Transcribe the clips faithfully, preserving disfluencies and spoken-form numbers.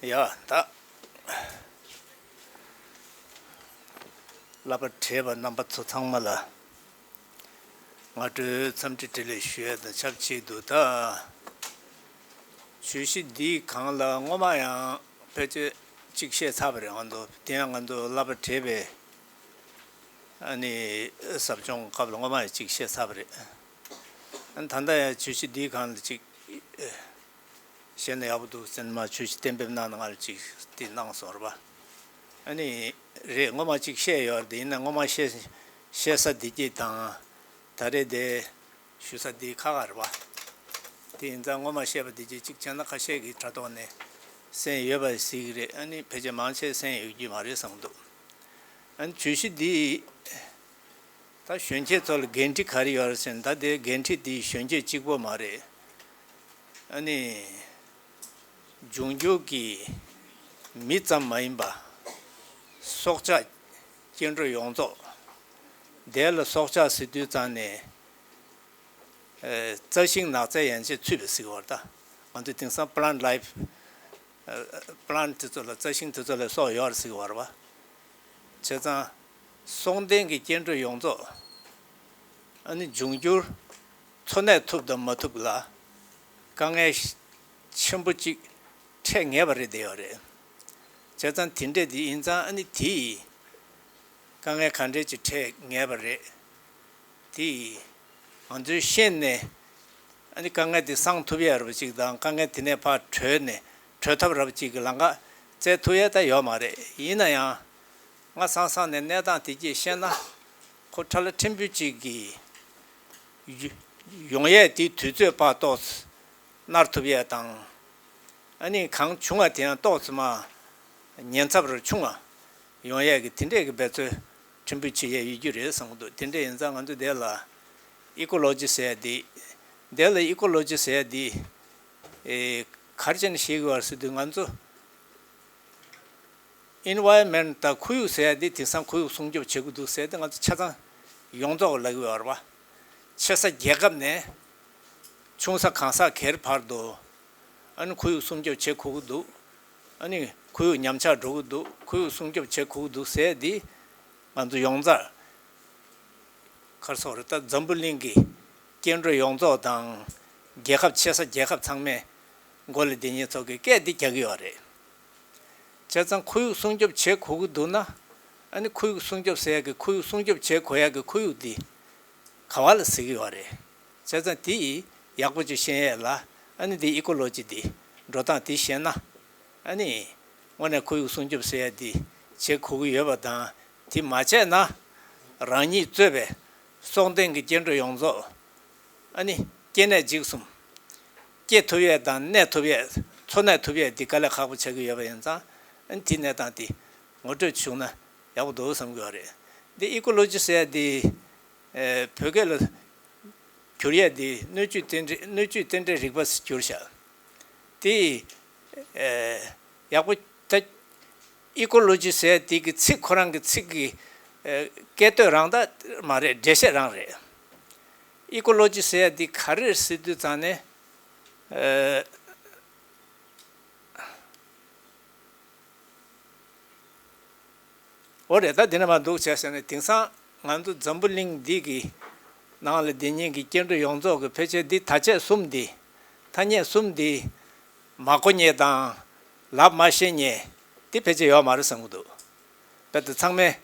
ཡ་ད། བསླབ་པ་གྲས་པ་རྣམ་པ་ཚོ་ཚང་མ་ལ་སྔ་དྲོའི་འཚམས་འདྲི་བཀྲ་ཤིས་ཞུ་ཡས་དང་ཆབས་ཅིག་ཏུ། ད་བརྗོད་གཞི་འདིའི་སྒང་ལ་སྔོན་མ་ཡང་ཕལ་ཆེར་གཅིག་བཤད་ཚར་བ་རེད། ང་ཚོ་དེ་ཡང་ང་ཚོ་བསླབ་པ་གྲས་པའི་ཨ་ནི་ཟབ་སྦྱོང་སྐབས་ལ་སྔོན་མ་ཡང་གཅིག་བཤད་ཚར་བ་རེད། ཨ་ནི་ད་ལྟ་ཡང་བརྗོད་གཞི་འདིའི་སྒང་ལ་གཅིག་བཤད་ན་ཡག་པོ་འདུག་ཟེར་ནས་མར་བརྗོད་གཞི་གཏན་འབེབས་གནང་ན་སྔར་གཅིག་དེ་གནང་སོང་རེད་པ། ཨ་ནི་རེད། སྔོན་མ་གཅིག་བཤད་ཡོད་རེད། དེ་ཡིན་ན་སྔོན་མ་བཤད་བཤད་ས་འདི་གཅིག་དང་ད་རེས་དེ་ཞུ་ས་འདི་ཁ་ཁ་རེད་པ། དེ་ཡིན་ཙང་སྔོན་མ་བཤད་པ་འདི་གཅིག་གཅིག་བྱས་ན་ཁ་ཤས་ཀྱིས་དྲ་ཐོག་ནས་གསན་ཡོད་པ་གཟིགས་ཀྱི་རེད། ཨ་ནི་ཕལ་ཆེར་མང་ཆེ་གསན་ཡོད་ཀྱི་མ་རེད་བསམ་གྱི་འདུག་ཨ་ནི་བརྗོད་གཞི་འདི་ད་གཞོན་སྐྱེས་ཚོ་ལ་འགན་འཁྲི་ག་རེ་ཡོད་རེད་ཟེར་ན། ད་དེ་འགན་འཁྲི་འདི་གཞོན་སྐྱེས་གཅིག་པོ་མ་རེད། ཨ་ནི་འབྱུང་འགྱུར་གྱི་མི་ཙམ་མ་ཡིན་པ་སྲོག་ཆགས་སྐྱེ་འགྲོ་ཡོངས་རྫོགས། དེ་ལ་སྲོག་ཆགས་ཟེར་དུས་ཙང་ནས་ཨ་རྩྭ་ཤིང་ནགས་ཚལ་ཡན་ཆད་ཚུད་པའི་ཟེར་གྱི་ཡོད་རེད། ད་ང་ཚོས་དེང་སང་plant life ཨ་plant དེ་ཚོ་ལ་རྩྭ་ཤིང་དེ་ཚོ་ལ་སྲོག་ཡོད་རེད་ཟེར་གྱི་ཡོད་རེད་པ། བྱས་ཙང་སྲོག་ལྡན་གྱི་སྐྱེ་འགྲོ་ཡོངས་རྫོགས་ཨ་ནི་འབྱུང་འགྱུར་འཚོ་གནས་ཐུབ་དང་མ་ཐུབ་ལ་དཀའ་ངལ་ཆེན་པོ་གཅིག་འཕྲད་ངེས་པ་རེད། བསྡད་ཡོད་རེད། བྱས་ཙང་དེ་འདྲས་དེ་ཡིན་ཙང་ཨ་ནི་དེ་ཡིས་དཀའ་ངལ་ག་འདྲས་ཅིག་འཕྲད་ངེས་པ་རེད། དེ་ཡིས་ང་ཚོའི་ཤེས་ནས་ཨ་ནི་དཀའ་ངལ་དེ་སངས་ཐུབ་ཡས་རབ་ཅིག་དང་། དཀའ་ངལ་དེ་ནས་ཕར་གྲོལ་ནས་གྲོལ་ཐབས་རབ་ཅིག་གི་ལམ་ཁ་བཙལ་ཐུབ་ཡས་ད་ཡོད་མ་རེད། ཡིན་ན་ཡང་སྔ་ས་སང་ནས་གནས་སྟངས་དེ་སྐྱེས་ཤེ་ན་ཁོ་ཁྲ་ལ་ཕྲན་བུ་ཅིག་གི་ཡོང་ཡས་དེ་དུས་ཚོད་ཕར་ཏོག་ཙམ་ནར་ཐུབ་ཡས་དང་། ཨ་ནི་གང་བྱུང་བ་དེ་ཡང་ཏོག་ཙམ་མར་ཉེན་ཚབས་རུ་ཆུང་བ་ཡོང་ཡས་ཀྱི་དེ་འདྲས་ཀྱི་འབད་རྩོལ་ཕྲན་བུ་བྱེད་ཡས་ཡོད་རྒྱུ་རེད་བསམ་གྱི་འདུག་དེ་འདྲས་ཡིན་ཙང་ང་ཚོ་འདི་ལ་ཨི་ཀོ་ལོ་ཇི་ཟེར་ཡས་འདི། འདི་ལ་ཨི་ཀོ་ལོ་ཇི་ཟེར་ཡས་འདི་ཨེ་ག་རེ་བྱས་ནས་ཤེས་དགོས་པ་རེད་ཟེར་དུས། ང་ཚོ་environment ད་ཁོར་ཡུག་ཟེར་ཡ་འདི་དེང་སང་ཁོར་ཡུག་སྲུང་སྐྱོབ་བྱེད་དགོས་འདུག་ཟེར་ཏེ་ང་ཚོ་ཆ་ཚང་ཡོངས་རྫོགས་ལབ་ཀྱི་ཡོད་རེད་པ། ཆེ་ས་རྒྱལ་ཁབ་ནས་ཆུང་ས་གང་ས་གའི་བར་དུ་ཨ་ནི་ཁོར་ཡུག་སྲུང་སྐྱོབ་བྱེད་དགོས་ཀྱི་འདུག་ཨ་ནི་ཁོར་ཡུག་ཉམས་ཆག་འགྲོ་གི་འདུག་ཁོར་ཡུག་སྲུང་སྐྱོབ་བྱེད་དགོས་ཀྱི་འདུག་ཟེར་འདི་ང་ཚོ་ཡོངས་རྫོགས་ག་རེ་ཟེར་དགོས་རེད། ད་འཛམ་བུ་གླིང་གི་སྐྱེ་འགྲོ་ཡོངས་རྫོགས་དང་རྒྱལ་ཁབ་ཆེ་ས་རྒྱལ་ཁབ་ཚང་མས་མགོ་ལ་སྡེ་ཉེ་ཚོ་གི་སྐད་འདི་རྒྱག་གི་ཡོད་རེད། བྱས་ཙང་ཁོར་ཡུག་སྲུང་སྐྱོབ་བྱེད་དགོས་ཀྱི་འདུག་ན། ཨ་ནི་ཁོར་ཡུག་སྲུང་སྐྱོབ་ཟེར་ཡག་གི་ཁོར་ཡུག་སྲུང་སྐྱོབ་བྱེད་དགོས་ཡག་གི་ཁོར་ཡུག་འདི་ག་བ་ལ་ཟེར་གྱི་ཡོད་རེད། བྱས་ཙང་དེ་ཡིས་ཡག་པོ་ཅིག་ཤེས་ཡས་ལ་ཨ་ནི་འདི་ཨི་ཀོ་ལོ་ཇི་འདི་འགྲོ་སྟངས་འདི་ཤེས་ན། ཨ་ནི་དངོས་གནས་ཁོར་ཡུག་སྲུང་སྐྱོབ་ཟེར་ཡག་འདི་བྱེད་དགོས་ཀྱི་ཡོད་པ་དང་། དེ་མ་བྱས་ན་རང་ཉིད་གཙོས་པའི་སྲོག་ལྡན་གྱི་སྐྱེ་འགྲོ་ཡོངས་རྫོགས་ཨ་ནི་སྐྱེ་གནས་འཇིག་གསུམ། སྐྱེ་ཐུབ་ཡས་དང་གནས་ཐུབ་ཡས། འཚོ་གནས་ཐུབ་ཡས་འདི་དཀའ་ལས་ཁག་པོ་ཆགས་ཀྱི་ཡོད་པ་ཡིན་ཙང་། ཨ་ནི་དེའི་གནས་སྟངས་དེ་ངོ་སྤྲོད་བྱུང་ན་ཡག་པོ་འདུག་བསམ་གྱི་ཡོད་རེད། འདི་ཨི་ཀོ་ལོ་ཇི་ཟེར་ཡས་འདི་ཨེ་བོད་སྐད་ལ་བསྒྱུར་ཡས་འདི་སྣོད་བཅུད་རྟེན་འབྲེལ། སྣོད་བཅུད་རྟེན་འབྲེལ་རིག་པ་ཟེར་བསྒྱུར་བཞག་དེ་ཨེ་ཡག་པོ། ད་ཨི་ཀོ་ལོ་ཇི་ཟེར་ཡས་འདི་གི་ཚིག་ཁོ་རང་གི་ཚིག་གི་ཨེ་སྐད་དོད་རང་ད་མ་རེད། འགྲེལ་བཤད་རང་རེད། ཨི་ཀོ་ལོ་ཇི་ཟེར་ཡ་འདི་ག་རེ་རེད་ཟེར་དུས་ཙང་ནས། ཨེ། འོ་རེད། ད་འདི་ནས་མར་འདུག་བྱས་ཟེར་ནས། དེང་སང་ང་ཚོ་འཛམ་བུ་གླིང་འདི་གི་ནང་ལ་སྡོད་མཁན་གྱི་སྐྱེ་འགྲོ་ཡོངས་རྫོགས་ཀྱི་ཕལ་ཆེར་འདི་ཐ་ཆད་གསུམ་འདི། ཐ་སྙད་གསུམ་འདི་མ་གོ་མཁན་དང་ལབ་མ་ཤེས་མཁན་འདི་ཕལ་ཆེར་ཡོད་མ་རེད་བསམ་གྱི་འདུག་དཔེར་ན་ཚང་མས།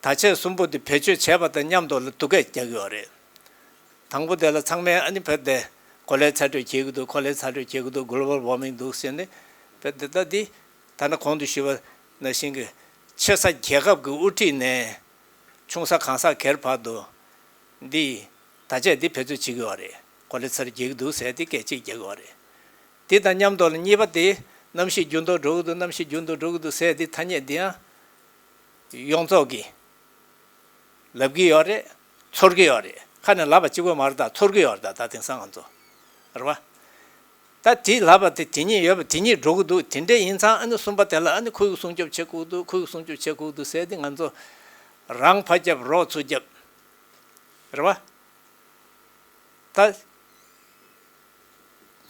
ཐ་ཆད་གསུམ་པོ་འདི་བེད་སྤྱོད་བྱས་པ་དང་མཉམ་དུ་ལ་སྡུག་སྐད་རྒྱག་གི་ཡོད་རེད། དང་པོ་དེ་ལ་ཚང་མས་ཨ་ནི་བོད་དེ་གོ་ལའི་ཚ་དྲོད་རྒྱས་ཀྱི་འདུག་གོ་ལའི་ཚ་དྲོད་རྒྱས་ཀྱི་འདུག་གོ་ལ་བར་ཝར་མིང་འདུག་ཟེར་ནས། བོད་དེ་ད་འདི་ད་ནི་གོང་དུ་ཞུས་པ་ནང་བཞིན་གྱི་ཆེ་ས་རྒྱལ་ཁབ་ཀྱི་དབུ་ཁྲིད་ནས་ཆུང་ས་གང་ས་གའི་བར་དུ་འདི་ད་ཆད་འདི་བེད་སྤྱོད་བྱེད་ཀྱི་ཡོད་རེད། གོ་ལའི་ཚ་དྲོད་རྒྱས་ཀྱི་འདུག་ཟེར་ཏེ་སྐད་ཅིག་རྒྱག་གི་ཡོད་རེད། དེ་དང་མཉམ་དུ་ལ་གཉིས་པ་དེ་གནམ་གཤིས་འགྱུར་ལྡོག་འགྲོ་གི་འདུག་གནམ་གཤིས་འགྱུར་ལྡོག་འགྲོ་གི་འདུག་ཟེར་དེ་ཐ་སྙད་འདི་ཡང་ཡོངས་རྫོགས་ཀྱིས་ལབ་ཀྱི་ཡོད་རེད། ཚོར་གྱི་ཡོད་རེད། ཁ་ནས་ལབ་པ་གཅིག་པོ་མ་རེད། ད་ཚོར་གྱི་ཡོད་རེད། ད་ད་དེང་སང་ང་ཚོ་རེད་བ། ད་དེ་ལབ་པ་དེ་དེ་ཉིད་ཡོད་པ་དེ་ཉིད་འགྲོ་གི་འདུག་དེ་འདྲ་ཡིན་ཙང་ཨ་ནི་གསུམ་པ་དེ་ལ་ཨ་ནི་ཁོར་ཡུག་སྲུང་སྐྱོབ་བྱེད་དགོས་འདུག་ཁོར་ཡུག་སྲུང་སྐྱོབ་བྱེད་དགོས་འདུག་ཟེར་དེ་ང་ཚོ་རང་ཕར་རྒྱབ་རོགས་ཚུར་རྒྱབ་རེད་བ། ད།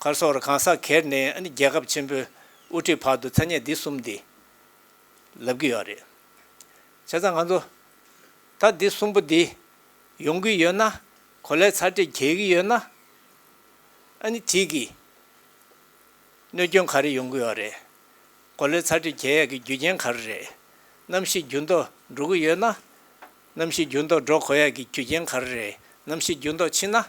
ག་རེ་ཟེར་གང་ཟག་སྒེར་ནས་ཨ་ནི་རྒྱལ་ཁབ་ཆེན་པོའི་དབུ་ཁྲིད་བར་དུ་ཐ་སྙད་འདི་གསུམ་འདི་ལབ་ཀྱི་ཡོད་རེད། བྱས་ཙང་ང་ཚོ་ད་འདི་གསུམ་པོ་འདི་ཡོང་གི་ཡོད་ན། གོ་ལའི་ཚ་དྲོད་རྒྱས་ཀྱི་ཡོད་ན། ཨ་ནི་དེ་གི་གནོད་སྐྱོན་ག་རེ་ཡོང་གི་ཡོད་རེད། གོ་ལའི་ཚ་དྲོད་རྒྱས་ཡས་ཀྱི་རྒྱུ་རྐྱེན་ག་རེ་རེད། གནམ་གཤིས་འགྱུར་ལྡོག་འགྲོ་གི་ཡོད་ན། གནམ་གཤིས་འགྱུར་ལྡོག་འགྲོ་དགོས་ཡས་ཀྱི་རྒྱུ་རྐྱེན་ག་རེ་རེད། གནམ་གཤིས་འགྱུར་ལྡོག་ཕྱིན་ན།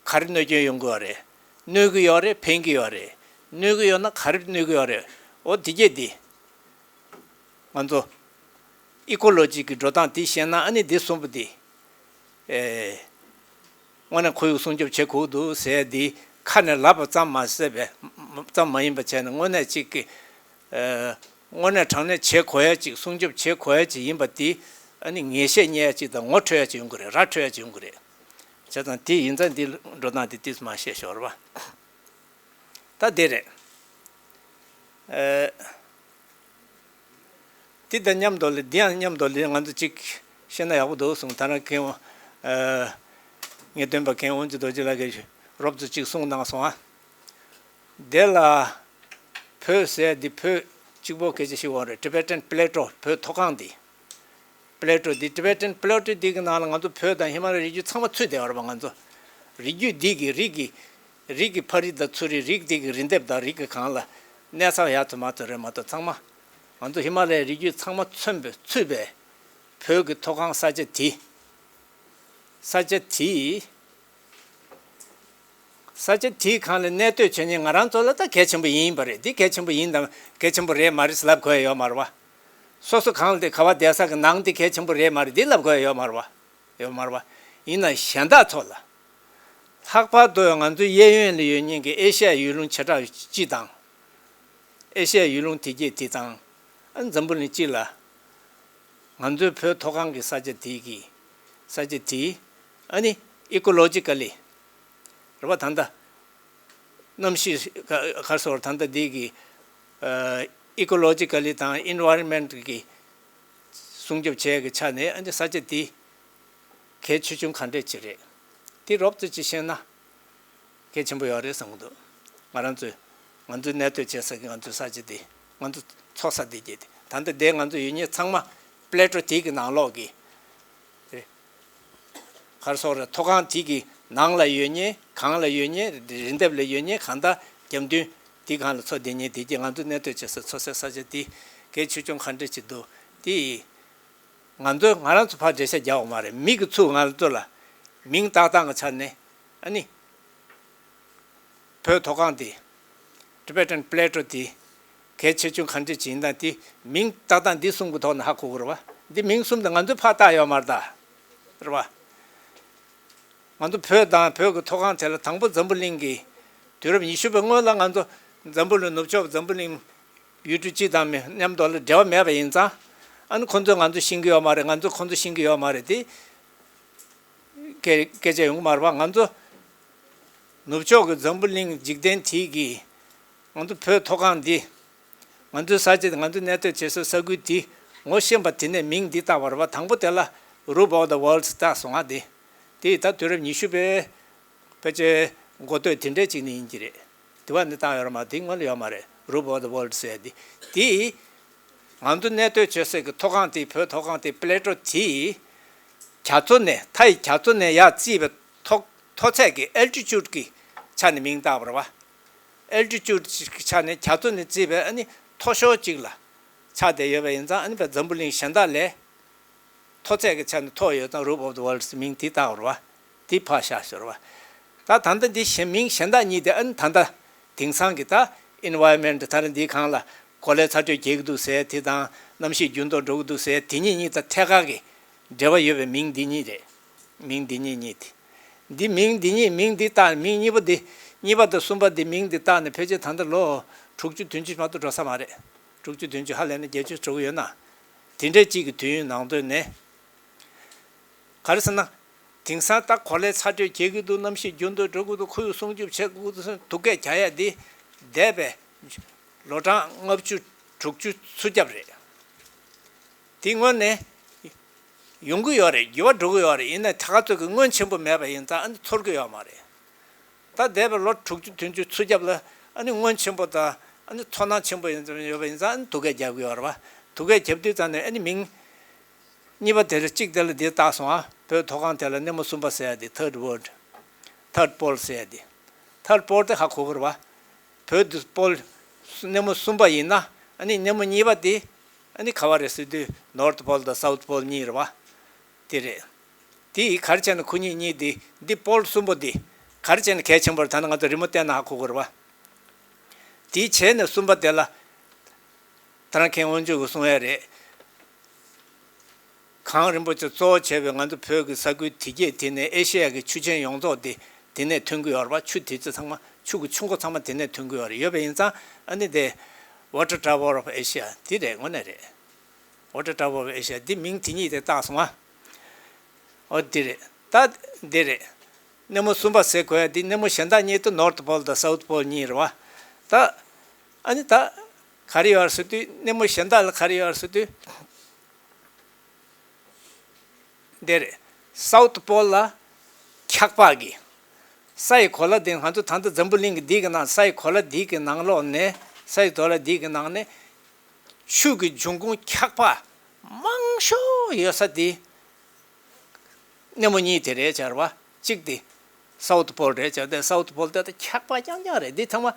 ག་རེ་གནོད་སྐྱོན་ཡོང་གི་ཡོད་རེད། གནོད་ཀྱི་ཡོད་རེད། ཕན་གྱི་ཡོད་རེད། གནོད་ཀྱི་ཡོད་ན་ག་རེ་གནོད་ཀྱི་ཡོད་རེད། འོ་དེ་གྱད་འདི། ང་ཚོ་ཨི་ཀོ་ལོ་ཇི་གི་འགྲོ་སྟངས་འདི་ཤེས་ན། ཨ་ནི་འདི་གསུམ་པོ་འདི། ཨེ། དངོས་གནས་ཁོར་ཡུག་སྲུང་སྐྱོབ་བྱེད་དགོས་འདུག་ཟེར་འདི་ཁ་ནས་ལབ་པ་ཙམ་མ་ཟད་པའི། ཙམ་མ་ཡིན་པ་བྱས་ནས་དངོས་གནས་གཅིག་གི། ཨེ། དངོས་གནས་དྲང་གནས་བྱེད་དགོས་ཡ་ཅིག་སྲུང་སྐྱོབ་བྱེད་དགོས་ཡ་ཅིག་ཡིན་པ་འདི། ཨ་ནི་ངེས་ཤེས་རྙེད་ཡ་ཅིག་དང་ངོ་འཕྲོད་ཡ་ཅིག་ཡོང་གི་རེད། ར་འཕྲོད་ཡ་ཅིག་ཡོང་གི་རེད། བྱས་ཙང་དེ་ཡིན་ཙང་འདི་འགྲོ་སྟངས་དེ་ཏིས་མ་ཤེས་ཞོར་བ། ད་དེ་རེད། ཨེ། དེ་དང་མཉམ་དུ་ལ་འདི་ཡང་མཉམ་དུ་ལ་ང་ཚོ་གཅིག་ཤེས་ན་ཡག་པོ་འདུག་གསུངས། ད་རང་མཁན་དབང་། ཨེ། ངེས་སྟོན་པ་མཁན་དབང་ཕྱུག་རྡོ་རྗེ་ལགས་ཀྱིས་རོབ་ཙམ་གཅིག་གསུངས་གནང་སོང་ཨ། དེ་ལ་བོད་ཟེར་འདི་བོད་གཅིག་པོ་སྐད་ཆ་ཞིག་འོང་རེད། Tibetan Plateau བོད་མཐོ་སྒང་འདི། Plateau འདི་Tibetan Plateau འདི་གི་ནང་ལ་ང་ཚོ་བོད་དང་ཧི་མ་ལ་རི་རྒྱུད་ཚང་མ་ཚུད་བསྡད་ཡོད་རེད་པ། ང་ཚོ་རི་རྒྱུད་འདི་གི་རི་གི་རི་གི་ཕ་རི་དང་ཚུ་རི། རི་འདི་གི་རི་ལྡེབས་དང་རི་གི་སྒང་ལ་གནས་ཚང་ཡག་ཚོད་མ་ཚོད་རེད་མ་གཏོགས་ཚང་མ་ང་ཚོ་ཧི་མ་ལ་ཡའི་རི་རྒྱུད་ཚང་མ་མཚོན་པའི་ཚུད་པའི་བོད་ཀྱི་མཐོ་སྒང་ས་ཆ་དེ། ས་ཆ་དེ། ས་ཆ་དེའི་སྒང་ལ་གནས་སྡོད་བྱེད་མཁན་ང་རང་ཚོ་ལ་ད་གལ་ཆེན་པོ་ཡིན་པ་རེད། འདི་གལ་ཆེན་པོ་ཡིན་དང་གལ་ཆེན་པོ་རེད་མ་རེད་ལབ་དགོས་ཡ་ཡོད་མ་རེད་པ། སོ་སོ་གང་ལ་དེ་ག་བ་བསྡད་ས་གི་ནང་འདི་གལ་ཆེན་པོ་རེད་མ་རེད་འདི་ལབ་དགོས་ཡ་ཡོད་མ་རེད་པ། ཡོད་མ་རེད་པ། ཡིན་ན་གཞན་དག་ཚོ་ལ། ལྷག་པར་དུ་ང་ཚོའི་གཡས་གཡོན་ལ་ཡོད་མཁན་གྱི་ཨེ་ཤ་ཡའི་ཡུལ་ལུང་བྱེ་བྲག་སྤྱི་དང་། ཨེ་ཤ་ཡའི་ཡུལ་ལུང་དེ་གྱད་དེ་དང་། ཨ། འཛམ་བུ་གླིང་སྤྱི་ལ། ང་ཚོའི་བོད་མཐོ་སྒང་གི་ས་ཆ་དེ་གི་ས་ཆ་དེ། ཨ་ནི་ecological རེད་པ། ད་ལྟ་གནམ་གཤིས་ག་ག་རེ་ཟེར། ད་ལྟ་འདི་གི། ཨ། ecological དང་environment གི་སྲུང་སྐྱོབ་བྱེད་ཀྱི་ཆ་ནས། ཨ་ནི་ས་ཆ་དེ་གལ་ཆེ་ཆུང་ག་འདྲས་ཅིག་རེད། དེ་རོབ་ཙམ་ཅིག་ཤེས་ན་གལ་ཆེན་པོ་ཡོད་རེད་བསམ་གྱི་འདུག་ང་རང་ཚོས་ང་ཚོའི་གནས་སྡོད་བྱེད་ས་གི་ང་ཚོའི་ས་ཆ་དེ། ང་ཚོ་འཚོ་ས་དེ་གྱད་དེ། ད་ལྟ་དེ་ང་ཚོ་ཡོད་མཁན་ཚང་མ་Plateau དེ་གི་ནང་ལོགས་ཀྱི་རེད། ག་རེ་ཟེར། མཐོ་སྒང་དེ་གི་ནང་ལ་ཡོད་མཁན། སྒང་ལ་ཡོད་མཁན། རི་ལྡེབས་ལ་ཡོད་མཁན། གང་ལྟར་རྒྱབ་མདུན་དེ་སྒང་ལ་འཚོ་བསྡད་མཁན་དེ་གྱད། ང་ཚོ་གནས་སྡོད་བྱེད་ས་འཚོ་སའི་ས་ཆ་དེ་གལ་ཆེ་ཆུང་ག་འདྲས་ཅིག་འདུག་དེ་ང་ཚོས་ང་རང་ཚོ་ཕར་འགྲེལ་བཤད་རྒྱག་འོང་མ་རེད། མི་གི་ཚུར་ང་ཚོ་ལ་མིང་བཏགས་སྟངས་ཀྱི་ཆ་ནས། ཨ་ནི་བོད་མཐོ་སྒང་དེ། Tibetan Plateau དེ་གལ་ཆེ་ཆུང་ག་འདྲས་ཅིག་ཡིན་དང་། དེ་མིང་བཏགས་སྟངས་འདི་གསུམ་གྱི་ཐོག་ནས་ཧ་གོ་དགོས་རེད་པ། འདི་མིང་གསུམ་དེ་ང་ཚོས་ཕར་བཏགས་ཡོད་མ་རེད་ད། རེད་པ། ང་ཚོ་བོད་དང་བོད་ཀྱི་མཐོ་སྒང་དེ་ལ། དང་པོ་འཛམ་བུ་གླིང་གི་དུས་རབས་ཉི་ཤུ་པའི་སྔོན་ལ་ང་ཚོ་འཛམ་བུ་གླིང་ནུབ་ཕྱོགས་འཛམ་བུ་གླིང་ཡུལ་གྲུ་སྤྱི་དང་མཉམ་དུ་ལ་འབྲེལ་བ་མེད་པ་ཡིན་ཙང་། ཨ་ནི་ཁོ་ཚོས་ང་ཚོ་ཤེས་ཀྱི་ཡོད་མ་རེད། ང་ཚོས་ཁོ་ཚོ་ཤེས་ཀྱི་ཡོད་མ་རེད་དེ། སྐད་སྐད་ཆ་ཡོང་གི་མ་རེད་པ། ང་ཚོ་ནུབ་ཕྱོགས་ཀྱི་འཛམ་བུ་གླིང་འཇིག་རྟེན་དེ་གི། ང་ཚོ་བོད་མཐོ་སྒང་འདི། ང་ཚོའི་ས་ཆ་དེ། ང་ཚོའི་གནས་སྡོད་བྱེད་སའི་ས་ཁུལ་འདི་ངོ་ཤེས་པ་དེ་ནས་མིང་འདི་བཏགས་པ་རེད་པ། དང་པོ་དེ་ལ་Roof of the World བཏགས་སོང་ང་། དེ་དེ་ད་དུས་རབས་ཉི་ཤུ་པའི་ཕལ་ཆེར་འགོ་སྟོད་དེ་འདྲས་ཅིག་ནས་ཡིན་གྱི་རེད། དེ་བ་ནས་བཏགས་ཡོད་རེད་མ། དེ་སྔོན་ལ་ཡོད་མ་རེད། Roof of the World ཟེར་དེ། དེ་ང་ཚོ་གནས་སྡོད་བྱེད་སའི་གི་མཐོ་སྒང་དེ། བོད་མཐོ་སྒང་དེ། Plateau དེ་རྒྱ་མཚོ་ནས། མཐའ་ཡི་རྒྱ་མཚོ་ནས་ཡར་བརྩིས་པའི་མཐོ་མཐོ་ཚད་ཀྱི་altitude གི་ཆ་ནས་མིང་བཏགས་པ་རེད་པ། Altitude གི་ཆ་ནས་རྒྱ་མཚོ་ནས་བརྩིས་པའི། ཨ་ནི་མཐོ་ཤོས་ཅིག་ལ་ཆགས་བསྡད་ཡོད་པ་ཡིན་ཙང་། ཨ་ནི་བོད་འཛམ་བུ་གླིང་གཞན་དག་ལས་མཐོ་ཚད་ཀྱི་ཆ་ནས་མཐོ་ཡོད་ཙང་Roof of the World ཟེར་མིང་དེ་བཏགས་པ་རེད་པ། དེ་ཕར་བཞག་ཞོར་བ། ད་ད་ལྟ་འདི་གཞན་མིང་གཞན་དག་གཉིས་དེ། ཨ་ནི་ད་ལྟ་དེང་སང་གི་ད་environment ད་རེས་འདིའི་སྒང་ལ་གོ་ལའི་ཚ་དྲོད་རྒྱས་ཀྱི་འདུག་ཟེར་དེ་དང་། གནམ་གཤིས་འགྱུར་ལྡོག་འགྲོ་གི་འདུག་ཟེར་དེ་གཉིས་གཉིས་དང་ཐད་ཀར་གྱི་འབྲེལ་བ་ཡོད་པའི་མིང་འདི་གཉིས་རེད། མིང་འདི་གཉིས་གཉིས་དེ། འདི་མིང་འདི་གཉིས། མིང་འདི་བཏགས། མིང་གཉིས་པོ་འདི། གཉིས་པ་དང་གསུམ་པ་འདི། མིང་འདི་བཏགས་ནས་ཕལ་ཆེར་ད་ལྟ་ལོ་དྲུག་ཅུ་བདུན་ཅུ་མ་གཏོགས་འགྲོ་ས་མ་རེད། དྲུག་ཅུ་བདུན་ཅུ་ཧ་ལས་ན་བརྒྱད་ཅུ་འགྲོ་གི་ཡོད་ན། དེ་འདྲའི་གཅིག་གི་དུས་ཡུན་ནང་དོན་ནས། ག་རེ་ཟེར་ན། དེང་སང་ད་གོ་ལའི་ཚ་དྲོད་རྒྱས་ཀྱི་འདུག་གནམ་གཤིས་འགྱུར་ལྡོག་འགྲོ་གི་འདུག་ཁོར་ཡུག་སྲུང་སྐྱོབ་བྱེད་དགོས་འདུག་ཟེར་སྡུག་སྐད་རྒྱག་ཡ་འདི་འདས་པའི་ལོ་གྲངས་ལྔ་བཅུ་དྲུག་ཅུ་ཚུད་རྒྱབ་རེད། དེ་སྔོན་ནས་ཡོང་གི་ཡོད་རེད། འགྱུར་བ་འགྲོ་གི་ཡོད་རེད། ཡིན་ན་ད་ག་ཚོད་ཀྱི་སྔོན་ཆེན་པོ་མེད་པ་ཡིན་ཙང་། ཨ་ནི་ཚོར་གི་ཡོད་མ་རེད། ད་འདས་པའི་ལོ་དྲུག་ཅུ་བདུན་ཅུ་ཚུར་རྒྱབ་ལ་ཨ་ནི་སྔོན་ཆེན་པོ་དང་ཨ་ནི་ཚོར་སྣང་ཆེན་པོ་ཡིན་ཙམ་ཡོད་པ་ཡིན་ཙང་ཨ་ནི་དུ་སྐད་རྒྱག་གི་ཡོད་རེད་བ། དུ་སྐད་རྒྱབ་དུས་ཙང་ནས་ཨ་ནི་མིང་གཉིས་པ་དེ་ལ་གཅིག་དེ་ལ་འདི་བཏགས་སོང་ཨ། བོད་མཐོ་སྒང་དེ་ལ་སྣེ་མོ་གསུམ་པ་ཟེར་ཡ་དེ་third ward, third pole ཟེར་ཡ་དེ། third pole དེ་ཧ་གོ་གི་རེད་བ། བོད་དུ་pole སྣེ་མོ་གསུམ་པ་ཡིན་ན་ཨ་ནི་སྣེ་མོ་གཉིས་པ་དེ་ཨ་ནི་ག་བ་རེད་ཟེར་དུས་north pole དང་south pole གཉིས་རེད་བ། དེ་རེད། དེ་ཡི་ག་རེ་བྱས་ན་ཁོ་གཉིས་གཉིས་དེ་འདི་pole གསུམ་པོ་དེ་ག་རེ་བྱས་ན་གལ་ཆེན་པོ་རེད། ད་ནི་ང་ཚོ་རི་མོ་བལྟས་ན་ཧ་གོ་གི་རེད་བ། དེའི་བྱས་ནས་གསུམ་པ་དེ་ལ་ད་རང་མཁན་དབང་ཕྱུག་གིས་གསུང་ཡ་རེད། གངས་རིན་པོ་ཆེ་གཙོ་བོ་བྱས་པའི་ང་ཚོ་བོད་ཀྱི་ས་ཁུལ་དེ་གྱད་དེ་ནས་ཨེ་ཤེ་ཡ་གི་ཆུ་ཆེན་ཡོངས་རྫོགས་དེ་དེ་ནས་ཐོན་གྱི་ཡོད་རེད་བ། ཆུ་དེ་ཚོ་ཚང་མ་ཆུ་གི་ཆུ་མགོ་ཚང་མ་དེ་ནས་ཐོན་གྱི་ཡོད་རེད། ཡོད་པ་ཡིན་ཙང་ཨ་ནི་དེ་Water Tower of Asia དེ་རེད། དངོས་གནས་རེད། Water Tower of Asia འདི་མིང་དེ་གཉིས་དེ་བཏགས་སོང་ང་། ཨོ་འདི་རེད། ད་འདི་རེད། སྣེ་མོ་གསུམ་པ་ཟེར་དགོས་ཡ་འདི་སྣེ་མོ་གཞན་དག་གཉིས་དེ་north pole དང་south pole གཉིས་རེད་བ། ད་ཨ་ནི་ད་ག་རེ་ཡོད་ཟེར་དུས་སྣེ་མོ་གཞན་དག་ལ་ག་རེ་ཡོད་ཟེར་དུས། འདིར་south pole ལ་འཁྱག་པ་གི་ས་ཡི་གོ་ལ་འདི་ང་ཚོ་ད་ལྟ་འཛམ་བུ་གླིང་གི་འདི་གི་ནང་ས་ཡི་གོ་ལ་འདི་གི་ནང་ལོགས་ནས་ས་ཡི་གོ་ལ་འདི་གི་ནང་ནས་ཆུ་གི་འབྱུང་ཁུངས་འཁྱག་པ་མང་ཤོས་ཡོད་ས་འདི་སྣེ་མོ་གཉིས་དེ་རེད་བྱ་བ། གཅིག་དེ་south pole རེད་བྱ་བ། དེ་south pole དེ་ད་འཁྱག་པ་རྐྱང་རྐྱང་རེད། འདི་ཚང་མ་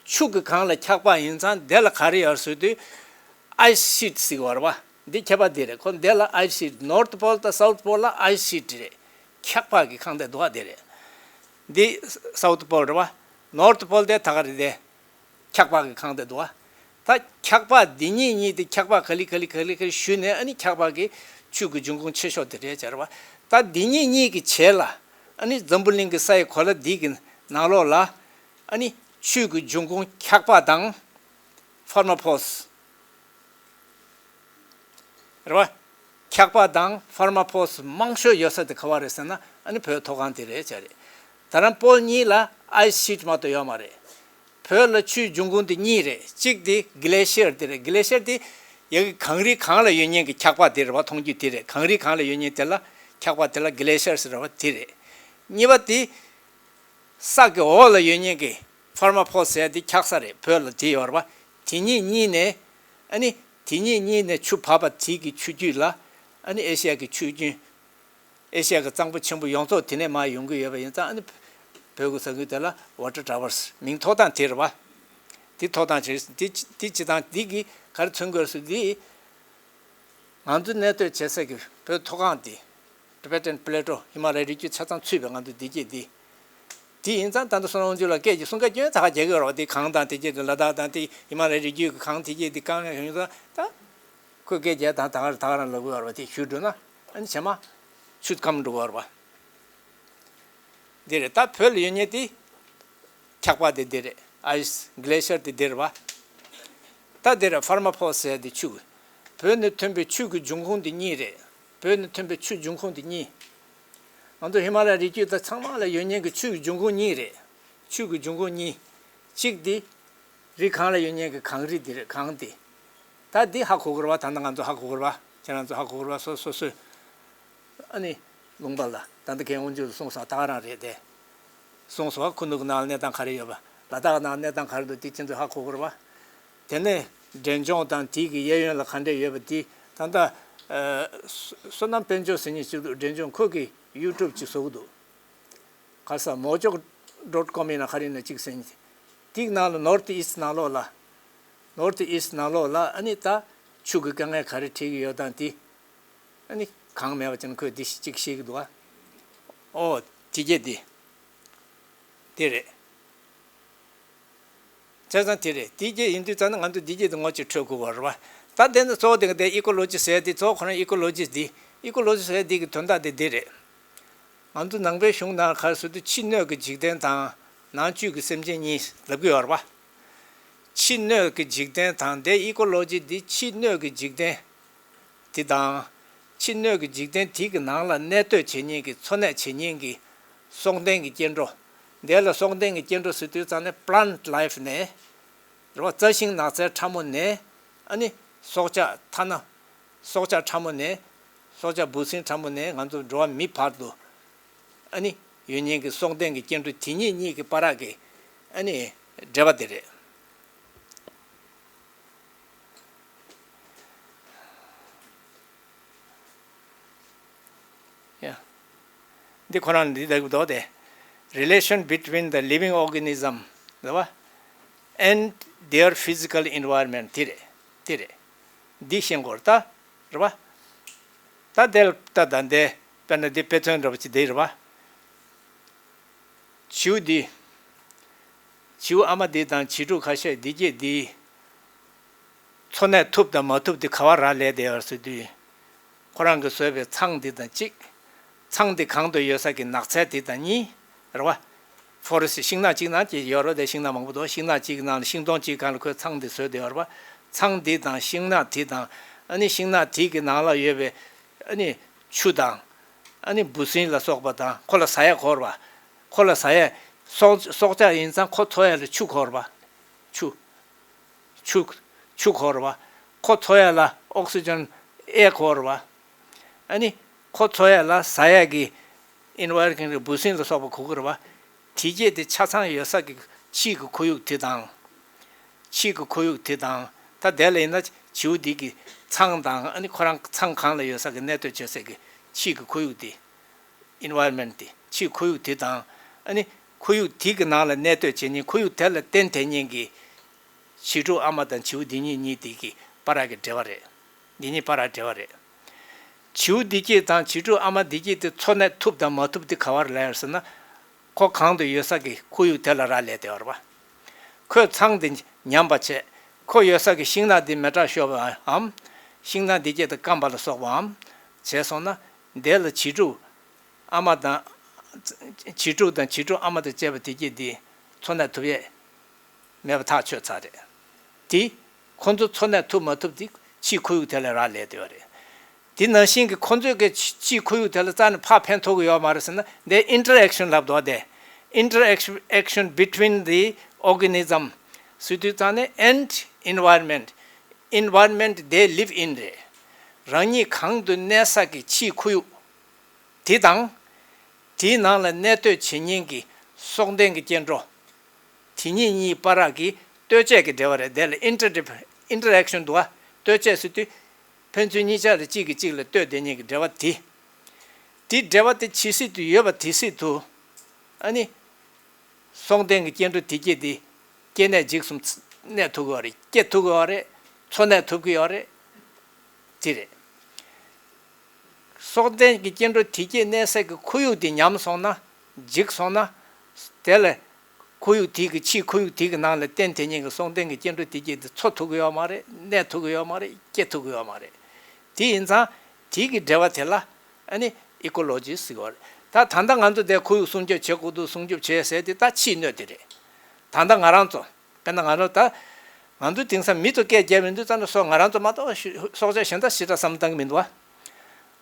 ཆུ་གི་སྒང་ལ་འཁྱག་པ་ཡིན་ཙང་དེ་ལ་ག་རེ་ཡོད་ཟེར་དུས་ice sheet ཟེར་གྱི་ཡོད་རེད་བ། འདི་ཁྱད་པར་འདི་རེད། ཁོ་འདི་ལ་ice sheet, north pole དང་south pole ལ་ice sheet རེད། འཁྱག་པ་གི་ཁང་དེ་འདུག་བ་དེ་རེད། འདི་south pole རེད་བ། north pole དེ་ད་ག་རེད་དེ། འཁྱག་པ་གི་ཁང་དེ་འདུག་བ། ད་འཁྱག་པ་འདི་གཉིས་གཉིས་དེ་འཁྱག་པ་ག་ལེ་ག་ལེ་ག་ལེ་ག་ལེ་ཞུས་ནས་ཨ་ནི་འཁྱག་པ་གི་ཆུ་གི་འབྱུང་ཁུངས་ཆེ་ཤོས་དེ་རེད་བྱ་རེད་བ། ད་འདི་གཉིས་གཉིས་ཀྱི་བྱེད་ལ་ཨ་ནི་འཛམ་བུ་གླིང་གི་ས་ཡི་གོ་ལ་འདི་གི་ནང་ལོགས་ལ་ཨ་ནི་ཆུ་གི་འབྱུང་ཁུངས་འཁྱག་པ་དང་ཕར་མ་ཕོས། རེད་བ། འཁྱག་པ་དང་ཕར་མ་ཕོས་མང་ཤོས་ཡོད་ས་དེ་ག་བ་རེད་ཟེར་ན་ཨ་ནི་བོད་མཐོ་སྒང་དེ་རེད་བྱ་རེད། ད་རང་པོལ་གཉིས་ལ་ice sheet མ་གཏོགས་ཡོད་མ་རེད། བོད་ལ་ཆུའི་འབྱུང་ཁུངས་དེ་གཉིས་རེད། གཅིག་དེ་glacier དེ་རེད། glacier དེ་ཡ་གི་གངས་རི་སྒང་ལ་ཡོད་མཁན་གྱི་འཁྱག་པ་དེ་རེད་བ། མཐོང་རྒྱུ་དེ་རེད། གངས་རི་སྒང་ལ་ཡོད་མཁན་དེ་ལ་འཁྱག་པ་དེ་ལ་glacier ཟེར་བ་དེ་རེད། གཉིས་པ་དེ་ས་གི་འོག་ལ་ཡོད་མཁན་གྱི་permafrost ཟེར་དེ་འཁྱག་ས་རེད། བོད་ལ་དེ་ཡོད་རེད་བ། དེ་གཉིས་གཉིས་ནས་ཨ་ནི་དེ་གཉིས་གཉིས་ནས་ཆུ་བབས་པ་དེ་གི་ཆུ་རྒྱུད་ལ་ཨ་ནི་ཨེ་ཤི་ཡ་གི་ཆུ་རྒྱུན། ཨེ་ཤི་ཡ་གི་གཙང་པོ་ཆེན་པོ་ཡོངས་རྫོགས་དེ་ནས་མར་ཡོང་གི་ཡོད་པ་ཡིན་ཙང་ཨ་ནི་བོད་ཀྱི་ས་ཁུལ་དེ་ལ་water towers མིང་ཐོགས་སྟངས་དེ་རེད་བ། དེ་ཐོགས་སྟངས་བྱས་དེ་དེ་སྤྱི་དང་དེ་གི་ག་རེ་མཚོན་དགོས་སུ་དེ། ང་ཚོ་གནས་སྡོད་བྱེད་ས་གི་བོད་མཐོ་སྒང་དེ། Tibetan Plateau ཧི་མ་ལ་ཡའི་རི་རྒྱུད་ཆ་ཚང་ཚུད་པའི་ང་ཚོ་བདེ་སྐྱིད་དེ། དེ་ཡིན་ཙང་ད་ལྟ་བསོད་ནམས་དབང་ཕྱུག་ལགས་སྐད་ཀྱི་གསུང་སྐད་སྐྱོན་ད་ག་རྒྱག་གི་ཡོད་རེད་བ། དེ་གངས་དང་དེ་སྐད་དུ་ལ་དྭགས་དང་དེ་ཧི་མ་ལ་ཡའི་རི་རྒྱུད་ཀྱི་གངས་དེ་སྐད་དེ་གང་ཡང་ཡོང་ཙང་ད། ཁོས་སྐད་རྒྱག་དང་ད་ག་རང་ད་ག་རང་ལབ་གི་ཡོད་རེད་བ། དེ་ཞུ་འགྲོ་ན་ཨ་ནི་བྱེ་མ་ཆུ་སྐམ་འགྲོ་གི་ཡོད་རེད་བ། འདི་རེད། ད་བོད་ལ་ཡོད་མཁན་དེ་འཁྱག་པ་དེ་འདི་རེད། ice glacier དེ་འདི་རེད་བ། ད་འདི་རེད། permafrost ཟེར་དེ་ཆུ། བོད་ནས་ཐོན་པའི་ཆུ་གི་འབྱུང་ཁུངས་དེ་གཉིས་རེད། བོད་ནས་ཐོན་པའི་ཆུ་འབྱུང་ཁུངས་དེ་གཉིས། ང་ཚོ་ཧི་མ་ལ་ཡའི་རི་རྒྱུད་དང་ཚང་མ་ལ་ཡོད་མཁན་གྱི་ཆུ་གི་འབྱུང་ཁུངས་གཉིས་རེད། ཆུ་གི་འབྱུང་ཁུངས་གཉིས། གཅིག་དེ་རི་སྒང་ལ་ཡོད་མཁན་གྱི་གངས་རི་དེ་རེད། གངས་དེ། ད་འདི་ཧ་གོ་གི་རེད་བ། ད་ནི་ང་ཚོ་ཧ་གོ་གི་རེད་བ། ཁྱེད་རང་ཚོ་ཧ་གོ་གི་རེད་བ། སོ་སོ་སོས། ཨ་ནི་ལུང་པ་ལ་ད་ལྟ་རྒན་དབང་ཕྱུག་གསུངས་སོང་། ད་ག་རང་རེད་དེ། གསུངས་སོང་། ཁུ་ནུ་གི་ནང་ལ་གནས་སྟངས་ག་རེ་ཡོད་པ། ལ་དྭགས་ནང་གནས་སྟངས་ག་རེ་འདུག་དེ་ཁྱེད་ཚོས་ཧ་གོ་གི་རེད་བ། དེ་ནས་འབྲས་ལྗོངས་དང་དེ་གི་གཡས་གཡོན་ལ་ག་འདྲས་ཡོད་པ་དེ་ད་ལྟ་ཨ་བསོད་ནམས་དཔལ་འབྱོར་ཟེར་མཁན་ཅིག་འདུག་འབྲས་ལྗོངས། ཁོ་གི་ཡུ་ཊུབ་ཅིག་བཟོ་གི་འདུག་ག་ས་མོ་ཅོག་dot com ཡིན་ན་ག་རེ་ཡིན་ན་གཅིག་ཟིན། དེའི་ནང་ལ་North East ནང་ལོགས་ལ། North East ནང་ལོགས་ལ་ཨ་ནི་ད་ཆུ་གི་དཀའ་ངལ་ག་རེ་འཕྲད་ཀྱི་ཡོད་དང་དེ། ཨ་ནི་གང་མེད་པ་ཅན་ཁོས་འདི་གཅིག་བཤད་ཀྱི་འདུག་ཨ། ཨོ། དེ་གྱད་འདི། དེ་རེད། བྱས་ཙང་དེ་རེད། དེ་གྱད་ཡིན་དུས་ཙང་ན་ང་ཚོ་འདི་གྱད་དེ་ངོ་གཅིག་འཕྲོད་དགོས་པ་རེད་བ། ད་དེ་ནི་གཙོ་བོ་དེ་ག་དེ་ecology ཟེར་དེ་གཙོ་བོ་ཁོ་རང་ecology འདི། ecology ཟེར་འདི་གི་དོན་དག་དེ་འདི་རེད། ང་ཚོ་ནང་པའི་གཞུང་ནང་ག་རེ་ཟེར་དུས་ཕྱི་སྣོད་ཀྱི་འཇིག་རྟེན་དང་ནང་བཅུད་ཀྱི་སེམས་ཅན་གཉིས་ལབ་ཀྱི་ཡོད་རེད་བ། ཕྱི་སྣོད་ཀྱི་འཇིག་རྟེན་དང་དེ་ecology འདི་ཕྱི་སྣོད་ཀྱི་འཇིག་རྟེན་དེ་དང་། ཕྱི་སྣོད་ཀྱི་འཇིག་རྟེན་དེ་གི་ནང་ལ་གནས་སྡོད་བྱེད་མཁན་གྱི་འཚོ་གནས་བྱེད་མཁན་གྱི་སྲོག་ལྡན་གྱི་སྐྱེ་འགྲོ། དེ་ལ་སྲོག་ལྡན་གྱི་སྐྱེ་འགྲོ་ཟེར་དུས་ཙང་ནས་plant life ནས་རེད་བ། རྩྭ་ཤིང་ནགས་ཚལ་ཕྲ་མོ་ནས་ཨ་ནི་སྲོག་ཆགས་ཐ་ན། སྲོག་ཆགས་ཕྲ་མོ་ནས། སྲོག་ཆགས་འབུ་སྲིན་ཕྲ་མོ་ནས་ང་ཚོ་འགྲོ་བ་མི་བར་དུ། ཨ་ནི་ ཡོད་མཁན་གྱི་སྲོག་ལྡན་གྱི་སྐྱེ་འགྲོ་དེ་གཉིས་གཉིས་ཀྱི་བར་གྱི་ཨ་ནི་འབྲེལ་བ་དེ་རེད། ཡ། འདི་ཁོ་རང་འདི་ལྟ་བུ་འདུག་སྟེ། relation between the living organism རེད་བ། and their physical environment དེ་རེད། དེ་རེད། འདི་ཤེས་དགོས་རེད་ད། རེད་བ། ད་དེ་ལ་ལྟ་ད་འདི་དཔེར་ན་འདི་དཔེ་མཚོན་འདྲ་པོ་ཅིག་འདི་རེད་བ། བྱིའུ་འདི། བྱིའུ་ཨ་མ་འདི་དང་བྱིས་ཕྲུག་ཁ་ཤས་འདི་སྐྱེས་འདི། འཚོ་གནས་ཐུབ་དང་མ་ཐུབ་དེ་ག་བ་རག་ལས་བསྡད་ཡོད་ཟེར་དུས། ཁོ་རང་གིས་བཟོས་པའི་ཚང་འདི་དང་གཅིག་ཚང་འདི་གང་དུ་ཡོད་ས་ཀྱི་ནགས་ཚལ་འདི་དང་གཉིས། རེད་བ། ཕོ་རེ་སི་ཤིང་ནགས་གཅིག་ནང་གི་ཡོད་རེད་དེ། ཤིང་ནགས་མང་པོ་འདུག་ཤིང་ནགས་གཅིག་གི་ནང་ལ་ཤིང་སྡོང་གཅིག་སྒང་ལ་ཁོས་ཚང་འདི་བཟོས་བསྡད་ཡོད་རེད་བ། ཚང་འདི་དང་ཤིང་ནགས་དེ་དང་། ཨ་ནི་ཤིང་ནགས་དེ་གི་ནང་ལ་ཡོད་པའི་ཨ་ནི་ཆུ་དང་། ཨ་ནི་འབུ་སྲིན་ལ་སོགས་པ་དང་། ཁོ་ལ་ཟ་ཡ་དགོས་རེད་བ། ཁོ་ལ་ཟ་ཡ། སྲོག་སྲོག་ཆགས་ཡིན་ཙང་ཁོ་འཚོ་ཡ་ལ་ཆུ་དགོས་རེད་བ། ཆུ། ཆུ། ཆུ་དགོས་རེད་བ། ཁོ་འཚོ་ཡ་ལ་ཨོག་སི་ཇན་ཨེ་དགོས་རེད་བ། ཨ་ནི་ཁོ་འཚོ་ཡ་ལ་ཟ་ཡ་གི་ཨེན་ཝའི་རོན་མེན་ཊི་འབུ་སྲིན་ལ་སོགས་པ་དགོས་ཀྱི་རེད་བ། དེ་གྱད་དེ་ཆ་ཚང་ཡོད་ས་གི་ཕྱིའི་གི་ཁོར་ཡུག་དེ་དང་། ཕྱིའི་གི་ཁོར་ཡུག་དེ་དང་། ད་དེ་ལ་ཡིན་ན་བྱིའུ་འདི་གི་ཚང་དང་། ཨ་ནི་ཁོ་རང་ཚང་སྒང་ལ་ཡོད་ས་གི་གནས་སྡོད་བྱེད་ས་གི་ཕྱིའི་གི་ཁོར་ཡུག་དེ། ཨེན་ཝའི་རོན་མེན་ཊི་དེ། ཕྱིའི་ཁོར་ཡུག་དེ་དང་། ཨ་ནི་ཁོར་ཡུག་དེ་གི་ནང་ལ་གནས་སྡོད་བྱེད་མཁན། ཁོར་ཡུག་དེ་ལ་བརྟེན་བསྡད་མཁན་གྱི་བྱིས་ཕྲུག་ཨ་མ་དང་བྱིའུ་འདི་གཉིས་གཉིས་དེ་གི་བར་གྱི་འབྲེལ་བ་རེད། འདི་གཉིས་བར་གྱི་འབྲེལ་བ་རེད། བྱིའུ་འདི་གྱད་དང་བྱིས་ཕྲུག་ཨ་མ་འདི་གྱད་དེ་འཚོ་གནས་ཐུབ་དང་མ་ཐུབ་དེ་ག་བར་ལ་ཡོད་ཟེར་ན། ཁོ་གང་དུ་ཡོད་ས་གི་ཁོར་ཡུག་དེ་ལ་རག་ལས་བསྡད་ཡོད་རེད་བ། ཁོས་ཚང་འདི་ཉམས་པ་བྱས། ཁོ་ཡོད་ས་གི་ཤིང་ནགས་འདི་མེ་དྲག་ཤོར་བའམ། ཤིང་ནགས་འདི་གྱད་དེ་སྐམ་པ་ལ་སོགས་པའམ་བྱས་སོང་ན། དེ་ལ་བྱིས་ཕྲུག་ཨ་མ་དང་། བྱིས་ཕྲུག་དང་བྱིས་ཕྲུག་ཨ་མ་དང་བཅས་པ་དེ་གྱད་འདི་འཚོ་གནས་ཐུབ་ཡས་མེད་པ་ཐག་ཆོད་ཚར་རེད། དེ་ཁོ་ཚོ་འཚོ་གནས་ཐུབ་མ་ཐུབ་དེ་ཕྱིའི་ཁོར་ཡུག་དེ་ལ་རག་ལས་བསྡད་ཡོད་རེད། དེ་ནང་བཞིན་གྱི་ཁོ་ཚོས་ཀྱི་ཕྱི་ཕྱིའི་ཁོར་ཡུག་དེ་ལ་རྩ་ནས་ཕར་ཕན་ཐོགས་ཀྱི་ཡོད་མ་རེད་ཟེར་ན། འདི་ཨིན་ཊར་ཨེག་ཤན་ལབ་འདུག་སྟེ། Interaction between the organism ཟེར་དུས་ཙང་ནས་and environment, environment they live in རེད། རང་ཉིད་གང་དུ་གནས་ས་གི་ཕྱིའི་ཁོར་ཡུག་དེ་དང་། དེའི་ནང་ལ་གནས་སྡོད་བྱེད་མཁན་གྱི་སྲོག་ལྡན་གྱི་སྐྱེ་འགྲོ། དེ་གཉིས་གཉིས་བར་གྱི་ལྟོས་བཅས་ཀྱི་འབྲེལ་བ་རེད། དེ་ལ་ཨིན་ཊར་ཨིན་ཊར་ཨེག་ཤན་འདུག་བ། ལྟོས་བཅས་ཟེར་དུས་ཕན་ཚུན་གཉིས་ཆ་ལ་གཅིག་གིས་གཅིག་ལ་ལྟོས་བསྡད་མཁན་གྱི་འབྲེལ་བ་དེ། དེ་འབྲེལ་བ་དེ་ཇི་སྲིད་དུ་ཡོད་པ་དེ་སྲིད་དུ། ཨ་ནི། སྲོག་ལྡན་གྱི་སྐྱེ་འགྲོ་དེ་གྱད་དེ་སྐྱེ་གནས་འཇིག་གསུམ་གནས་ཐུབ་ཀྱི་ཡོད་རེད། སྐྱེ་ཐུབ་ཀྱི་ཡོད་རེད། འཚོ་གནས་ཐུབ་ཀྱི་ཡོད་རེད། དེ་རེད། སྲོག་ལྡན་གྱི་སྐྱེ་འགྲོ་དེ་གྱད་གནས་ས་གི་ཁོར་ཡུག་དེ་ཉམས་སོང་ན། འཇིག་སོང་ན། དེ་ལ་ཁོར་ཡུག་དེ་གི་ཕྱིའི་ཁོར་ཡུག་དེ་གི་ནང་ལ་བརྟེན་དེ་ཉིད་ཀྱི་སྲོག་ལྡན་གྱི་སྐྱེ་འགྲོ་དེ་གྱད་དེ་འཚོ་ཐུབ་ཀྱི་ཡོད་མ་རེད། གནས་ཐུབ་ཀྱི་ཡོད་མ་རེད། སྐྱེ་ཐུབ་ཀྱི་ཡོད་མ་རེད། དེ་ཡིན་ཙང་དེ་གི་འབྲེལ་བ་དེ་ལ་ཨ་ནི་ཨི་ཀོ་ལོ་ཇི་ཟེར་གྱི་ཡོད་རེད། ད་ད་ལྟ་ང་ཚོ་དེ་ཁོར་ཡུག་སྲུང་སྐྱོབ་བྱེད་དགོས་འདུག་སྲུང་སྐྱོབ་བྱེད་ཟེར་དེ་ད་ཕྱིའི་གནོད་དེ་རེད། ད་ལྟ་ང་རང་ཚོ། དཔེར་ན་ང་ཚོ་ད། ང་ཚོ་དེང་སང་མི་ཚོ་སྐད་རྒྱབ་མི་འདུག་རྩ་ནས་སྲོག་ང་རང་ཚོ་མ་གཏོགས་ཤི་སྲོག་ཆགས་གཞན་དག་ཞེ་དྲག་བསམ་བློ་བཏང་གི་མི་འདུག་བ།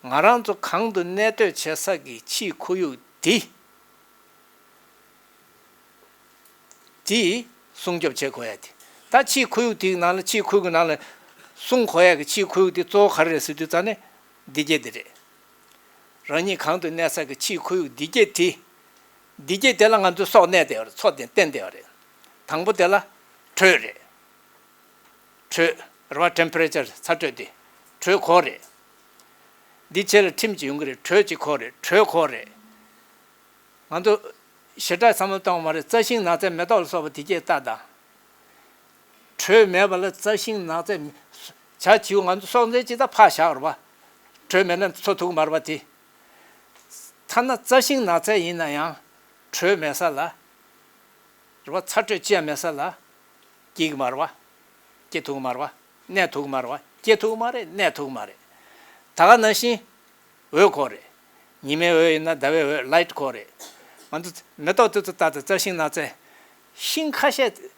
ང་རང་ཚོ་གང་དུ་གནས་སྡོད་བྱེད་ས་གི་ཕྱིའི་ཁོར་ཡུག་དེ། དེ་སྲུང་སྐྱོབ་བྱེད་དགོས་ཡ་དེ། ད་ཕྱིའི་ཁོར་ཡུག་དེའི་ནང་ལ་ཕྱིའི་ཁོར་ཡུག་ནང་ལ་སྲུང་དགོས་ཡ་གི་ཕྱིའི་ཁོར་ཡུག་དེ་གཙོ་བོ་ག་རེ་རེད་ཟེར་དུས་ཙང་ནས་འདི་གྱད་དེ་རེད། རང་ཉིད་གང་དུ་གནས་ས་གི་ཕྱིའི་ཁོར་ཡུག་འདི་གྱད་དེ། འདི་གྱད་དེ་ལ་ང་ཚོའི་སྲོག་གནས་བསྡད་ཡོད་རེད། འཚོ་བསྡད་བརྟན་བསྡད་ཡོད་རེད། དང་པོ་དེ་ལ་དྲོད་རེད། དྲོད་རེད་བ། ཊེམ་པ་རེ་ཅར་ཚ་དྲོད་དེ་དྲོད་དགོས་རེད། འདི་བྱེད་ལ་ཁྲིམས་ཅིག་ཡོང་གི་རེད། དྲོད་ཅིག་དགོས་རེད། དྲོད་དགོས་རེད། ང་ཚོ་ཞེ་དྲག་བསམ་བློ་གཏོང་བ་མ་རེད། རྩྭ་ཤིང་ནགས་ཚལ་མེ་ཏོག་ལ་སོགས་པ་དེ་གྱད་ལྟ་དང་། དྲོད་མེད་པ་ལ་རྩྭ་ཤིང་ནགས་ཚལ་མེ། བྱ་བྱིའུ་ང་ཚོ་སྲོག་ཟན་ཅིག་ད་ཕར་བཞག་རེད་བ། དྲོད་མེད་ན་འཚོ་ཐུབ་ཀྱི་མ་རེད་བ་དེ། ཐ་ན་རྩྭ་ཤིང་ནགས་ཚལ་ཡིན་ན་ཡང་དྲོད་མེད་ས་ལ། རེད་བ། ཚ་དྲོད་ཅི་ཡང་མེད་ས་ལ་སྐྱེ་གི་མ་རེད་བ། སྐྱེ་ཐུབ་ཀྱི་མ་རེད་བ། གནས་ཐུབ་ཀྱི་མ་རེད་བ། སྐྱེ་ཐུབ་ཀྱི་མ་རེད། གནས་ཐུབ་ཀྱི་མ་རེད། ད་ག་ནང་བཞིན། འོད་དགོས་རེད། ཉི་མའི་འོད་ཡིན་ན་ཟླ་བའི་འོད། ལའིཊ་དགོས་རེད། ང་ཚོ་མེ་ཏོག་དེ་ཚོ་ལྟ་དང་། རྩྭ་ཤིང་ནགས་ཚལ། ཤིང་ཁ་ཤས།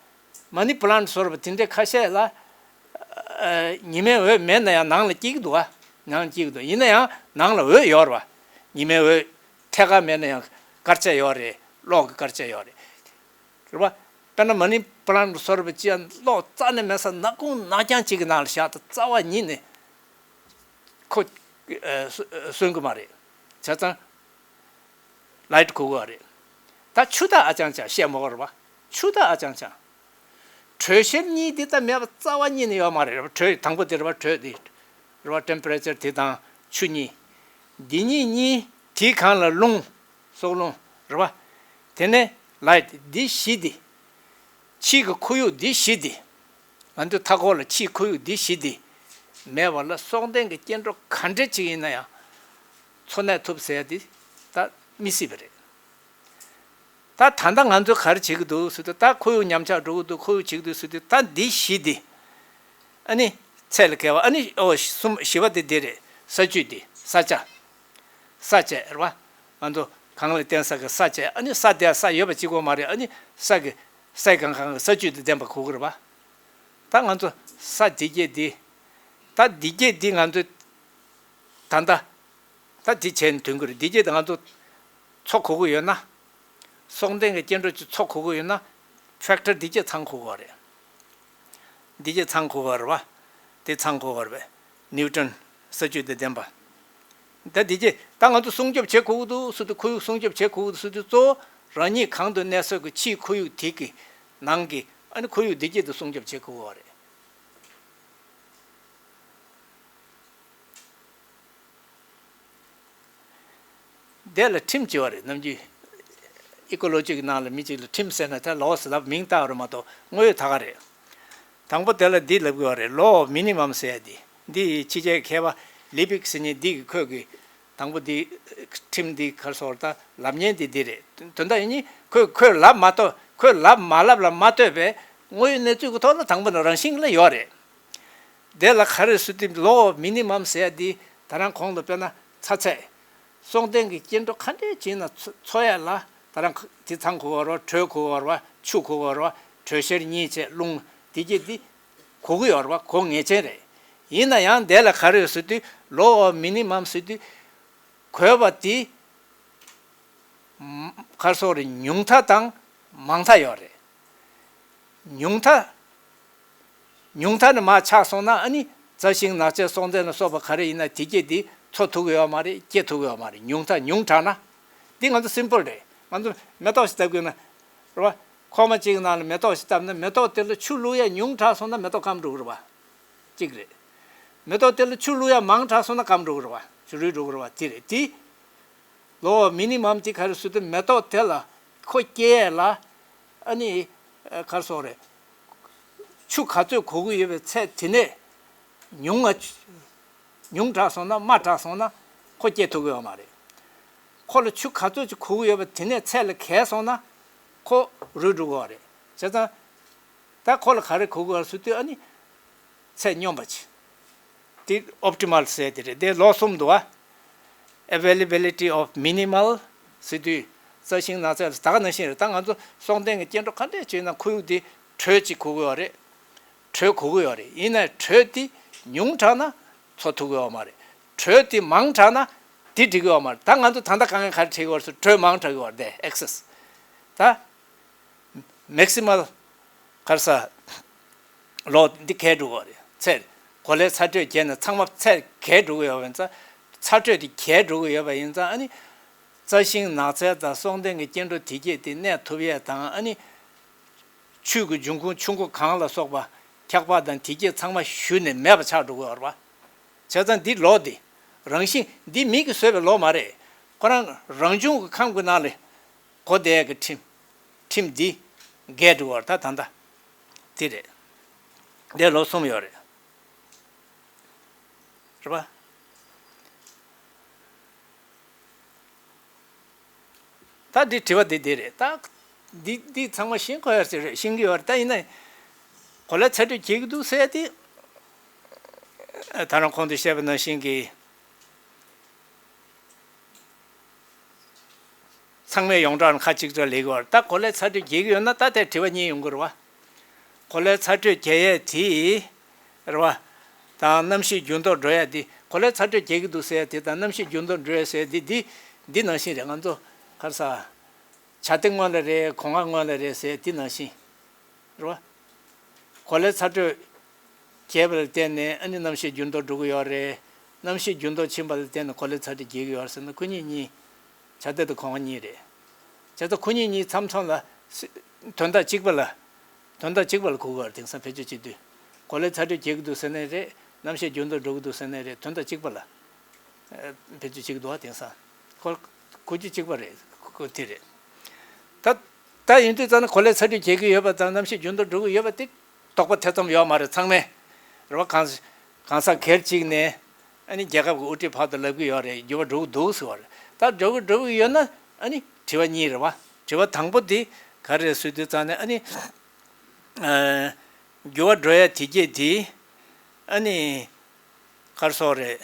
མ་ནི་པ་ལན་ཊི་བཟོ་འདྲ་པོ་དེ་འདྲའི་ཁ་ཤས་ལ། ཨ། ཉི་མའི་འོད་མེད་ན་ཡང་ནང་ལ་སྐྱེ་གི་འདུག་བ། ནང་ལ་སྐྱེ་གི་འདུག་ཡིན་ན་ཡང་ནང་ལ་འོད་ཡོད་རེད་བ། ཉི་མའི་འོད་ཐད་ཀར་མེད་ན་ཡང་དཀར་ཆ་ཡོད་རེད། གློག་གི་དཀར་ཆ་ཡོད་རེད། རེད་བ། དཔེར་ན་མ་ནི་པ་ལན་ཊི་བཟོ་འདྲ་པོ་ཅིག་ཡང་གློག་རྩ་ནས་མེད་ས་ནག་ཁུང་ནག་རྐྱང་ཅིག་གི་ནང་ལ་བཞག་དང་། རྩ་བ་ཉིད་ནས་ཁོ། ཨ། གསོན་གྱི་མ་རེད། བྱས་ཙང་། ལའིཊ་གོ་གི་ཡོད་རེད། ད་ཆུ་དང་ཨ་ཅང་ཅང་བཤད་མ་དགོས་རེད་པ། ཆུ་དང་ཨ་ཅང་ཅང་། དྲོད་གཤེར་གཉིས་འདི་ད་མེད་པ་རྩ་བ་ཉིད་ནས་ཡོད་མ་རེད་རེད་པ། དྲོད་དང་པོ་དེ་རེད་པ། དྲོད་འདི་རེད་པ། ཊེམ་པ་རེ་ཅར་དེ་དང་ཆུ་གཉིས། འདི་གཉིས་གཉིས་དེའི་སྒང་ལ་རླུང་། སྲོག་རླུང་རེད་པ། དེ་ནས་ལའིཊ་འདི་བཞི་འདི། ཕྱིའི་ཁོར་ཡུག་འདི་བཞི་འདི། ང་ཚོའི་མཐའ་འཁོར་ལ་ཕྱིའི་ཁོར་ཡུག་འདི་བཞི་འདི་མེད་པ་ལ་སྲོག་ལྡན་གྱི་སྐྱེ་འགྲོ་ག་འདྲ་ཅིག་ཡིན་ན་ཡང་འཚོ་གནས་ཐུབ་ཟེར་ཡ་འདི་ད་མི་སྲིད་པ་རེད། ད་ད་ལྟ་ང་ཚོས་ག་རེ་བྱེད་ཀྱི་འདུག་ཟེར་དུས། ད་ཁོར་ཡུག་ཉམས་ཆག་འགྲོ་གི་འདུག་ཁོར་ཡུག་བྱེད་ཀྱི་འདུག་ཟེར་དུས། ད་འདི་བཞི་འདི་ཨ་ནི་ཚད་ལས་བརྒལ་བ། ཨ་ནི་ཨོ་གསུམ་བཞི་པ་འདི་འདི་རེད། ས་བཅུད་འདི་ས་ཆ། ས་བཅད་རེད་པ། ང་ཚོ་གངས་ལ་བརྟེན་ས་གི་ས་བཅད། ཨ་ནི་ས་དེ་ས་ཡོད་པ་གཅིག་པོ་མ་རེད། ཨ་ནི་ས་གི་སའི་གང་གང་གི་ས་བཅུད་དེ་ལྡན་པ་གོ་གི་རེད་པ། ད་ང་ཚོ་ས་འདི་སྐྱེད་འདི། ད་འདི་སྐྱེད་འདི་ང་ཚོ་ད་ལྟ་ད་འདི་བྱས་ནས་ཐོན་གི་རེད། འདི་སྐྱེད་དེ་ང་ཚོ་འཚོ་གོ་གི་ཡོད་ན། སྲོག་ལྡན་གྱི་སྐྱེ་འགྲོ་ཅིག་འཚོ་གོ་གི་ཡོད་ན། ཕེག་ཊར་འདི་སྐྱེད་ཚང་གོ་གི་རེད། འདི་སྐྱེད་ཚང་གོ་གི་རེད་པ། དེ་ཚང་གོ་གི་རེད་པས། ནིའུ་ཊོན་ས་བཅུད་དང་ལྡན་པ། ད་འདི་སྐྱེད་ད་ང་ཚོ་སྲུང་སྐྱོབ་བྱེད་དགོས་ཀྱི་འདུག་ཟེར་དུས། ཁོར་ཡུག་སྲུང་སྐྱོབ་བྱེད་དགོས་ཀྱི་འདུག་ཟེར་དུས། གཙོ་བོ་རང་ཉིད་གང་དུ་གནས་ས་གི་ཕྱིའི་ཁོར་ཡུག་དེ་གི་ནང་གི་ཨ་ནི་ཁོར་ཡུག་འདི་སྐྱེད་དེ་སྲུང་སྐྱོབ་བྱེད་དགོས་པ་རེད། དེ་ལ་ཁྲིམས་བྱེད་པ་རེད། ནམ་རྒྱུན་ཨི་ཀོ་ལོ་ཇི་གི་ནང་ལ་མི་གཅིག་ལ་ཁྲིམས་ཟེར་ན་ད་ལོ་ཟེར་ལབ་མིང་བཏགས་རེད་མ་གཏོགས་དངོས་ཡོད་ད་ག་རེད། དང་པོ་དེ་ལ་འདི་ལབ་དགོས་པ་རེད། ལོ་ཨོ་མི་ནི་མམ་ཟེར་ཡ་འདི། འདི་ཕྱི་རྒྱལ་མཁས་པ་ལི་པིག་ཟེར་མཁན་འདི་གིས་ཁོས་གི་དང་པོ་འདི་ཁྲིམས་འདི་ག་རེ་ཟེར་ད་ལབ་མཁན་འདི་འདི་རེད། དོན་དག་ཡིན་ནི་ཁོས་ཁོས་ལབ་མ་གཏོགས། ཁོས་ལབ་མ་ལབ་ལ་མ་ལྟོས་པའི་དངོས་ཡོད་གནས་ཚུལ་གྱི་ཐོག་ལ་དང་པོ་ནས་རང་བཞིན་ལ་ཡོད་རེད། དེ་ལ་ག་རེ་ཟེར་དུས། ལོ་ཨོ་མི་ནི་མམ་ཟེར་ཡ་འདི་ད་རང་གོང་དུ་དཔེར་ན་ཚ་ཚད། སྲོག་ལྡན་གྱི་སྐྱེ་འགྲོ་ག་འདྲས་ཅིག་ཡིན་ན་འཚོ་འཚོ་ཡ་ལ་ད་རང་དེ་ཚང་གོ་གི་ཡོད་རེད་པ། དྲོད་གོ་གི་ཡོད་རེད་པ། ཆུ་གོ་གི་ཡོད་རེད་པ། དྲོད་གཤེར་གཉིས་བྱས་རླུང་འདི་སྐྱེད་འདི་གོ་གི་ཡོད་རེད་པ། གོ་ངེས་ཅན་རེད། ཡིན་ན་ཡང་དེ་ལ་ག་རེ་ཟེར་དུས། ལོ་ཨོ་མི་ནི་མམ་ཟེར་དུས། གོ་བ་དེ་ག་རེ་ཟེར་རེད། ཉུང་མཐའ་དང་མང་མཐའ་ཡོད་རེད། ཉུང་མཐའ། ཉུང་མཐའ་ནས་མར་ཆག་སོང་ན་ཨ་ནི་རྩྭ་ཤིང་ནགས་ཚལ་སྲོག་ལྡན་ལ་སོགས་པ་ག་རེ་ཡིན་ན་དེ་སྐྱེད་དེ་འཚོ་ཐུབ་ཀྱི་ཡོད་མ་རེད། སྐྱེ་ཐུབ་ཀྱི་ཡོད་མ་རེད། ཉུང་མཐའ་ཉུང་དྲགས་ན། འདི་ང་ཚོ་སིམ་པལ་རེད། ང་ཚོ་མེ་ཏོག་ཞིག་བཏབ་དགོས་ན་རེད་པ། ཁོག་མ་གཅིག་གི་ནང་ལ་མེ་ཏོག་ཞིག་བཏབ་ན་མེ་ཏོག་དེ་ལ་ཆུ་བླུག་ཡ་ཉུང་དྲགས་སོང་ན་མེ་ཏོག་སྐམ་འགྲོ་གི་རེད་པ། གཅིག་རེད། མེ་ཏོག་དེ་ལ་ཆུ་བླུག་ཡ་མང་དྲགས་སོང་ན་སྐམ་འགྲོ་གི་རེད་པ། ཆུ་རུལ་འགྲོ་གི་རེད་པ། དེ་རེད་དེ། ལོ་ཨོ་མི་ནི་མམ་དེ་ག་རེ་ཟེར་དུས། མེ་ཏོག་དེ་ལ་ཁོ་སྐྱེ་ཡས་ལ་ཨ་ནི་ཨ་ག་རེ་ཟེར་རེད། ཆུ་ག་ཚོད་གོ་གི་ཡོད་པའི་ཚད་དེ་ནས་ཉུང་ང་ཉུང་དྲགས་སོང་ན། དམའ་དྲགས་སོང་ན་ཁོ་སྐྱེ་ཐུབ་ཀྱི་ཡོད་མ་རེད། ཁོ་ལ་ཆུ་ག་ཚོད་ཅིག་གོ་གི་ཡོད་པ་དེ་ནས་ཚད་ལས་བརྒལ་སོང་ན་ཁོ་རུལ་འགྲོ་གི་ཡོད་རེད། བྱས་ཙང་ད་ཁོ་ལ་ག་རེ་གོ་གི་ཡོད་ཟེར་དུས། ཨ་ནི་ཚད་སྙོམས་པ་ཅིག་དེ་ཨོབ་ཊི་མལ་ཟེར་དེ་རེད། དེ་ལོ་གསུམ་འདུག་པ། Availability of minimal ཟེར་དུས་རྩྭ་ཤིང་ནགས་ཚལ་ད་ག་ནང་བཞིན་རེད། ད་ང་ཚོ་སྲོག་ལྡན་གྱི་སྐྱེ་འགྲོ་ག་འདྲས་བྱས་ན་ཁོར་ཡུག་དེ་དྲོད་ཅིག་གོ་གི་ཡོད་རེད། དྲོད་གོ་གི་ཡོད་རེད། ཡིན་ནའི་དྲོད་དེ་ཉུང་དྲགས་ན་འཚོ་ཐུབ་ཀྱི་ཡོད་མ་རེད། དྲོད་དེ་མང་དྲགས་ན་དེ་འགྲིག་གི་ཡོད་མ་རེད། ད་ང་ཚོ་ད་ལྟ་དཀའ་ངལ་ག་རེ་འཕྲད་ཀྱི་ཡོད་རེད་ཟེར། དྲོད་མང་དྲགས་ཀྱི་ཡོད་རེད། དེ་ཨེག་སེ་སི་ད། མེག་སི་མལ་ག་རེ་ཟེར། ལོ་འདི་བརྒལ་འགྲོ་གི་རེད། ཚད། གོ་ལའི་ཚ་དྲོད་བརྒལ་ནས་ཚང་མ་ཚད་བརྒལ་འགྲོ་གི་ཡོད་པ་ཡིན་ཙང་། ཚ་དྲོད་དེ་བརྒལ་འགྲོ་གི་ཡོད་པ་ཡིན་ཙང་། ཨ་ནི་རྩྭ་ཤིང་ནགས་ཚལ་དང་སྲོག་ལྡན་གྱི་སྐྱེ་འགྲོ་དེ་སྐྱེད་དེ་གནས་ཐུབ་ཡས་དང་། ཨ་ནི་ཆུ་གི་འབྱུང་ཁུངས་ཆུ་མགོ་གངས་ལ་སོགས་པ་འཁྱགས་པ་དང་དེ་སྐྱེད་ཚང་མ་ཞུ་ནས་མེད་པ་ཆགས་འགྲོ་གི་ཡོད་རེད་པ། བྱས་ཙང་འདི་ལོ་འདི་རང་བཞིན་འདི་མི་གིས་བཟོས་པའི་ལོ་མ་རེད། ཁོ་རང་རང་བྱུང་གི་ཁམས་ཀྱི་ནང་ལ་གོ་བསྡད་ཀྱི་ཁྲིམས། ཁྲིམས་འདི་འགལ་འགྲོ་བར་ད་ད་ལྟ་འདི་རེད། འདི་ལོ་གསུམ་ཡོད་རེད། རེད་པ། ད་འདི་དྲི་བ་འདི་འདི་རེད། ད་འདི་འདི་ཚང་མ་ཤེས་དགོས་ཡ་ཞིག་རེད། ཤེས་ཀྱི་ཡོད་རེད། ད་ཡིན་ན་གོ་ལའི་ཚ་དྲོད་རྒྱས་ཀྱི་འདུག་ཟེར་ཡ་དེ། ད་རང་གོང་དུ་བཤད་པ་ནང་བཞིན་གྱི། ཚང་མས་ཡོངས་གྲགས་ནས་ཁ་གཅིག་གྲགས་ལབ་ཀྱི་ཡོད་རེད། ད་གོ་ལའི་ཚ་དྲོད་རྒྱས་ཀྱི་ཡོད་ན་ད་དེ་དྲི་བ་གཉིས་ཡོང་གི་རེད་པ། གོ་ལའི་ཚ་དྲོད་རྒྱས་ཡས་དེ་རེད་པ། དང་གནམ་གཤིས་འགྱུར་ལྡོག་འགྲོ་ཡས་དེ། གོ་ལའི་ཚ་དྲོད་རྒྱས་ཀྱི་འདུག་ཟེར་ཡས་དེ་དང་གནམ་གཤིས་འགྱུར་ལྡོག་འགྲོ་ཡས་ཟེར་ཡས་དེ། འདི་འདི་ནང་བཞིན་རེད། ང་ཚོ་ག་རེ་ཟེར། བྱ་དེ་སྔོན་ལ་རེད། གོ་ལྔ་སྔོན་ལ་རེད་ཟེར་ཡས་དེ་ནང་བཞིན་རེད་པ། གོ་ལའི་ཚ་དྲོད་རྒྱས་པ་ལ་བརྟེན་ནས་ཨ་ནི་གནམ་གཤིས་འགྱུར་ལྡོག་འགྲོ་གི་ཡོད་རེད། གནམ་གཤིས་འགྱུར་ལྡོག་ཕྱིན་པ་ལ་བརྟེན་ནས་གོ་ལའི་ཚ་དྲོད་རྒྱས་ཀྱི་ཡོད་རེད་ཟེར་ན། ཁོ་གཉིས་གཉིས་ བྱ་དེ་དང་གོང་བ་གཉིས་རེད། བྱས་ཙང་ཁོ་གཉིས་གཉིས་མཚམས་མཚམས་ལ་སི་དོན་དག་གཅིག་པ་ལ། དོན་དག་གཅིག་པ་ལ་གོ་དགོས་པར་དེང་སང་བེད་སྤྱོད་བྱེད་དུས། གོ་ལའི་ཚ་དྲོད་རྒྱས་ཀྱི་འདུག་ཟེར་ནའི་རེད། གནམ་གཤིས་འགྱུར་ལྡོག་འགྲོ་གི་འདུག་ཟེར་ནའི་རེད། དོན་དག་གཅིག་པ་ལ་ཨ་བེད་སྤྱོད་བྱེད་ཀྱི་འདུག་བ། དེང་སང་ཁོ་གོ་རྒྱུ་གཅིག་པ་རེད། ཁོ་དེ་རེད། ད་ད་ཡིན་དུས་ཙང་ན་གོ་ལའི་ཚ་དྲོད་རྒྱས་ཀྱི་ཡོད་པ་དང་གནམ་གཤིས་འགྱུར་ལྡོག་འགྲོ་གི་ཡོད་པ་དེ་དོགས་པ་ཐེ་ཚོམ་ཡོད་མ་རེད། ཚང་མས་རེད་བ། གང་གང་ཟག་སྒེར་གཅིག་ནས་ཨ་ནི་རྒྱལ་ཁབ་ཀྱི་དབུ་ཁྲིད་བར་དུ་ལབ་ཀྱི་ཡོད་རེད། འགྱུར་བ་འགྲོ་གི་འདུག་ཟེར་བ་རེད། ད་འགྲོ་གི་འགྲོ་གི་ཡོད་ན་ཨ་ནི་དྲི་བ་གཉིས་རེད་བ། དྲི་བ་དང་པོ་དེ་ག་རེ་རེད་ཟེར་དུས་ཙང་ནས་ཨ་ནི་ཨ་འགྱུར་བ་འགྲོ་ཡ་དེ་རྒྱས་དེ་ཨ་ནི་ག་རེ་ཟེར་རེད།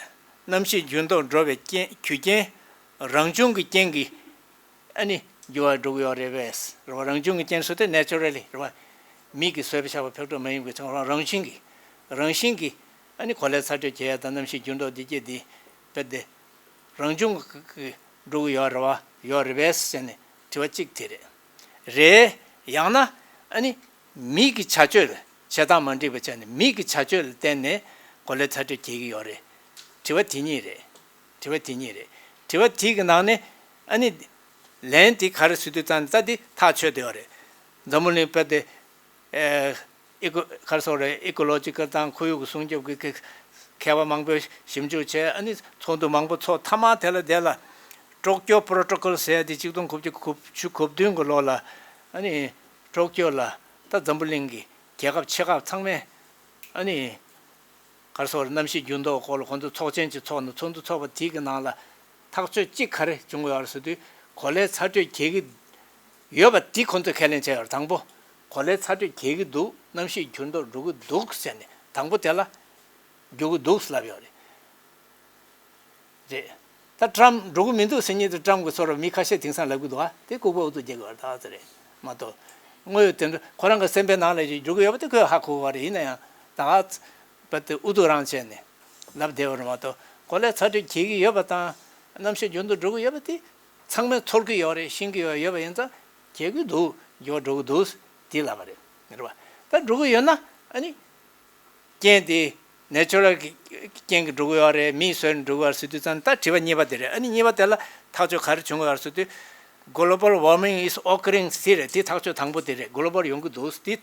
གནམ་གཤིས་འགྱུར་ལྡོག་འགྲོ་བའི་རྐྱེན་རྒྱུ་རྐྱེན་རང་བྱུང་གི་རྐྱེན་གྱིས་ཨ་ནི་འགྱུར་བ་འགྲོ་གི་ཡོད་རེད་པས། རེད་བ། རང་བྱུང་གི་རྐྱེན་ཟེར་དུས་ནེ་ཅུ་རལ་ལི་རེད་བ། མི་གིས་བཟོས་པ་བཞག་པ་ཕེབས་གྲབས་མ་ཡིན་པའི་ཚོང་རང་རང་བཞིན་གྱིས། རང་བཞིན་གྱིས་ཨ་ནི་གོ་ལའི་ཚ་དྲོད་རྒྱས་ཡ་དང་གནམ་གཤིས་འགྱུར་ལྡོག་འདི་རྒྱས་འདི་དཔེ་དེ་རང་བྱུང་གི་འགྲོ་གི་ཡོད་རེད་བ། ཡོད་རེད་པས་ཟེར་ནས་དྲི་བ་གཅིག་དེ་རེད། རེད། ཡང་ན་ཨ་ནི་མི་གི་བྱ་སྤྱོད་ལ་བྱེད་སྟངས་མ་འགྲིག་པ་བྱས་ནས་མི་གི་བྱ་སྤྱོད་ལ་བརྟེན་ནས་གོ་ལའི་ཚ་དྲོད་རྒྱས་ཀྱི་ཡོད་རེད། དྲི་བ་དེ་གཉིས་རེད། དྲི་བ་དེ་གཉིས་རེད། དྲི་བ་དེ་གི་ནང་ནས་ཨ་ནི་ལན་དེ་ག་རེ་ཟེར་དུས་ཙང་ད་དེ་ཐག་ཆོད་བསྡད་ཡོད་རེད། འཛམ་བུ་གླིང་དཔེ་དེ་ཨེ་ཨི་ཀོ་ག་རེ་ཟེར་རེད། ཨི་ཀོ་ལོ་ཇི་ཀལ་དང་ཁོར་ཡུག་གི་སྲུང་སྐྱོབ་ཀྱི་ཀྱི་མཁས་པ་མང་པོས་ཞིབ་འཇུག་བྱས། ཨ་ནི་ཚོགས་འདུ་མང་པོ་ཚོགས། མཐའ་མ་དེ་ལ་དེ་ལ་ཀྲོ་ཀྱོ་པྲོ་ཊོ་ཀོལ་ཟེར་ཡ་དེ་གཅིག་སྟོང་དགུ་བརྒྱ་དགུ་བཅུ་གོ་བདུན་གི་ལོ་ལ་ཨ་ནི་ཀྲོ་ཀྱོ་ལ་ད་འཛམ་བུ་གླིང་གི་རྒྱལ་ཁབ་ཆེ་ཁག་ཚང་མས་ཨ་ནི་ག་རེ་ཟེར་རེད། གནམ་གཤིས་འགྱུར་ལྡོག་སྐོར་ལ་ཁོང་ཚོ་ཚོགས་ཆེན་ཅིག་ཚོགས་ནས་ཚོགས་འདུ་ཚོགས་པ་དེའི་གི་ནང་ལ་ཐག་གཅོད་གཅིག་ག་རེ་བྱུང་ཡོད་རེད་ཟེར་དུས། གོ་ལའི་ཚ་དྲོད་རྒྱས་ཀྱི་ཡོད་པ་དེ་ཁོང་ཚོས་ཁས་ལེན་བྱས་ཡོད་རེད། དང་པོ་གོ་ལའི་ཚ་དྲོད་རྒྱས་ཀྱི་འདུག་གནམ་གཤིས་འགྱུར་ལྡོག་འགྲོ་གི་འདུག་ཟེར་ནས་དང་པོ་དེ་ལ་འགྱུར་གྱི་འདུག་ལབ་ཡོད་རེད། རེད། ད་ཊམ་འགྲོ་གི་མི་འདུག་ཟེར་མཁན་དེ་ཊམ་གྱི་ཚོར་བ་མི་ཁ་ཤས་དེང་སང་ལབ་གི་འདུག་ཨ། དེ་ལྐུགས་པ་ཨུ་ཚུགས་རྒྱག་གི་ཡོད་རེད་ད་ཟེར་རེད་མ་གཏོགས། དངོས་ཡོད་དེ་འདྲ་ཁོ་རང་གི་སེམས་པའི་ནང་ལ་འགྱུར་གྱི་ཡོད་པ་དེ་ཁོས་ཧ་གོ་གི་རེད། ཡིན་ན་ཡང་ད་ག་བ་དེ་ཨུ་ཚུགས་རང་བྱས་ནས་ལབ་བསྡད་པ་རེད་མ་གཏོགས། གོ་ལའི་ཚ་དྲོད་རྒྱས་ཀྱི་ཡོད་པ་དང་གནམ་གཤིས་འགྱུར་ལྡོག་འགྲོ་གི་ཡོད་པ་དེ་ཚང་མས་ཚོར་གྱི་ཡོད་རེད། ཤེས་ཀྱི་ཡོད་ཡོད་པ་ཡིན་ཙང་རྒྱས་ཀྱི་འདུག་འགྱུར་བ་འགྲོ་གི་འདུག་དེ་ལབ་པ་རེད། རེད་བ། ད་འགྲོ་གི་ཡོད་ན་ཨ་ནི། རྐྱེན་དེ་ནེ་ཅུ་རལ་གྱི་རྐྱེན་གྱིས་འགྲོ་གི་ཡོད་རེད། མིས་བཟོས་ནས་འགྲོ་གི་ཡོད་རེད་ཟེར་དུས་ཙང་ད་དྲི་བ་གཉིས་པ་དེ་རེད། ཨ་ནི་གཉིས་པ་དེ་ལ་ཐག་གཅོད་ག་རེ་བྱུང་གི་ཡོད་རེད་ཟེར་དུས། Global warming is occurring དེ་རེད། དེ་ཐག་གཅོད་དང་པོ་དེ་རེད། གོ་ལོ་བལ་ཡོང་གི་འདུག་དེ་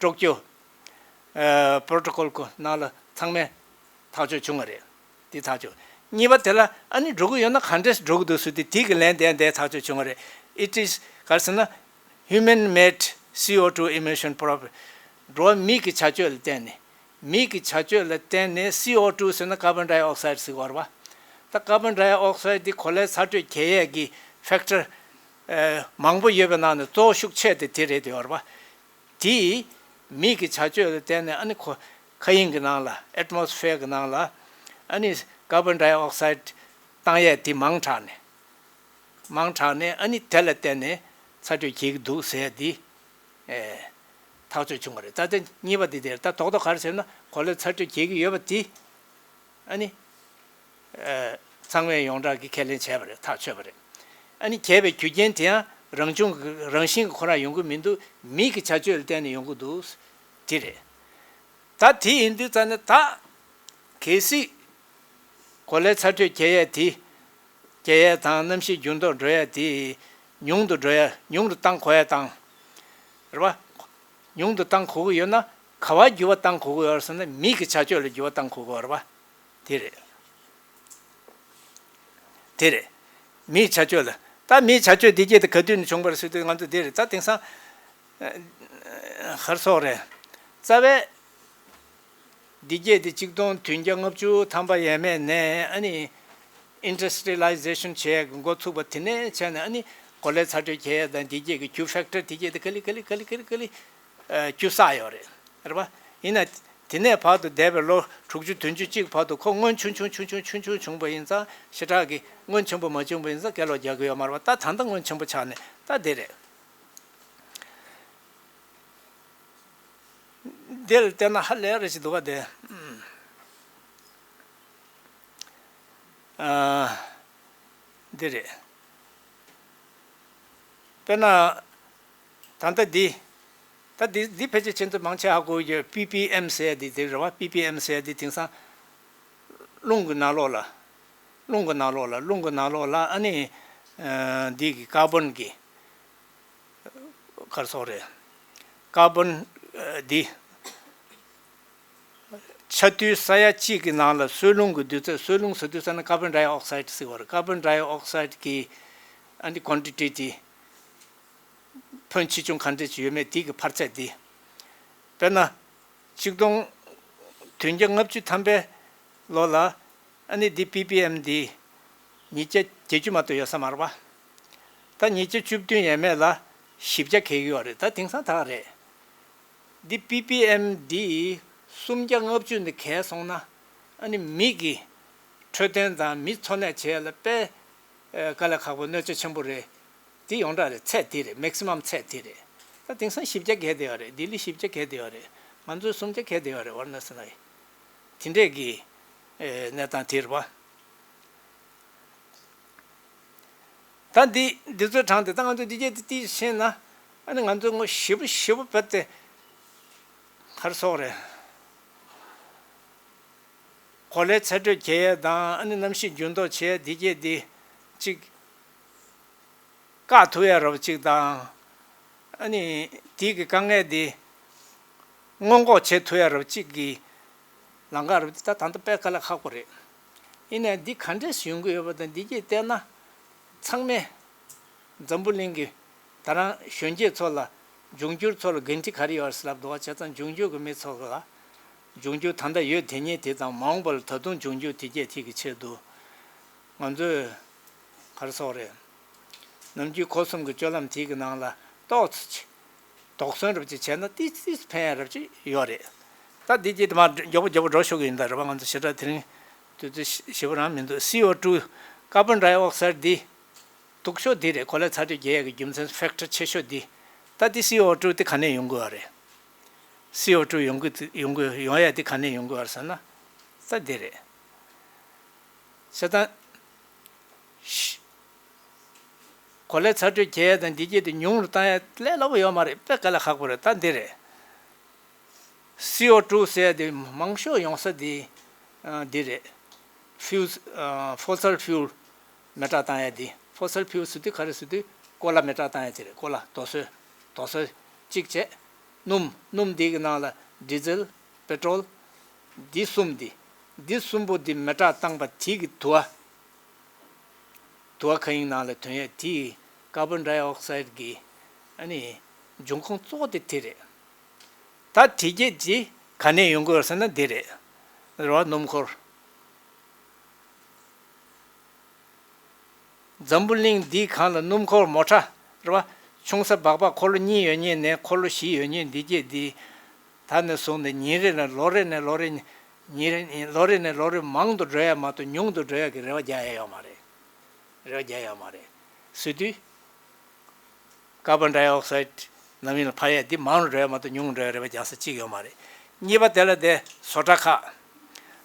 ཀྲོ་ཀྱོ་ཨ་པྲོ་ཊོ་ཀོལ་གི་ནང་ལ་ཚང་མས་ཐག་གཅོད་བྱུང་བ་རེད། དེ་ཐག་གཅོད། གཉིས་པ་དེ་ལ་ཨ་ནི་འགྲོ་གི་ཡོད་ན་ག་འདྲས་འགྲོ་གི་འདུག་ཟེར་དུས་དེ་གི་ལན་དེ་འདི་ཐག་གཅོད་བྱུང་བ་རེད། It is ག་རེ་ཟེར་ན། Human made C O two emission problem. འགྲོ་བ་མི་གི་བྱ་སྤྱོད་ལ་བརྟེན་ནས། མི་གི་བྱ་སྤྱོད་ལ་བརྟེན་ནས་C O two ཟེར་ན་carbon dioxide ཟེར་བ་རེད་བ། ད་carbon dioxide འདི་གོ་ལའི་ཚ་དྲོད་རྒྱས་ཡས་ཀྱི་factor ཨ་མང་པོ་ཡོད་པའི་ནང་ནས་གཙོ་བོ་ཤུགས་ཆེ་དེ་དེ་རེད་དེ་བ་རེད་བ། དེས་མི་གི་བྱ་སྤྱོད་ལ་བརྟེན་ནས་ཨ་ནི་ཁོ་མཁའ་དབྱིངས་ཀྱི་ནང་ལ་atmosphere གི་ནང་ལ་ཨ་ནི་carbon dioxide བཏང་ཡས་དེ་མང་དྲགས་ནས། མང་དྲགས་ནས་ཨ་ནི་དེ་ལ་བརྟེན་ནས་ཚ་དྲོད་རྒྱས་ཀྱི་འདུག་ཟེར་ཡས་དེ་ཨེ་ཐག་གཅོད་བྱུང་བ་རེད། ད་ལྟ་གཉིས་པ་དེ་དེར་ད་རྡོག་རྡོག་ག་རེ་ཟེར་ན་གོ་ལའི་ཚ་དྲོད་རྒྱས་ཀྱི་ཡོད་པ་དེ་ཨ་ནི། ཨ་ཚང་མས་ཡོངས་གྲགས་ཀྱི་ཁས་ལེན་བྱས་པ་རེད། ཐག་ཆོད་པ་རེད། ཨ་ནི་རྒྱས་པའི་རྒྱུ་རྐྱེན་དེ་ཡང་རང་བྱུང་གི་རང་བཞིན་གྱི་ཁོ་རང་ཡོང་གི་མི་འདུག་མི་གི་བྱ་སྤྱོད་ལ་བརྟེན་ནས་ཡོང་གི་འདུག་དེ་རེད། ད་དེ་ཡིན་དུས་ཙང་ནས་ད་གལ་སྲིད་གོ་ལའི་ཚ་དྲོད་རྒྱས་ཡས་དེ། རྒྱས་ཡས་དང་གནམ་གཤིས་འགྱུར་ལྡོག་འགྲོ་ཡས་དེ་ཉུང་དུ་འགྲོ་ཡས་ཉུང་དུ་བཏང་དགོས་ཡས་དང་། རེད་བ། ཉུང་དུ་བཏང་དགོས་ཀྱི་ཡོད་ན་ག་བ་འགྱུར་བ་བཏང་དགོས་ཀྱི་ཡོད་རེད་ཟེར་ན་མི་གི་བྱ་སྤྱོད་ལ་འགྱུར་བ་བཏང་དགོས་ཀྱི་ཡོད་རེད་བ། དེ་རེད། དེ་རེད། མིའི་བྱ་སྤྱོད་ལ། ད་མིའི་བྱ་སྤྱོད་འདི་སྐད་དེ་ག་དུས་ནས་བྱུང་བ་རེད་ཟེར་དུས་ང་ཚོ་འདི་རེད། ད་དེང་སང་ཨ་ཧར་སོག་རེད། རྩ་བའི་འདི་སྐད་དེ་ཆིག་སྟོང་བདུན་བརྒྱ་ལྔ་བཅུ་ཐམ་པ་ཡས་མས་ནས་ཨ་ནི་ཨིན་ཌ་སི་ཊི་རི་ཡ་ལི་ཛེ་ཤན་བྱས་འགོ་ཚུགས་པ་དེ་ནས་བྱས་ནས་ཨ་ནི་གོ་ལའི་ཚ་དྲོད་རྒྱས་ཡས་དང་འདི་སྐད་ཀྱི་རྒྱུ་ཕེག་ཊར་འདི་སྐད་དེ་ག་ལེ་ག་ལེ་ག་ལེ་ག་ལེ་ག་ལེ་ཨ་རྒྱུ་བསགས་ཡོད་རེད། རེད་པ། ཡིན་ན། དེ་ནས་བར་དུ་འདས་པའི་ལོ་དྲུག་ཅུ་བདུན་ཅུ་གཅིག་བར་དུ་ཁོ་སྔོན་ཆུང་ཆུང་ཆུང་ཆུང་ཆུང་ཆུང་བྱུང་བ་ཡིན་ཙང་ཞེ་དྲག་གི་སྔོན་ཆེན་པོ་མ་བྱུང་བ་ཡིན་ཙང་སྐད་ལོག་རྒྱག་གི་ཡོད་མ་རེད་པ། ད་ད་ལྟ་སྔོན་ཆེན་པོ་ཆགས་ནས་ད་འདི་རེད། འདི་ལ་བལྟས་ན་ཧ་ལས་རེ་ཞིག་འདུག་ག་དེ། ཨ། འདི་རེད། དཔེར་ན། ད་ལྟ་འདི། ད་འདི་འདི་ཕལ་ཆེར་ཁྱེད་ཚོ་མང་ཆེ་ཧ་གོ་གི་ཡོད། པི་པི་ཨེམ་ཟེར་ཡ་འདི་དེ་རེད་བ། པི་པི་ཨེམ་ཟེར་ཡ་འདི་དེང་སང་། རླུང་གི་ནང་ལོགས་ལ། རླུང་གི་ནང་ལོགས་ལ་རླུང་གི་ནང་ལོགས་ལ་ཨ་ནི། འདི་གི་ཀར་བོན་གྱི་གར་སོགས་རེད། ཀར་བོན་འདི་ཆ་རྡུལ་ས་ཡ་གཅིག་གི་ནང་ལ་སོལ་རླུང་གི་རྡུལ་ཚད། སོལ་རླུང་ཟེར་དུས་ཙ་ན་ཀར་བོན་ཌའི་ཨོག་སའིད་ཟེར་བ་རེད། ཀར་བོན་ཌའི་ཨོག་སའིད་ཀྱི་ཨ་ནི་ཀོན་ཊི་ཊི་དེ། ཕོན་ཆེ་ཆུང་ག་འདྲས་ཅིག་ཡོད་མེད་དེ་གི་འཕར་ཚད་དེ། དཔེར་ན། ཆིག་སྟོང་བདུན་བརྒྱ་ལྔ་བཅུ་ཐམ་པའི་ལོ་ལ་ཨ་ནི་འདི་པི་པི་ཨེམ་འདི་ཉིས་བརྒྱ་བརྒྱད་ཅུ་མ་གཏོགས་ཡོད་ས་མ་རེད་པ། ད་ཉིས་བརྒྱ་བཅུ་བདུན་ཡས་མས་ལ་བཞི་བརྒྱ་བརྒལ་གྱི་ཡོད་རེད། ད་དེང་སང་ད་ག་རེད། འདི་པི་པི་ཨེམ་འདི་སུམ་བརྒྱ་ལྔ་བཅུ་འདི་བརྒལ་སོང་ན། ཨ་ནི་མི་གི་འཕྲོད་བསྟེན་དང་མི་འཚོ་གནས་བྱེད་ཡ་ལ་དཔེ་ཨེ་དཀའ་ལས་ཁག་པོ་གནོད་འཚེ་ཆེན་པོ་རེད། དེ་ཡོངས་གྲགས་རེད། ཚད་དེ་རེད། མེག་སི་མམ་ཚད་དེ་རེད། ད་དེང་སང་བཞི་བརྒྱ་བརྒལ་བསྡད་ཡོད་རེད། ལྡི་ལི་བཞི་བརྒྱ་བརྒལ་བསྡད་ཡོད་རེད། ང་ཚོའི་སུམ་བརྒྱ་བརྒལ་བསྡད་ཡོད་རེད། ཝཱ་ར་ཎ་སི་ན་ཡི། དེ་འདྲས་ཀྱི་ཨེ་གནས་སྟངས་དེ་རེད་པ། ད་འདི་འདི་ཚོའི་གྲངས་དེ་ད་ང་ཚོས་འདི་སྐད་དེ་ཏིས་ཤེས་ན། ཨ་ནི་ང་ཚོ་ངོ་ཞེ་པོ་ཞེ་པོ་བོད་དེ་གར་སོགས་རེད། གོ་ལའི་ཚ་དྲོད་རྒྱས་ཡས་དང་། ཨ་ནི་གནམ་གཤིས་འགྱུར་ལྡོག་བྱས་འདི་སྐད་དེ་གཅིག་བཀག་ཐུབ་ཡ་རབ་གཅིག་དང་། ཨ་ནི་དེའི་གི་དཀའ་ངལ་དེ་སྔོན་འགོག་བྱེད་ཐུབ་ཡ་རབ་གཅིག་གི་ལམ་ཁ་རུ་ད་ད་ལྟ་དཔེ་དཀའ་ལས་ཁག་པོ་རེད། ཡིན་ནའི་འདི་ག་འདྲས་ཡོང་གི་ཡོད་པ་དང་འདི་གྱིས་བལྟས་ན། ཚང་མས་འཛམ་བུ་གླིང་གི་ད་རང་གཞོན་སྐྱེས་ཚོ་ལ། འབྱུང་འགྱུར་ཚོ་ལ་གན་ཊི་ག་རེ་ཡོད་ཟེར་ལབ་འདུག་བ། བྱས་ཙང་འབྱུང་འགྱུར་གྱི་མི་ཚོ་ལ། འབྱུང་འགྱུར་ད་ལྟ་ཡོད་དེ་ཉིད་དེ་དང་མ་འོངས་པ་ལ་ད་དུང་འབྱུང་འགྱུར་དེ་གྱད་དེ་གི་ཆེད་དུ། ང་ཚོས་ག་རེ་ཟེར་དགོས་རེད། ནམ་རྒྱུན་སྒོ་གསུམ་གྱི་སྤྱོད་ལམ་དེ་གི་ནང་ལ་ཏོག་ཙམ་ཅིག་དོགས་ཟོན་རབ་ཅིག་བྱས་ན་ཏིས་ཏིས་ཕན་ཡ་རབ་ཅིག་ཡོད་རེད། ད་འདི་རྗེས་དུ་མ་མགྱོགས་པོ་མགྱོགས་པོ་འགྲོ་ཤོག་གི་ཡིན། ད་རེད་པ། ང་ཚོ་ཞེ་དྲག་དེ་རིང་དུས་ཚོད་ཞེ་པོ་རང་མི་འདུག། སི་ཨོ་ཊུ། ཀར་བོན་ཌའི་ཨོག་སའིཌ་འདི་སྡུག་ཤོས་འདི་རེད། གོ་ལའི་ཚ་དྲོད་རྒྱས་ཡས་ཀྱི་རྒྱུ་མཚན་ཕེག་ཊར་ཆེ་ཤོས་འདི། ད་འདི་སི་ཨོ་ཊུ་འདི་ག་ནས་ཡོང་དགོས་པ་རེད། སི་ཨོ་ཊུ་ཡོང་གི་ཡོང་གི་ཡོང་ཡ་འདི་ག་ནས་ཡོང་དགོས་པ་རེད་ཟེར་ན། ད་འདི་རེད། བྱས་ཙང་། གོ་ལའི་ཚ་དྲོད་རྒྱས་ཡ་དང་འདི་སྐད་དེ་ཉུང་རུ་བཏང་ཡ་ལས་སླ་པོ་ཡོད་མ་རེད། དཔེ་དཀའ་ལས་ཁག་པོ་རེད། ད་འདི་རེད། སི་ཨོ་ཊུ་ཟེར་ཡ་དེ་མང་ཤོས་ཡོང་ས་དེ་ཨ་འདི་རེད། ཕིའུ་ཨ་ཕོ་སལ་ཕིའུལ་མེ་སྲེག་བཏང་ཡ་དེ། ཕོ་སལ་ཕིའུལ་ཟེར་དུས་ག་རེ་ཟེར་དུས་ཀོ་ལ་མེ་སྲེག་བཏང་ཡ་དེ་རེད། ཀོ་ལ་རྡོ་སོལ། རྡོ་སོལ་གཅིག་བྱས། སྣུམ། སྣུམ་འདི་གི་ནང་ལ་ཌི་ཟེལ། པེ་ཊྲོལ། འདི་གསུམ་འདི། འདི་གསུམ་པོ་འདི་མེ་སྲེག་བཏང་པ་དེ་གི་དུ་བ། དུ་བ་མཁའ་དབྱིངས་ནང་ལ་ཐོན་ཡས་དེ་ཀར་བོན་ཌའི་ཨོག་སའིཌ་གི་ཨ་ནི་འབྱུང་ཁུངས་གཙོ་བོ་དེ་དེ་རེད། ད་དེ་གྱད་དེ་ག་ནས་ཡོང་གི་ཡོད་ཟེར་ན་འདི་རེད། རེད་པ། སྣུམ་འཁོར། འཛམ་བུ་གླིང་འདིའི་སྒང་ལ་སྣུམ་འཁོར་མོ་ཊ་རེད་པ། ཆུང་ས་སྦག་སྦག་འཁོར་ལོ་གཉིས་ཡོད་མཁན་ནས་འཁོར་ལོ་བཞི་ཡོད་མཁན་འདི་གྱད་འདི། ད་ནས་བཟུང་ནས་ཉིན་རེ་ནས་ལོ་རེ་ནས་ལོ་རེ། ཉིན་རེ་ལོ་རེ་ནས་ལོ་རེ་མང་དུ་འགྲོ་ཡ་མ་གཏོགས་ཉུང་དུ་འགྲོ་ཡ་གི་རེ་བ་རྒྱག་ཡ་ཡོད་མ་རེད། རེ་བ་རྒྱག་ཡ་ཡོད་མ་རེད། ཟེར་དུས། ཀར་བོན་ཌའི་ཨོག་སའིཌ་ནམ་ཡིན་ལ་འཕར་ཡ་འདི་མང་རུ་འགྲོ་ཡ་མ་གཏོགས་ཉུང་རུ་འགྲོ་ཡ་རེ་བ་རྒྱག་ས་གཅིག་ཡོད་མ་རེད། གཉིས་པ་དེ་ལ་དེ་བཟོ་གྲྭ་ཁག།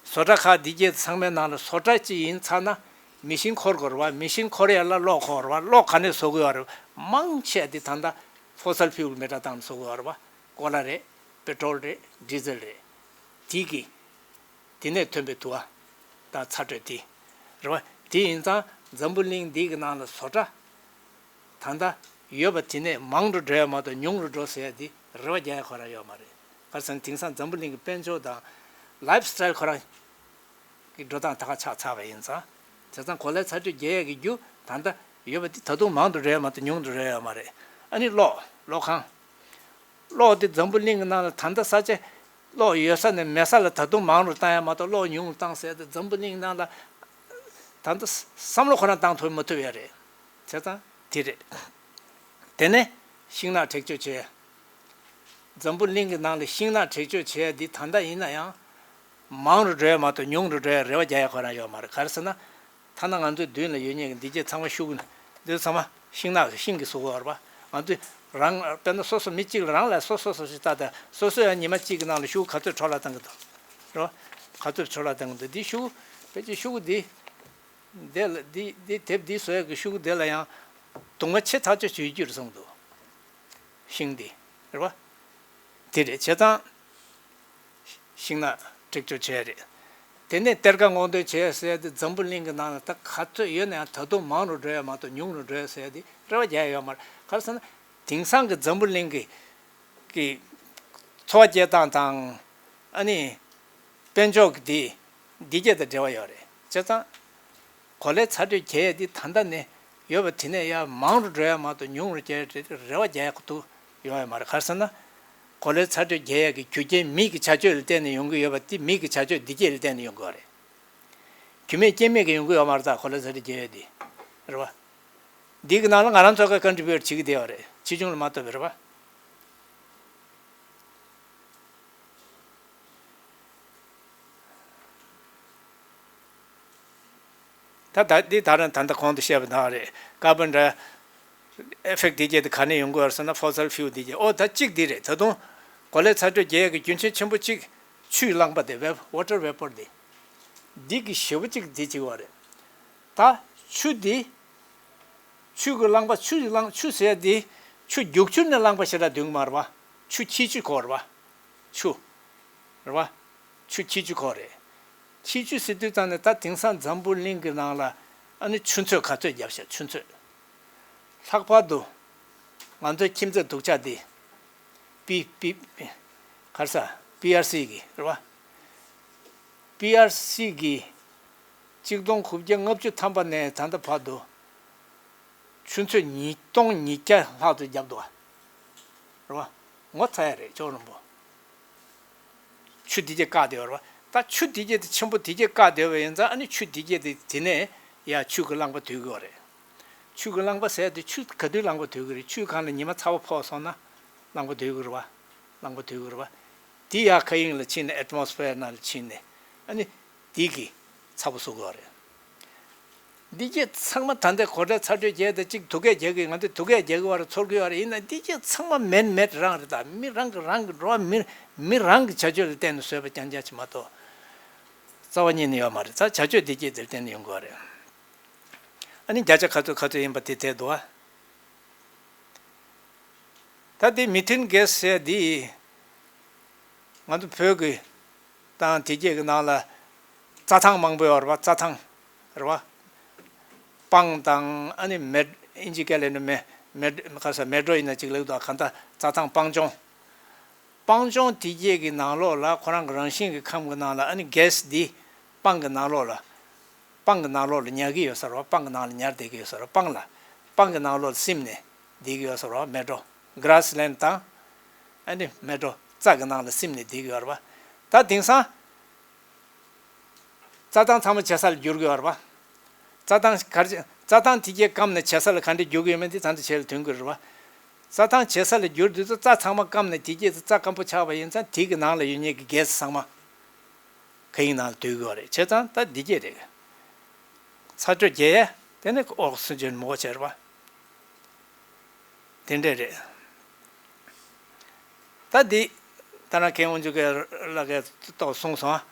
བཟོ་གྲྭ་ཁག་འདི་གྱད་ཚང་མའི་ནང་ལ་བཟོ་གྲྭ་གཅིག་ཡིན་ཚར་ན་མེ་ཤིན་འཁོར་དགོས་རེད་པ། མེ་ཤིན་འཁོར་ཡ་ལ་གློག་དགོས་རེད་པ། གློག་ག་ནས་བཟོ་དགོས་པ་རེད། མང་ཆེ་འདི་ད་ལྟ་ཕོ་སལ་ཕིའུལ་མེ་སྲེག་བཏང་ནས་བཟོ་དགོས་པ་རེད་པ། ཀོ་ལ་རེད། པེ་ཊྲོལ་རེད། ཌི་ཟེལ་རེད། དེ་གི། དེ་ནས་ཐོན་པའི་དུ་བ་དང་ཚ་དྲོད་དེ་རེད་པ། དེ་ཡིན་ཙང་འཛམ་བུ་གླིང་འདི་གི་ནང་ལ་བཟོ་གྲྭ་ད་ལྟ་ཡོད་པ་དེ་ནས་མང་རུ་འགྲོ་ཡ་མ་གཏོགས་ཉུང་རུ་འགྲོ་ཟེར་ཡ་དེ་རེ་བ་རྒྱག་ཡ་ཁོ་རང་ཡོད་མ་རེད། ག་རེ་ཟེར་ན་དེང་སང་འཛམ་བུ་གླིང་གི་དཔལ་འབྱོར་དང་ལའིབ་སི་ཊའིལ་ཁོ་རང་གི་འགྲོ་སྟངས་ད་ག་ཆགས་ཚར་བ་ཡིན་ཙང་། བྱས་ཙང་གོ་ལའི་ཚ་དྲོད་རྒྱས་ཡས་ཀྱི་རྒྱུ་ད་ལྟ་ཡོད་པ་དེ་ད་དུང་མང་དུ་འགྲོ་ཡ་མ་གཏོགས་ཉུང་དུ་འགྲོ་ཡ་ཡོད་མ་རེད། ཨ་ནི་གློག་གློག་ཁང་། གློག་དེ་འཛམ་བུ་གླིང་གི་ནང་ལ་ད་ལྟ་ས་ཆ་གློག་ཡོད་ས་ནས་མེད་ས་ལ་ད་དུང་མང་རུ་བཏང་ཡ་མ་གཏོགས་གློག་ཉུང་རུ་བཏང་ཟེར་ཏེ་འཛམ་བུ་གླིང་ནང་ལ་ད་ལྟ་བསམ་བློ་ཁོ་རང་བཏང་ཐུབ་མ་ཐུབ་ཡ་རེད། བྱས་ཙང་དེ་རེད། དེ་ནས་ཤིང་ནགས་མཁྲེགས་གཅོད་བྱས། འཛམ་བུ་གླིང་གི་ནང་ལ་ཤིང་ནགས་མཁྲེགས་གཅོད་བྱས་ཡ་འདི་ད་ལྟ་ཡིན་ན་ཡང་། མང་རུ་འགྲོ་ཡ་མ་གཏོགས་ཉུང་རུ་འགྲོ་ཡ་རེ་བ་རྒྱག་ཡ་ཁོ་རང་ཡོད་མ་རེད། ག་རེ་ཟེར་ན། ཐ་ན་ང་ཚོའི་མདུན་ལ་ཡོད་མཁན་གྱི་འདི་གྱད་ཚང་མ་ཤུ་གུ་ནི་འདི་ཚང་མ་ཤིང་ནགས་ཀྱི་ཤིང་གིས་བཟོས་པ་རེད་པ། ང་ཚོས་རང་དཔེར་ན་སོ་སོ་མི་གཅིག་ལ་རང་ལ་སོ་སོ་སོ་ཞིག་ལྟ་དང་། སོ་སོ་ཡང་ཉི་མ་གཅིག་གི་ནང་ལ་ཤུ་གུ་ག་ཚོད་འཕྲོ་བརླག་བཏང་གི་འདུག་རེད་པ། ག་ཚོད་འཕྲོ་བརླག་བཏང་གི་འདུག་འདི་ཤུ་གུ་ཕལ་ཆེར་ཤུ་གུ་འདི་འདི་ལ་འདི་འདི་དེབ་འདི་བཟོ་ཡག་གི་ཤུ་གུ་འདི་ལ་ཡང་གདུང་བ་ཆེ་ཐག་ཆོད་ཅིག་ཡོད་རྒྱུ་རེད་གསུངས་འདུག་ཤིང་འདི་རེད་པ། དེ་རེད། བྱས་ཙང་ཤིང་ནགས་མཁྲེགས་གཅོད་བྱས་རེད། དེ་ནས་གཏེར་ཁ་སྔོག་འདོན་བྱས་ཟེར་ཏེ་འཛམ་བུ་གླིང་གི་ནང་ལ་ད་ག་ཚོད་ཡོད་ན་ཡང་ད་དུང་མང་རུ་འགྲོ་ཡ་མ་གཏོགས་ཉུང་རུ་འགྲོ་ཡ་ཟེར་ཏེ་རེ་བ་རྒྱག་ཡ་ཡོད་མ་རེད། ག་རེ་ཟེར་ན་དེང་སང་གི་འཛམ་བུ་གླིང་གི་གི་འཚོ་བ་སྐྱེལ་སྟངས་དང་། ཨ་ནི་དཔལ་འབྱོར་གྱི་དེ་འདི་སྐད་དང་འབྲེལ་བ་ཡོད་རེད། བྱས་ཙང་གོ་ལའི་ཚ་དྲོད་རྒྱས་ཡས་འདི་ད་ལྟ་ནས་ཡོད་པ་དེ་ནས་ཡར་མང་རུ་འགྲོ་ཡ་མ་གཏོགས་ཉུང་རུ་རྒྱས་རེ་རེ་བ་རྒྱག་ཡ་ཁོ་ཐུག་ཡོང་ཡ་མ་རེད། ག་རེ་ཟེར་ན་གོ་ལའི་ཚ་དྲོད་རྒྱས་ཡས་ཀྱི་རྒྱུ་རྐྱེན་མི་གི་བྱ་སྤྱོད་ལ་བརྟེན་ནས་ཡོང་གི་ཡོད་པ་དེ་མི་གི་བྱ་སྤྱོད་འདི་སྐད་ལ་བརྟེན་ནས་ཡོང་གི་ཡོད་རེད། རྒྱུ་མེད་རྐྱེན་མེད་ཀྱིས་ཡོང་གི་ཡོད་མ་རེད། ད་གོ་ལའི་ཚ་དྲོད་རྒྱས་ཡས་འདི་རེད་བ། འདི་གི་ནང་ལ་ང་རང་ཚོ་ག་ཀོན་ཊི་བིའུ་ཊི་བྱེད་ཀྱི་བསྡད་ཡོད་རེད། ཕྱིས་འབྱུང་ལ་མ་ལྟོས་པའི་རེད་བ། ད་ད་འདི་ད་རང་ད་ལྟ་གོང་དུ་བཤད་པ་ནང་རེད། ཀར་བོན་ཌའི་ཨེ་ཕེག་ཊི་འདི་གྱད་དེ་ག་ནས་ཡོང་གི་ཡོད་ཟེར་ན་ཕོ་སིལ་ཕིའུ་ལ་འདི་གྱད། ཨོ་ད་གཅིག་འདི་རེད། ད་དུང་གོ་ལའི་ཚ་དྲོད་རྒྱས་ཡས་ཀྱི་རྒྱུ་མཚན་ཆེན་པོ་གཅིག་ཆུའི་རླངས་པ་དེ་ཝེ་པར། ཝ་ཊར་ཝེ་པར་འདི། འདི་གི་ཞེ་པོ་གཅིག་འདི་གཅིག་བ་རེད། ད་ཆུ་འདི། ཆུ་གི་རླངས་པ། ཆུ་ཡི་རླངས། ཆུ་ཟེར་ཡ་འདི་ཆུ་རྒྱུག་ཆུ་ནས་རླངས་པ་ཞེ་དྲག་འདོན་གི་མ་རེད་བ། ཆུ་འཁྱིལ་ཆུ་ཁོ་རེད་བ། ཆུ། རེད་བ། ཆུ་འཁྱིལ་ཆུ་ཁོ་རེད། འཁྱིལ་ཆུ་ཟེར་དུས་ཙང་ནས་ད་དེང་སང་འཛམ་བུ་གླིང་གི་ནང་ལ་ཨ་ནི་ཆུ་མཛོད་ག་ཚོད་བརྒྱབ་ཤག་ཆུ་མཛོད། ལྷག་པར་དུ་ང་ཚོའི་ཁྱིམ་མཚེས་སྡུག་ཅག་འདི། པི་པི་པི། ག་རེ་ཟ། པི་ཨར་སི་གི་རེད་བ། པི་ཨར་སི་གི་གཅིག་སྟོང་དགུ་བརྒྱ་ལྔ་བཅུ་ཐམ་པ་ནས་ད་ལྟ་བར་དུ་ཆུ་མཛོད་ཉིས་སྟོང་ཉིས་བརྒྱ་ལྷག་ཙམ་བརྒྱབ་འདུག་བ། རེད་བ། ངོ་ཚ་ཡ་རེད། ཅོག་རོང་པོ། ཆུ་འདི་གྱད་བཀག་བསྡད་ཡོད་རེད་བ། ད་ཆུ་འདི་གྱད་དེ་ཆེན་པོ་འདི་གྱད་བཀག་བསྡད་པ་ཡིན་ཙང་ཨ་ནི་ཆུ་འདི་གྱད་དེ་དེ་ནས་ཡ་ཆུ་གི་རླངས་པ་སྡུད་ཀྱི་ཡོད་རེད། ཆུ་གི་རླངས་པ་ཟེར་དེ་ཆུ་ག་དུས་རླངས་པ་སྡུད་ཀྱི་རེད། ཆུའི་སྒང་ལ་ཉི་མ་ཚ་བོ་ཕོག་སོང་ན་རླངས་པ་སྡུད་ཀྱི་རེད་བ། རླངས་པ་སྡུད་ཀྱི་རེད་བ། དེ་ཡ་མཁའ་དབྱིངས་ལ་ཕྱིན་ནས་ཨེ་ཊི་མོ་སི་ཕེར་ནང་ལ་ཕྱིན་ནས་ཨ་ནི་དེ་གི་ཚ་བོ་བཟོ་གི་ཡོད་རེད། འདི་གྱད་ཚང་མ་ད་ལྟའི་གོ་ལའི་ཚ་དྲོད་རྒྱས་དང་གཅིག་སྡུག་སྐད་རྒྱག་གི། ང་ཚོས་སྡུག་སྐད་རྒྱག་གི་བར་ཚོར་གི་ཡོད་རེད། ཡིན་ན་འདི་གྱད་ཚང་མ་མེན་མེད་རང་རེད། ད་མི་རང་གི་རང་གི་འགྲོ་བ་མི་མི་རང་གི་བྱ་སྤྱོད་ལ་བརྟེན་ནས་བཟོས་པ་རྐྱང་རྐྱང་ཅིག་མ་གཏོགས་རྩ་བ་ཉིད་ནས་ཡོད་མ་རེད། ད་བྱ་སྤྱོད་འདི་གྱད་དེ་ལ་བརྟེན་ནས་ཡོང་གི་ཡོད་རེད། ཨ་ནི་བརྒྱ་ཆ་ག་ཚོད་ག་ཚོད་ཡིན་པ་དེ་བལྟས་འདུག་ཨ། ད་དེ་མི་ཐན་གྷེ་སི་ཟེར་དེ་ང་ཚོ་བོད་ཀྱི་དང་དེ་གྱད་ཀྱི་ནང་ལ་རྩྭ་ཐང་མང་པོ་ཡོད་རེད་བ། རྩྭ་ཐང་རེད་བ། སྤང་དང་ཨ་ནི་མེ། ཨིན་ཇི་སྐད་ལ་ནི་མེ་མེ་ག་ས་མེ་ཌོ་ཡིན་ན་ཅིག་ལབ་འདུག་ག་ད་རྩྭ་ཐང་སྤང་ལྗོངས། སྤང་ལྗོངས་དེ་གྱད་ཀྱི་ནང་ལོགས་ལ་ཁོ་རང་གི་རང་བཞིན་གྱི་ཁམས་ཀྱི་ནང་ལ་ཨ་ནི་གྷེ་སི་འདི་སྤང་གི་ནང་ལོགས་ལ། སྤང་གི་ནང་ལོགས་ལ་ཉར་གྱི་ཡོད་ས་རེད་བ། སྤང་གི་ནང་ལ་ཉར་བསྡད་ཀྱི་ཡོད་ས་རེད། སྤང་ལ། སྤང་གི་ནང་ལོགས་ལ་སིམ་ནས་བསྡད་ཀྱི་ཡོད་ས་རེད་བ། མེ་ཌོ། གྷ་ར་སི་ལེན་ཌི་དང་། ཨ་ནི་མེ་ཌོ་རྩྭ་གི་ནང་ལ་སིམ་ནས་བསྡད་ཀྱི་ཡོད་རེད་བ། ད་དེང་སང་རྩྭ་ཐང་ཚང་མ་བྱེ་ས་ལ་བསྒྱུར་གྱི་ཡོད་རེད་བ། རྩྭ་ཐང་གར་རྩྭ་ཐང་དེ་གྱད་སྐམ་ནས་བྱེ་ས་ལ་ག་འདྲ་བསྒྱུར་གྱི་ཡོད་མེད་དེ་ད་ལྟ་ཁྱེད་ལ་སྟོན་གྱི་རེད་བ། རྩྭ་ཐང་བྱེ་ས་ལ་བསྒྱུར་དུས་ཚོད་རྩྭ་ཚང་མ་སྐམ་ནས་དེ་གྱད་དུ་རྩྭ་སྐམ་པོ་ཆགས་པ་ཡིན་ཙང་དེ་གི་ནང་ལ་ཡོད་མཁན་གྱི་གྷེ་སི་ཚང་མ་མཁའ་དབྱིངས་ནང་ལ་སྡོད་ཀྱི་ཡོད་རེད། བྱས་ཙང་ད་འདི་གྱད་རེད། ཚ་དྲོད་རྒྱས་ཡས་དེ་ནི་ཨོག་སི་ཇན་མོ་བྱས་རེད་བ། དེ་འདྲས་རེད། ད་འདི་ད་ན་མཁན་དབང་ཕྱུག་ལགས་ཀྱིས་ཏོག་གསུངས་སོང་ཨ།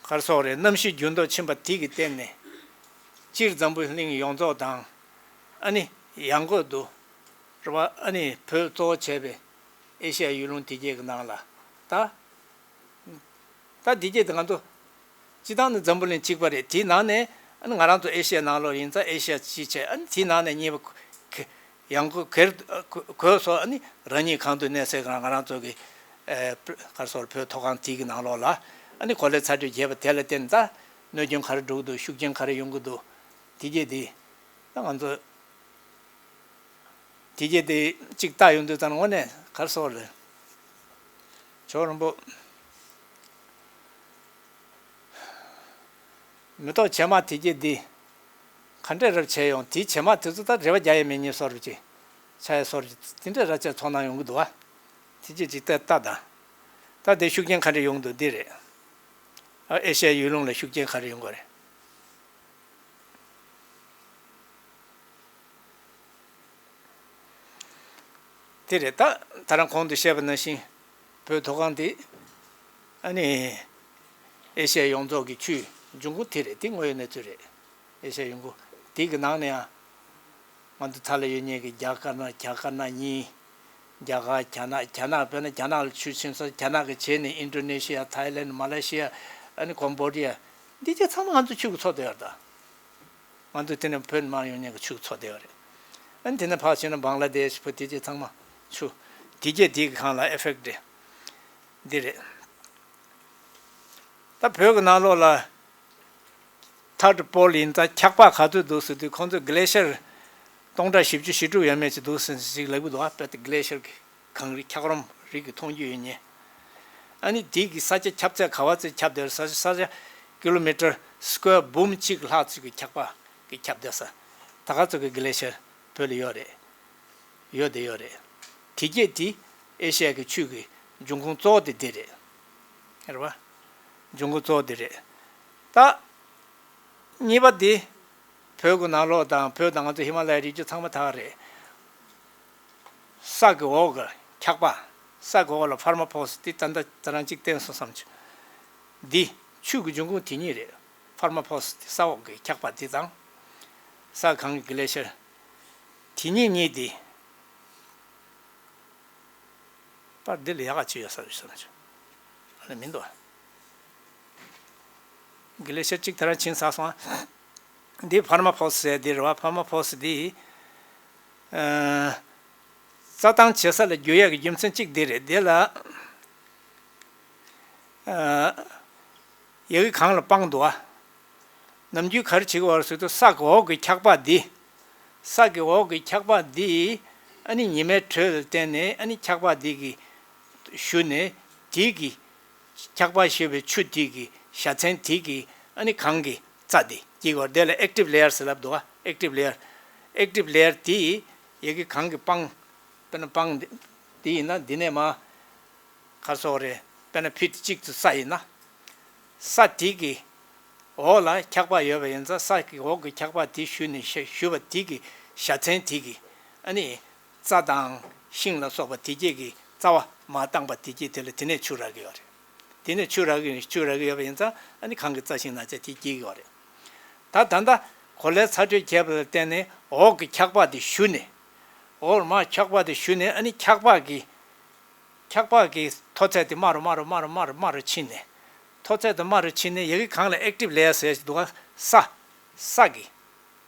ག་རེ་ཟེར་དགོས་རེད། གནམ་གཤིས་འགྱུར་ལྡོག་ཕྱིན་པ་དེ་གི་སྟེང་ནས་སྤྱིར་འཛམ་བུ་གླིང་ཡོངས་རྫོགས་དང་ཨ་ནི་ཡང་སྒོས་སུ་རེད་བ། ཨ་ནི་བོད་གཙོ་བོ་བྱས་པའི་ཨེ་ཤི་ཡ་ཡུལ་ལུང་དེ་གྱད་ཀྱི་ནང་ལ་ད། ད་འདི་གྱད་དེ་ང་ཚོ་སྤྱིར་བཏང་ནི་འཛམ་བུ་གླིང་གཅིག་པ་རེད། དེའི་ནང་ནས་ཨ་ནི་ང་རང་ཚོ་ཨེ་ཤི་ཡའི་ནང་ལོགས་ཡིན་ཙང་ཨེ་ཤི་ཡ་གཅིག་བྱས། ཨ་ནི་དེའི་ནང་ནས་གཉིས་པ་ཡང་སྒོས་གོ་གོ་སོ། ཨ་ནི་རང་ཉིད་གང་དུ་གནས་སའི་གང་ང་རང་ཚོ་གི་ཨེ་ག་རེ་ཟེར་བོད་མཐོ་སྒང་དེ་གི་ནང་ལོགས་ལ་ཨ་ནི་གོ་ལའི་ཚ་དྲོད་རྒྱས་པ་དེ་ལ་བརྟེན་ད་གནོད་སྐྱོན་ག་རེ་འགྲོ་གི་འདུག་ཤུགས་རྐྱེན་ག་རེ་ཡོང་གི་འདུག་དེ་གྱད་དེ་ད་ང་ཚོ། དེ་གྱད་དེ་གཅིག་ལྟ་ཡོང་དུས་ཙང་དངོས་གནས་ག་རེ་ཟེར་དགོས་རེད། ཅོག་རོང་པོ། མེ་ཏོག་བྱེ་མ་དེ་གྱད་དེ་ག་འདྲས་རབ་བྱས་ཡོང་། དེའི་བྱེ་མ་དེ་ཚོ་ད་རེ་བ་རྒྱག་ཡས་མེད་མཁན་བཟོ་འདྲ་ཅིག་ཆགས་ཡས་བཟོ་འདྲ་ཅིག་དེ་འདྲས་རབ་བྱས་ཚོར་སྣང་ཡོང་གི་འདུག་བ། དེ་གྱད་ཅིག་ལྟ་ལྟ་དང་། ད་དེ་ཤུགས་རྐྱེན་ག་འདྲས་ཡོང་གི་འདུག་འདི་རེད། ཨ་ཨེ་ཤི་ཡའི་ཡུལ་ལུང་ལ་ཤུགས་རྐྱེན་ག་རེ་ཡོང་གི་རེད། དེ་རེད། ད་ད་རང་གོང་དུ་བཤད་པ་ནང་བཞིན་བོད་མཐོ་སྒང་དེ་ཨ་ནི་ཨེ་ཤི་ཡ་ཡོངས་རྫོགས་ཀྱི་ཆུའི་འབྱུང་ཁུངས་དེ་རེད། དེ་དངོས་ཡོད་གནས་ཚུལ་རེད། ཨེ་ཤི་ཡ་ཡོངས་ཁུངས་དེ་གི་ནང་ནས་ཡང་ང་ཚོ་ཚ་ལ་ཡོད་མཁན་གྱི་རྒྱ་དཀར་ནག་རྒྱ་དཀར་ནག་གཉིས། རྒྱ་གར། རྒྱ་ནག་རྒྱ་ནག་དཔེར་ན་རྒྱ་ནག་ལ་ཆུ་ཕྱིན་ས། རྒྱ་ནག་གི་རྗེས་ནས་ཨིན་ཌོ་ནེ་ཤི་ཡ། ཐའི་ལེན། མ་ལེ་ཤི་ཡ། ཨ་ནི་ཀོམ་བོ་ཌི་ཡ། འདི་གྱད་ཚང་མ་ང་ཚོ་ཆུ་གི་མཚོ་དེ་ཡོད་རེད་ད། ང་ཚོ་དེ་ནས་བོད་མར་ཡོང་མཁན་གྱི་ཆུ་གི་མཚོ་དེ་ཡོད་རེད། ཨ་ནི་དེ་ནས་ཕར་ཕྱིན་ན་བང་ལ་དེ་ཤི་བོད་དེ་གྱད་ཚང་མ་ཆུ། དེ་གྱད་དེ་གི་སྒང་ལ་ཨེ་ཕེག་ཊི་འདི་རེད། ད་བོད་ཀྱི་ནང་ལོགས་ལ་ཐར་ཌི་པོལ་ཡིན་ཙང་འཁྱགས་པ་ག་ཚོད་འདུག་ཟེར་དུས། ཁོང་ཚོས་གི་ལེ་ཤར་སྟོང་ཕྲག་བཞི་བཅུ་ཞེ་དྲུག་ཡས་མས་ཅིག་འདུག་ཟེར་ཞིག་ལབ་ཀྱི་འདུག་ཨ། དཔེ་དེ་གི་ལེ་ཤར་གྱི་གངས་རི་འཁྱགས་རོམ་རིགས་ཀྱི་མཐོང་རྒྱུ་ཡོད་མཁན། ཨ་ནི་དེ་གི་ས་ཆ་ཁྱབ་ཚད་ག་བ་ཚོད་ཁྱབ་བསྡད་རེད། ས་ཆ་ས་ཆ་ཀི་ལོ་མི་ཊར་སི་ཀོ་ཡར་འབུམ་གཅིག་ལྷག་ཙམ་གྱི་འཁྱགས་པ་གི་ཁྱབ་བསྡད་ས། ད་ག་ཚོད་ཀྱི་གི་ལེ་ཤར་བོད་ལ་ཡོད་རེད། ཡོད་དེ་ཡོད་རེད། དེ་གྱད་དེ་ཨེ་ཤི་ཡ་གི་ཆུ་གི་འབྱུང་ཁུངས་གཙོ་བོ་དེ་དེ་རེད། རེད་པ། འབྱུང་ཁུངས་གཙོ་བོ་དེ་རེད། ད་གཉིས་པ་དེ་བོད་ཀྱི་ནང་ལོགས་དང་བོད་དང་ང་ཚོ་ཧི་མ་ལ་ཡའི་རི་རྒྱུད་ཚང་མ་ད་ག་རེད། ས་གི་འོག་གི་འཁྱགས་པ། ས་གི་འོག་ལ་ཕར་མ་ཕོ་སི་དེ་ད་ལྟ་ད་རང་གཅིག་བསྟན་སོང་བསམ་བྱུང་། འདི་ཆུ་གི་འབྱུང་ཁུངས་དེ་གཉིས་རེད། ཕར་མ་ཕོ་སི་དེ་ས་འོག་གི་འཁྱགས་པ་དེ་དང་། ས་གངས་ཀྱི་གི་ལེ་ཤར། དེ་གཉིས་གཉིས་དེ། པར་འདི་ལ་ཡག་ག་ཅིག་ཡོད་ས་རེད་བསམ་བྱུང་། ཨ་ལས་མི་འདུག་ཨ། གི་ལེ་ཤར་གཅིག་དེ་རང་ཕྱིན་ཚར་སོང་ཨ། འདི་ཕར་མ་ཕོ་སི་ཟེར་འདི་རེད་བ། ཕར་མ་ཕོ་སི་འདི། ཨ། རྩྭ་ཐང་བྱེད་ས་ལ་བསྒྱུར་ཡག་གི་རྒྱུ་མཚན་གཅིག་འདི་རེད། འདི་ལ། ཨ། ཡ་གི་གངས་ལ་སྤང་འདུག་ཨ། ནམ་རྒྱུན་ག་རེ་བྱེད་ཀྱི་ཡོད་རེད་ཟེར་དུས། ས་གི་འོག་གི་འཁྱགས་པ་འདི། ས་གི་འོག་གི་འཁྱགས་པ་འདི། ཨ་ནི་ཉི་མའི་དྲོད་ལ་བརྟེན་ནས་ཨ་ནི་འཁྱགས་པ་འདི་གི་ཞུ་ནས། དེ་གི་འཁྱགས་པ་ཞེས་པའི་ཆུ་དེ་གི་བཞའ་ཚན་དེ་གི་ཨ་ནི་གངས་ཀྱི་རྩྭ་འདི་སྐྱེ་གི་ཡོད་རེད། དེ་ལ་ཨེག་ཊིབ་ལེ་ཡར་ཟེར་ལབ་འདུག་ཨ། ཨེག་ཊིབ་ལེ་ཡར། ཨེག་ཊིབ་ལེ་ཡར་དེ་ཡ་གི་གངས་ཀྱི་སྤང་། དཔེར་ན་སྤང་འདི་འདི་ཡིན་ན་འདི་ནས་མར། ག་རེ་ཟེར་དགོས་རེད། དཔེར་ན་ཕིཊ་གཅིག་ཙམ་ས་ཡིན་ན། ས་དེ་གི་འོག་ལ་འཁྱགས་པ་ཡོད་པ་ཡིན་ཙང་། ས་གི་འོག་གི་འཁྱགས་པ་དེ་ཞུ་ནས་ཞུ་བ་དེ་གི་བཞའ་ཚན་དེ་གི་ཨ་ནི་རྩྭ་དང་ཤིང་ལ་སོགས་པ་དེ་གྱད་ཀྱི་རྩ་བ་མར་བཏང་པ་དེ་གྱད་དེ་ལ་དེ་ནས་ཆུ་རག་གི་ཡོད་རེད། དེ་ནས་ཆུ་རག་གི་ཆུ་རག་གི་ཡོད་པ་ཡིན་ཙང་། ཨ་ནི་གངས་ཀྱི་རྩྭ་ཤིང་ནང་ཆ་དེ་སྐྱེ་གི་ཡོད་རེད། ད་ད་ལྟ་གོ་ལའི་ཚ་དྲོད་རྒྱས་པ་ལ་བརྟེན་ནས་འོག་གི་འཁྱགས་པ་དེ་ཞུ་ནས། འོག་མར་འཁྱགས་པ་དེ་ཞུ་ནས་ཨ་ནི་འཁྱགས་པ་གི། འཁྱགས་པ་གི་མཐོ་ཚད་དེ་དམའ་རུ་དམའ་རུ་དམའ་རུ་དམའ་རུ་དམའ་རུ་ཕྱིན་ནས། མཐོ་ཚད་དེ་དམའ་རུ་ཕྱིན་ནས་ཡ་གི་གངས་ལ་ཨེག་ཊིབ་ལེ་ཡར་ཟེར་ཞིག་འདུག་ག་ས། ས་གི།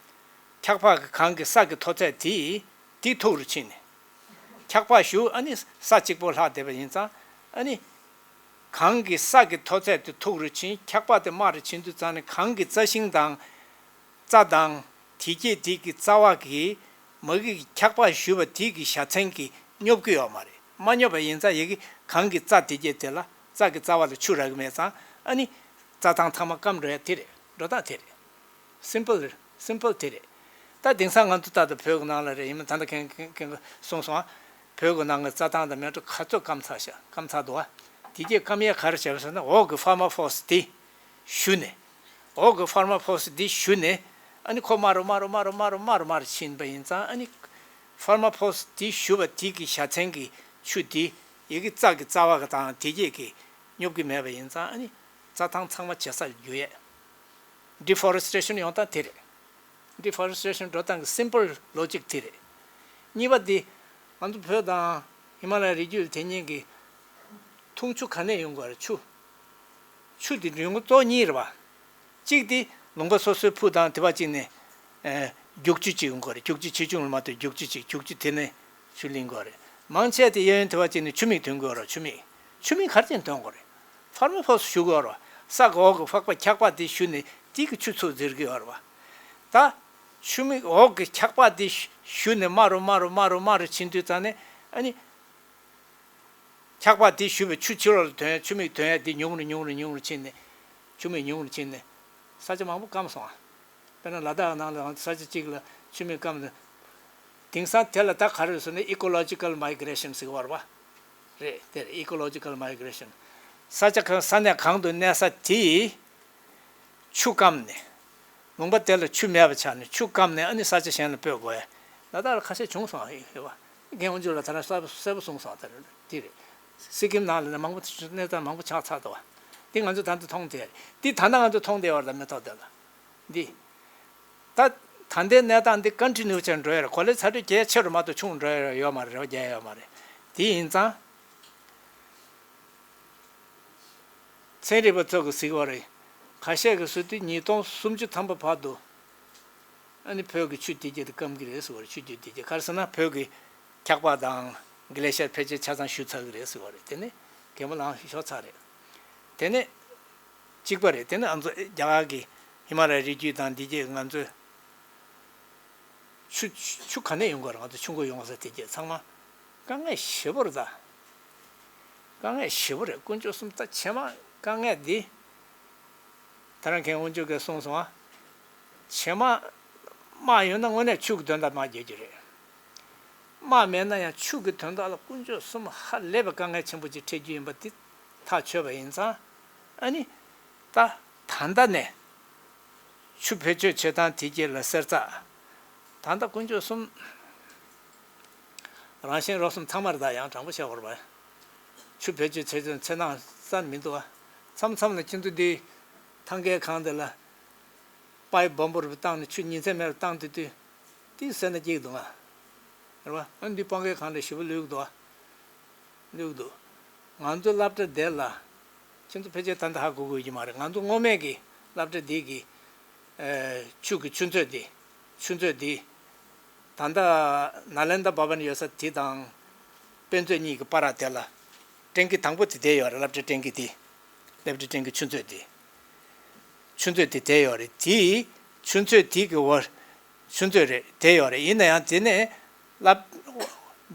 འཁྱགས་པ་གི་གངས་ཀྱི་ས་གི་མཐོ་ཚད་དེ། དེ་མཐོ་རུ་ཕྱིན་ནས། འཁྱགས་པ་ཞུ་ཨ་ནི་ས་གཅིག་པོ་ལྷག་བསྡད་པ་ཡིན་ཙང་། ཨ་ནི་གངས་ཀྱི་ས་གི་མཐོ་ཚད་དེ་མཐོ་རུ་ཕྱིན། འཁྱགས་པ་དེ་དམའ་རུ་ཕྱིན་དུས་ཙང་ནས་གངས་ཀྱི་རྩྭ་ཤིང་དང་། རྩྭ་དང་། དེ་གྱད་དེ་གི་རྩ་བ་གི་མ་གི་འཁྱགས་པ་ཞུ་བ་དེ་གི་བཞའ་ཚན་གྱིས་སྙོབ་ཀྱི་ཡོད་མ་རེད། མ་སྙོབ་པ་ཡིན་ཙང་ཡ་གི་གངས་ཀྱི་རྩྭ་དེ་གྱད་དེ་ལ། རྩྭ་གི་རྩ་བ་ལ་ཆུ་རག་གི་མེད་ཙང་། ཨ་ནི་རྩྭ་ཐང་ཚང་མ་སྐམ་འགྲོ་ཡ་དེ་རེད། འགྲོ་སྟངས་དེ་རེད། སིམ་པལ། སིམ་པལ་དེ་རེད། ད་དེང་སང་ང་ཚོ་ད་ལྟ་བོད་ཀྱི་ནང་ལ་རེད། ཡིན་ན་ད་ལྟ་མཁན་མཁན་མཁན་གསུངས་སོང་ཨ། བོད་ཀྱི་ནང་གི་རྩྭ་ཐང་དང་མལ་གྲོ་ག་ཚོད་སྐམ་ཚར་ཤག་སྐམ་ཚར་འདུག་ཨ། དེ་གྱད་སྐམ་ཡ་ག་རེ་བྱས་པ་ཟེར་ན། འོག་གི་ཕར་མ་ཕོ་སི་དེ་ཞུ་ནས། འོག་གི་ཕར་མ་ཕོ་སི་དེ་ཞུ་ནས། ཨ་ནི་ཁོ་དམའ་རུ་དམའ་རུ་དམའ་རུ་དམའ་རུ་དམའ་རུ་དམའ་རུ་ཕྱིན་པ་ཡིན་ཙང་། ཨ་ནི་ཕར་མ་ཕོ་སི་དེ་ཞུ་བ་དེ་གི་བཞའ་ཚན་གྱི་ཆུ་དེ་ཡ་གི་རྩྭ་གི་རྩ་བ་གི་དང་དེ་གྱད་ཀྱིས་སྙོབ་ཀྱི་མེད་པ་ཡིན་ཙང་། ཨ་ནི་རྩྭ་ཐང་ཚང་མ་བྱེ་ས་ལ་འགྱུར་ཡས། ཌི་ཕོ་རེ་སི་ཊེ་ཤན་ཡོང་སྟངས་དེ་རེད། ཌི་ཕོ་རེ་སི་ཊེ་ཤན་འགྲོ་སྟངས་ཀྱི་སིམ་པལ་ལོ་ཇིག་དེ་རེད། གཉིས་པ་དེ། ང་ཚོ་བོད་དང་ཧི་མ་ལ་ཡའི་རི་རྒྱུད་ལ་དེ་གཉིས་ཀྱི་འཐུང་ཆུ་ག་ནས་ཡོང་དགོས་རེད། ཆུ། ཆུ་དེ་ཡོང་ཁུངས་གཙོ་བོ་གཉིས་རེད་པ། གཅིག་དེ་ལུང་པ་སོ་སོའི་ཕུ་དང་དེ་བ་གཅིག་ནས། ཨེ། རྒྱུག་ཆུ་གཅིག་ཡོང་གི་ཡོད་རེད། རྒྱུག་ཆུ་ཆེ་ཆུང་ལ་མ་ལྟོས། རྒྱུག་ཆུ་གཅིག་རྒྱུག་ཆུ་དེ་ནས་ཆུ་ལེན་གྱི་ཡོད་རེད། མང་ཆེ་དེ་གཡས་གཡོན་དེ་བ་གཅིག་ནས་ཆུ་མིག་ཐོན་གྱི་ཡོད་རེད། ཆུ་མིག་ཆུ་མིག་ག་རེ་བྱས་ནས་ཐོན་གྱི་ཡོད་རེད། ཕར་མ་ཕོ་སི་ཞུ་གི་ཡོད་རེད་པ། ས་གི་འོག་གི་ཕག་པ་འཁྱགས་པ་དེ་ཞུ་ནས་དེ་གི་ཆུ་ཚུར་འཛིར་གྱི་ཡོད་རེད་པ། ད་ཆུ་མིག་འོག་གི་འཁྱགས་པ་དེ་ཞུ་ནས་དམའ་རུ་དམའ་རུ་དམའ་རུ་དམའ་རུ་ཕྱིན་དུས་ཙང་ནས། ཨ་ནི། འཁྱགས་པ་དེ་ཞུ་བའི་ཆུ་ཕྱི་ལོགས་ལ་ཐོན་ཡ། ཆུ་མིག་ཐོན་ཡ་དེ་ཉུང་རུ་ཉུང་རུ་ཉུང་རུ་ཕྱིན་ནས། ཆུ་མིག་ཉུང་རུ་ཕྱིན་ནས་ས་ཆ་མང་པོ་སྐམ་སོང་ཨ། དཔེར་ན་ལ་དྭགས་ནང་ལ་ས་ཆ་གཅིག་ལ་ཆུ་མིག་སྐམ་ནས། དེང་སང་དེ་ལ་ད་ག་རེ་ཟེར་ན། ecological migration ཟེར་གྱི་ཡོད་རེད་པ། རེད། དེ་རེད། ecological migration། ས་ཆ་གང་ས་གནས་གང་དུ་གནས་ས་དེ་ཆུ་སྐམ་ནས། ལུང་པ་དེ་ལ་ཆུ་མེད་པ་ཆགས་ནས། ཆུ་སྐམ་ནས་ཨ་ནི་ས་ཆ་གཞན་ལ་སྤོས་དགོས་ཡ། ལ་དྭགས་ལ་ཁ་ཤས་བྱུང་སོང་ཨ། ཡོད་པ། རྒན་དབང་ཕྱུག་ལགས་ད་རང་གསལ་པོ་གསལ་པོ་གསུངས་སོང་། ད་རེད། དེ་རེད། སི་ཀིམ་ནང་ལ་ནི་མང་པོ་གནས་སྟངས་མང་པོ་ཆགས་ཚར་འདུག་པ། འདི་ང་ཚོ་ད་ལྟ་མཐོང་བསྡད་རེད། འདི་ད་ལྟ་ང་ཚོ་མཐོང་བསྡད་པ་རེད། མེ་ཏོག་དེ་ལ། འདི། ད་ད་ལྟའི་གནས་སྟངས་འདི་ཀོན་ཊི་ནིའུ་བྱས་འགྲོ་ཡ་རེད། གོ་ལའི་ཚ་དྲོད་རྒྱ་ཆེ་རུ་མ་གཏོགས་ཆུང་འགྲོ་ཡ་ཡོད་མ་རེད། རེད་པ། རྒྱ་ཡ་ཡོད་མ་རེད། དེ་ཡིན་ཙང་། ཚན་རིག་པ་ཚོ་གིས་གཟིགས་པ་རེད། ཁ་ཤས་ཀྱིས་ཟེར་དུས་ཉིས་སྟོང་སུམ་ཅུ་ཐམ་པ་བར་དུ། ཨ་ནི་བོད་ཀྱི་ཆུ་དེ་གྱད་དེ་སྐམ་གྱི་རེད་ཟེར་བ་རེད། ཆུ་རྒྱུད་དེ་གྱད་ག་རེ་ཟེར་ན་བོད་ཀྱི་འཁྱག་པ་དང་གི་ལེ་ཤར་ཕལ་ཆེར་ཆ་ཚང་ཞུ་ཚར་གྱི་རེད་ཟེར་བ་རེད། དེ་ནི་གད་མོ་ལངས་ཤོར་ཚར་རེད། དེ་ནི་གཅིག་པ་རེད། དེ་ནི་ང་ཚོ་རྒྱ་གར་གྱི་ཧི་མ་ལ་ཡའི་རི་རྒྱུད་དང་འདི་གྱད་ང་ཚོའི་ཆུ་ཆུ་ག་ནས་ཡོང་གི་རེད། ང་ཚོ་ཆུ་མགོ་ཡོང་ས་དེ་གྱད་ཚང་མ་དཀའ་ངལ་ཞེ་པོ་རེད་ད། དཀའ་ངལ་ཞེ་པོ་རེད། དཀོན་མཆོག་གསུམ། ད་ཕྱེ་མར་དཀའ་ངལ་འདི། ད་རང་མཁན་དབང་ཕྱུག་གིས་གསུངས་སོང་ཨ། ཕྱེ་མར་དམག་ཡོད་ན་དངོས་གནས་ཆུ་གི་དོན་དག་དམག་རྒྱག་རྒྱུ་རེད། དམག་མེད་ན་ཡང་ཆུ་གི་དོན་དག་ལ་དཀོན་མཆོག་གསུམ་ཧ་ལས་པའི་དཀའ་ངལ་ཆེན་པོ་ཅིག་འཕྲད་རྒྱུ་ཡིན་པ་འདི་ཐག་ཆོད་པ་ཡིན་ཙང་། ཨ་ནི་ད་ད་ལྟ་ནས་ཆུ་བེད་སྤྱོད་བྱེད་སྟངས་དེ་གྱད་ལ་གསེར་རྩ། ད་ལྟ་དཀོན་མཆོག་གསུམ། རང་གཞན་རོགས་གསུམ་ཚང་མར་ད་ཡང་དྲང་པོ་བཤད་དགོས་རེད་པ། ཆུ་བེད་སྤྱོད་བྱེད་ཚུལ་འཚེར་སྣང་རྩ་མི་འདུག་ཨ། མཚམས་མཚམས་ལ་ཁྱེད་ཚོ་འདི་ཐང་གའི་གངས་འདི་ལ་པའི་སྦོམ་པོ་རུ་བཏང་ནས་ཆུ་ཉིན་མཚན་མེད་པར་བཏང་དུས་དུས་དེ་སེར་སྣ་སྐྱེ་གི་འདུག་ཨ། རེད་པ། ཨ་འདི་སྤང་གའི་གངས་ལ་ཞེ་པོ་ལུས་ཀྱི་འདུག་ཨ། ལུས་ཀྱི་འདུག་ང་ཚོ་སློབ་གྲྭ་དེ་ལ། ཁྱེད་ཚོ་ཕལ་ཆེར་ད་ལྟ་ཧ་གོ་གི་ཡོད་ཀྱི་མ་རེད། ང་ཚོ་སྔོན་མའི་གི་སློབ་གྲྭ་འདི་གི་ཨེ། ཆུ་གི་ཆུ་མཛོད་འདི། ཆུ་མཛོད་འདི། ད་ལྟ་ནཱ་ལེནྡྲ་བྷ་བན་ཡོད་ས་དེ་དང་། དཔེ་མཛོད་གཉིས་ཀྱི་བར་དེ་ལ། སྤྲིན་གྱི་དང་པོ་དེ་བསྡད་ཡོད་རེད། སློབ་གྲྭ་སྤྲིན་གྱི་དེ། སློབ་གྲྭ་སྤྲིན་གྱི་ཆུ་མཛོད་དེ། ཆུ་མཛོད་དེ་བསྡད་ཡོད་རེད། དེའི་ཆུ་མཛོད་དེ་གི་འོག་ཆུ་མཛོད་རེད། བསྡད་ཡོད་རེད། ཡིན་ན་ཡང་དེ་ནས་སློབ།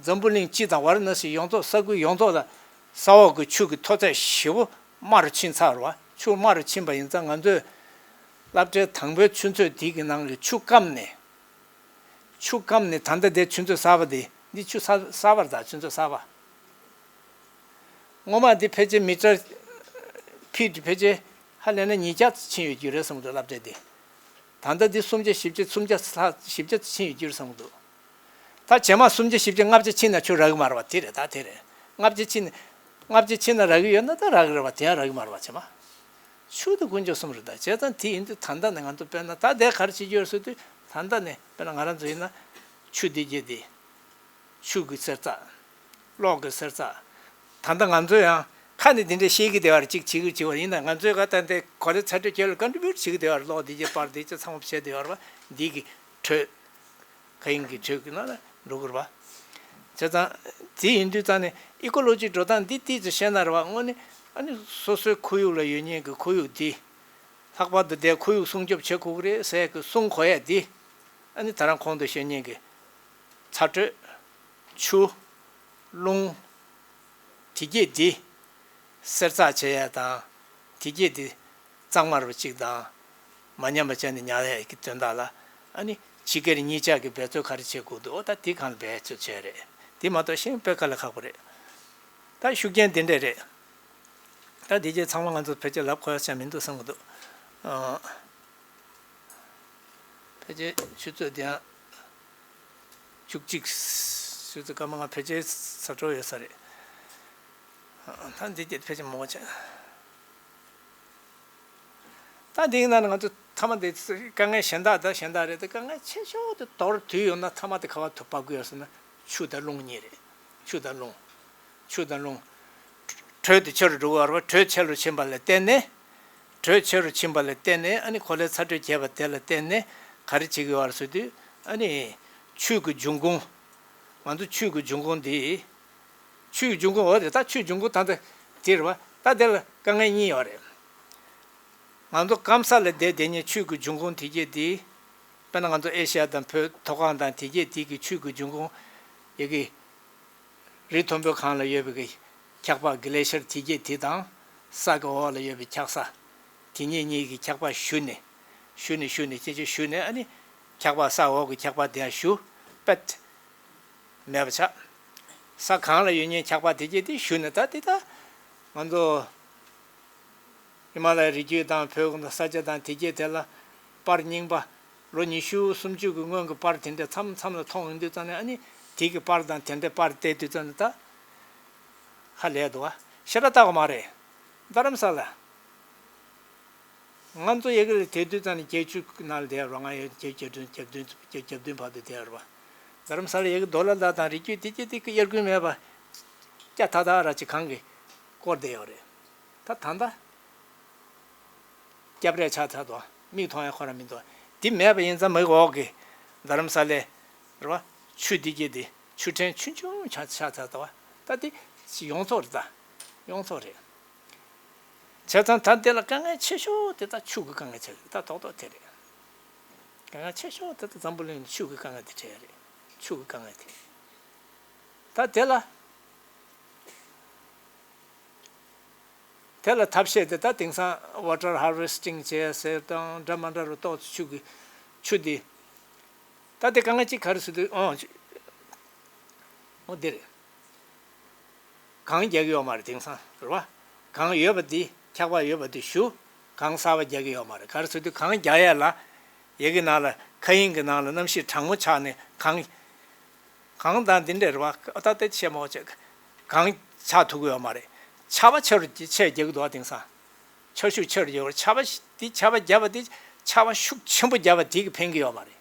འཛམ་བུ་གླིང་སྤྱི་དང་ཝཱ་ར་ཎ་སི་ཡོངས་རྫོགས། ས་ཁུལ་ཡོངས་རྫོགས་ལ་ས་འོག་གི་ཆུ་གི་མཐོ་ཚད་ཞེ་པོ་དམའ་རུ་ཕྱིན་ཚར་བ། ཆུ་དམའ་རུ་ཕྱིན་པ་ཡིན་ཙང་ང་ཚོས་སློབ་གྲྭའི་དང་པོའི་ཆུ་མཛོད་དེ་གི་ནང་གི་ཆུ་སྐམ་ནས། ཆུ་སྐམ་ནས་ད་ལྟ་དེ་ཆུ་མཛོད་གསར་པ་དེ། འདི་ཆུ་གསར་གསར་པ་རེད་ད། ཆུ་མཛོད་གསར་པ། སྔོན་མ་འདི་ཕལ་ཆེར་མི་ཊར་ཕིཊ་ཕལ་ཆེར་ཧ་ལས་ན་ཉིས་བརྒྱ་ཙམ་ཕྱིན་ཡོད་རྒྱུ་རེད་བསམ་གྱི་འདུག་སློབ་གྲྭ་འདི། ད་ལྟ་འདི་སུམ་བརྒྱ་བཞི་བརྒྱ་སུམ་བརྒྱ་ལྷག་བཞི་བརྒྱ་ཕྱིན་ཡོད་རྒྱུ་རེད་བསམ་གྱི་འདུག་ད་རྗེས་མ་སུམ་བརྒྱ་བཞི་བརྒྱ་ལྔ་བརྒྱ་ཕྱིན་ན་ཆུ་རག་གི་མ་རེད་པ། དེ་རེད་ད། དེ་རེད། ལྔ་བརྒྱ་ཕྱིན་ནས། ལྔ་བརྒྱ་ཕྱིན་ན་རག་གི་ཡོད་ན་ད་རག་གི་རེད་པ། དེ་ཡང་རག་གི་མ་རེད་པ། རྗེས་མ་ཆུ་དེ་དཀོན་མཆོག་གསུམ་རེད་ད། བྱས་ཙང་དེ་ཡིན་དུས་ད་ལྟ་ནས་ང་ཚོ་དཔེར་ན་ད་དེ་ག་རེ་བྱེད་རྒྱུ་ཡོད་ཟེར་དུས། ད་ལྟ་ནས་དཔེར་ན་ང་རང་ཚོ་ཡིན་ན་ཆུ་འདི་གྱད་དེ། ཆུ་གི་གསེར་རྩ། གློག་གི་གསེར་རྩ། ད་ལྟ་ང་ཚོ་ཡང་ཁ་ནས་འདི་འདྲ་བཤད་ཀྱི་བསྡད་པ་རེད། གཅིག་བྱེད་ཀྱི་བྱེད་པ་ཡིན་ན་ང་ཚོའི་ག་ད་ལྟའི་གོ་ལའི་ཚ་དྲོད་ཁྱེར་ལ་ཀོན་ཊི་བིའུཊ་བྱེད་ཀྱི་བསྡད་པ་རེད། གློག་འདི་གྱད་པར་འདི་གྱད་ཚང་མ་བྱས་བསྡད་པ་རེད་པ། འདི་གི་དྲོད། ག་ཡིན་གྱི་དྲོད་ཀྱི་ནང་ལ་འགྲོ་གི་རེད་པ། བྱས་ཙང་། དེ་ཡིན་དུས་ཙང་ནས་ཨི་ཀོ་ལོ་ཇི་འགྲོ་སྟངས་འདི་ཏོག་ཙམ་ཤེས་ན་རེད་པ། དངོས་གནས་ཨ་ནི་སོ་སོའི་ཁོར་ཡུག་ལ་ཡོད་མཁན་གྱི་ཁོར་ཡུག་འདི། ལྷག་པར་དུ་དེ་ཁོར་ཡུག་སྲུང་སྐྱོབ་བྱེད་དགོས་ཀྱི་རེད་ཟེར་གྱི་གསུང་གོ་ཡ་འདི། ཨ་ནི་ད་རང་གོང་དུ་བཤད་མཁན་གྱི། ཚ་དྲོད། ཆུ། རླུང་། དེ་གྱད་འདི་གསེར་རྩ་བྱེད་ཡ་དང་། དེ་གྱད་འདི་གཙང་མ་རུ་གཅིག་དང་། མ་ཉམས་པ་བྱས་ནས་ཉར་ཡ་གི་དོན་དག་ལ། ཨ་ནི་ཕྱི་རྒྱལ་གཉིས་ཆ་གི་འབད་རྩོལ་ག་རེ་བྱེད་དགོས་འདུག་འོ་ད་དེ་གང་ལ་འབད་རྩོལ་བྱས་རེད། དེ་མ་གཏོགས་གཞན་དཔེ་དཀའ་ལས་ཁག་པོ་རེད། ད་ཤུགས་རྐྱེན་དེ་འདྲས་རེད། ད་དེ་གྱད་ཚང་མ་ང་ཚོ་ཕལ་ཆེར་ལབ་དགོས་ཡ་ཆ་མི་འདུག་བསམ་གྱི་འདུག་ཨ། ཕལ་ཆེར་ཆུ་ཚོད་དེ་ཡང་བཅུ་གཅིག་ཆུ་ཚོད་སྐར་མ་ལྔ་ཕལ་ཆེར་ཚར་འགྲོ་ཡོད་ས་རེད། ད་འདི་གྱད་ཕལ་ཆེར་མང་པོ་བྱས། ད་འདི་ཡིན་ན་ང་ཚོ་མཐའ་མ་འདི་དཀའ་ངལ་གཞན་དག་ད་གཞན་དག་རེད་དེ། དཀའ་ངལ་ཆེ་ཤོས་དེ་མདོར་བསྡུས་ཡོང་ན་མཐའ་མ་དེ་ག་པར་དུ་བབས་ཀྱི་ཡོད་ཟེར་ན་ཆུ་དང་རླུང་གཉིས་རེད། ཆུ་དང་རླུང་། ཆུ་དང་རླུང་། དྲོད་དེ་ཆེ་རུ་འགྲོ་གི་ཡོད་རེད་པ། དྲོད་ཆེ་རུ་ཕྱིན་པ་ལ་བརྟེན་ནས། དྲོད་ཆེ་རུ་ཕྱིན་པ་ལ་བརྟེན་ནས། ཨ་ནི་གོ་ལའི་ཚ་དྲོད་རྒྱས་པ་དེ་ལ་བརྟེན་ནས་ག་རེ་བྱེད་ཀྱི་ཡོད་རེད་ཟེར་དུས། ཨ་ནི་ཆུ་གི་འབྱུང་ཁུངས། ང་ཚོ་ཆུ་གི་འབྱུང་ཁུངས་འདི། ཆུའི་འབྱུང་ཁུངས་འོ་རེད། ད་ཆུའི་འབྱུང་ཁུངས་ད་ལྟ་དེ་རེད་པ། ད་དེ་ལ་དཀའ་ངལ་གཉིས་ཡོད་རེད། ང་ཚོ་སྐམ་ས་ལ་བསྡད་བསྡད་མཁན་ཆུ་གི་འབྱུང་ཁུངས་དེ་གྱད་དེ། དཔེར་ན་ང་ཚོ་ཨེ་ཤི་ཡ་དང་བོད་མཐོ་སྒང་དང་དེ་གྱད་དེ་གི་ཆུ་གི་འབྱུང་ཁུངས། ཡ་གི། རི་མཐོན་པོའི་སྒང་ལ་ཡོད་པའི་གི་འཁྱགས་པ་གི་ལེ་ཤར་དེ་གྱད་དེ་དང་། ས་གི་འོག་ལ་ཡོད་པའི་འཁྱགས་ས། དེ་གཉིས་གཉིས་ཀྱི་འཁྱགས་པ་བཞུ་ནས། བཞུ་ནས་བཞུ་ནས་ཅི་ཅི་བཞུ་ནས། ཨ་ནི་འཁྱགས་པ་ས་འོག་གི་འཁྱགས་པ་དེ་ཡང་བཞུ། པད། མེད་པ་ཆགས། ས་གང་ལ་ཡོད་མཁན་འཁྱགས་པ་དེ་གྱད་དེ་བཞུ་ནས། ད་དེ་ད་ང་ཚོ་ཧི་མ་ལ་ཡའི་རི་རྒྱུད་དང་བོད་ཀྱི་ས་ཆ་དང་དེ་གྱད་དེ་ལ་པར་རྙིང་པ་ལོ་ཉི་ཤུ་སུམ་ཅུ་གི་སྔོན་གྱི་པར་དེ་འདྲ་མཚམས་མཚམས་ལ་མཐོང་ཡོང་དུས་ཙང་ནས། ཨ་ནི་དེ་གི་པར་དང་དེ་འདྲའི་པར་བལྟས་དུས་ཙང་ནས་ད་ཧ་ལས་འདུག་པ། ཞེ་དྲག་ལྟ་དགོས་མ་རེད། རྡ་རམ་ས་ལ། ང་ཚོ་ཡ་གི་ལ་དེ་དུས་ཙམ་ནས་བརྒྱད་ཅུ་ནང་ལ་བསྡད་ཡོད་རེད་པ། ང་ཡ་བརྒྱད་བརྒྱད་བདུན་བརྒྱད་བདུན་བརྒྱད་བརྒྱད་བདུན་བར་དུ་བསྡད་ཡོད་རེད་པ། རྡ་རམ་ས་ལ་ཡ་གི་རྡོ་ལ་ལ་དང་རི་རྒྱུད་དེ་གྱད་དེ་གི་དབྱར་དགུན་མེད་པ། སྐྱ་ཐག་ཐག་ར་ཅིག་གངས་ཀྱིས་བསྐོར་བསྡད་ཡོད་རེད། ད་ད་ལྟ་སྐྱབས་རས་ཆགས་ཚར་འདུག་མིག་མཐོང་ཡ་ཁོ་རང་མི་འདུག་དེ་མེད་པ་ཡིན་ཙང་མིག་འོག་གི་རྡ་རམ་ས་ལའི་རེད་བ། ཆུ་འདི་གྱི་དེ་ཆུ་ཕྲན་ཆུང་ཆུང་ཆགས་ཆགས་ཚར་འདུག་ད་དེ་ཡོངས་རྫོགས་རེད། ད་ཡོངས་རྫོགས་རེད། བྱས་ཙང་ད་འདི་ལ་དཀའ་ངལ་ཆེ་ཤོས་དེ་ད་ཆུ་གི་དཀའ་ངལ་ཆེ་རེད། ད་ཐོག་ཐོག་དེ་རེད། དཀའ་ངལ་ཆེ་ཤོས་དེ་ད་འཛམ་བུ་གླིང་ནས་ཆུ་གི་དཀའ་ངལ་དེ་འཕྲད་རེད། ཆུ་གི་དཀའ་ངལ་དེ། ད་དེ་ལ་དེ་ལ་ཐབས་ཤེས་དེ་ད་དེང་སང་water harvesting་བྱས་ཟེར་དང་འདྲ་མ་འདྲ་རུ་ཏོག་ཙམ་ཆུ་གི་ཆུ་འདི་ད་དེ་དཀའ་ངལ་གཅིག་ག་རེ་ཟེར་དུས་ཨོ་ཨོ་འདི་རེད། གངས་རྒྱག་གི་ཡོད་མ་རེད་དེང་སང་རེད་བ། གངས་ཡོད་པ་འདི་འཁྱག་པ་ཡོད་པ་འདི་ཞུ། གངས་གསར་པ་རྒྱག་གི་ཡོད་མ་རེད། ག་རེ་ཟེར་དུས་གངས་རྒྱག་ཡས་ལ་ཡ་གི་ནང་ལ་མཁའ་དབྱིངས་ཀྱི་ནང་ལ་གནམ་གཤིས་གྲང་མོ་ཆགས་ནས་གངས་གངས་དང་འདི་འདྲ་རེད་བ། ཨ་ད་ལྟ་ཆེ་མོ་ཆེ་གངས་ཆགས་ཐུབ་ཀྱི་ཡོད་མ་རེད། ཆར་པ་ཆེ་རུ་ཆེ་རྒྱག་གི་འདུག་བ་དེང་སང་། ཆར་ཤུགས་ཆེ་རུ་རྒྱག་གི་རེད། ཆར་པ་འདི་ཆར་པ་བརྒྱབ་པ་འདི་ཆར་པ་ཤུགས་ཆེན་པོ་བརྒྱབ་པ་འདི་གིས་ཕན་གྱི་ཡོད་མ་རེད།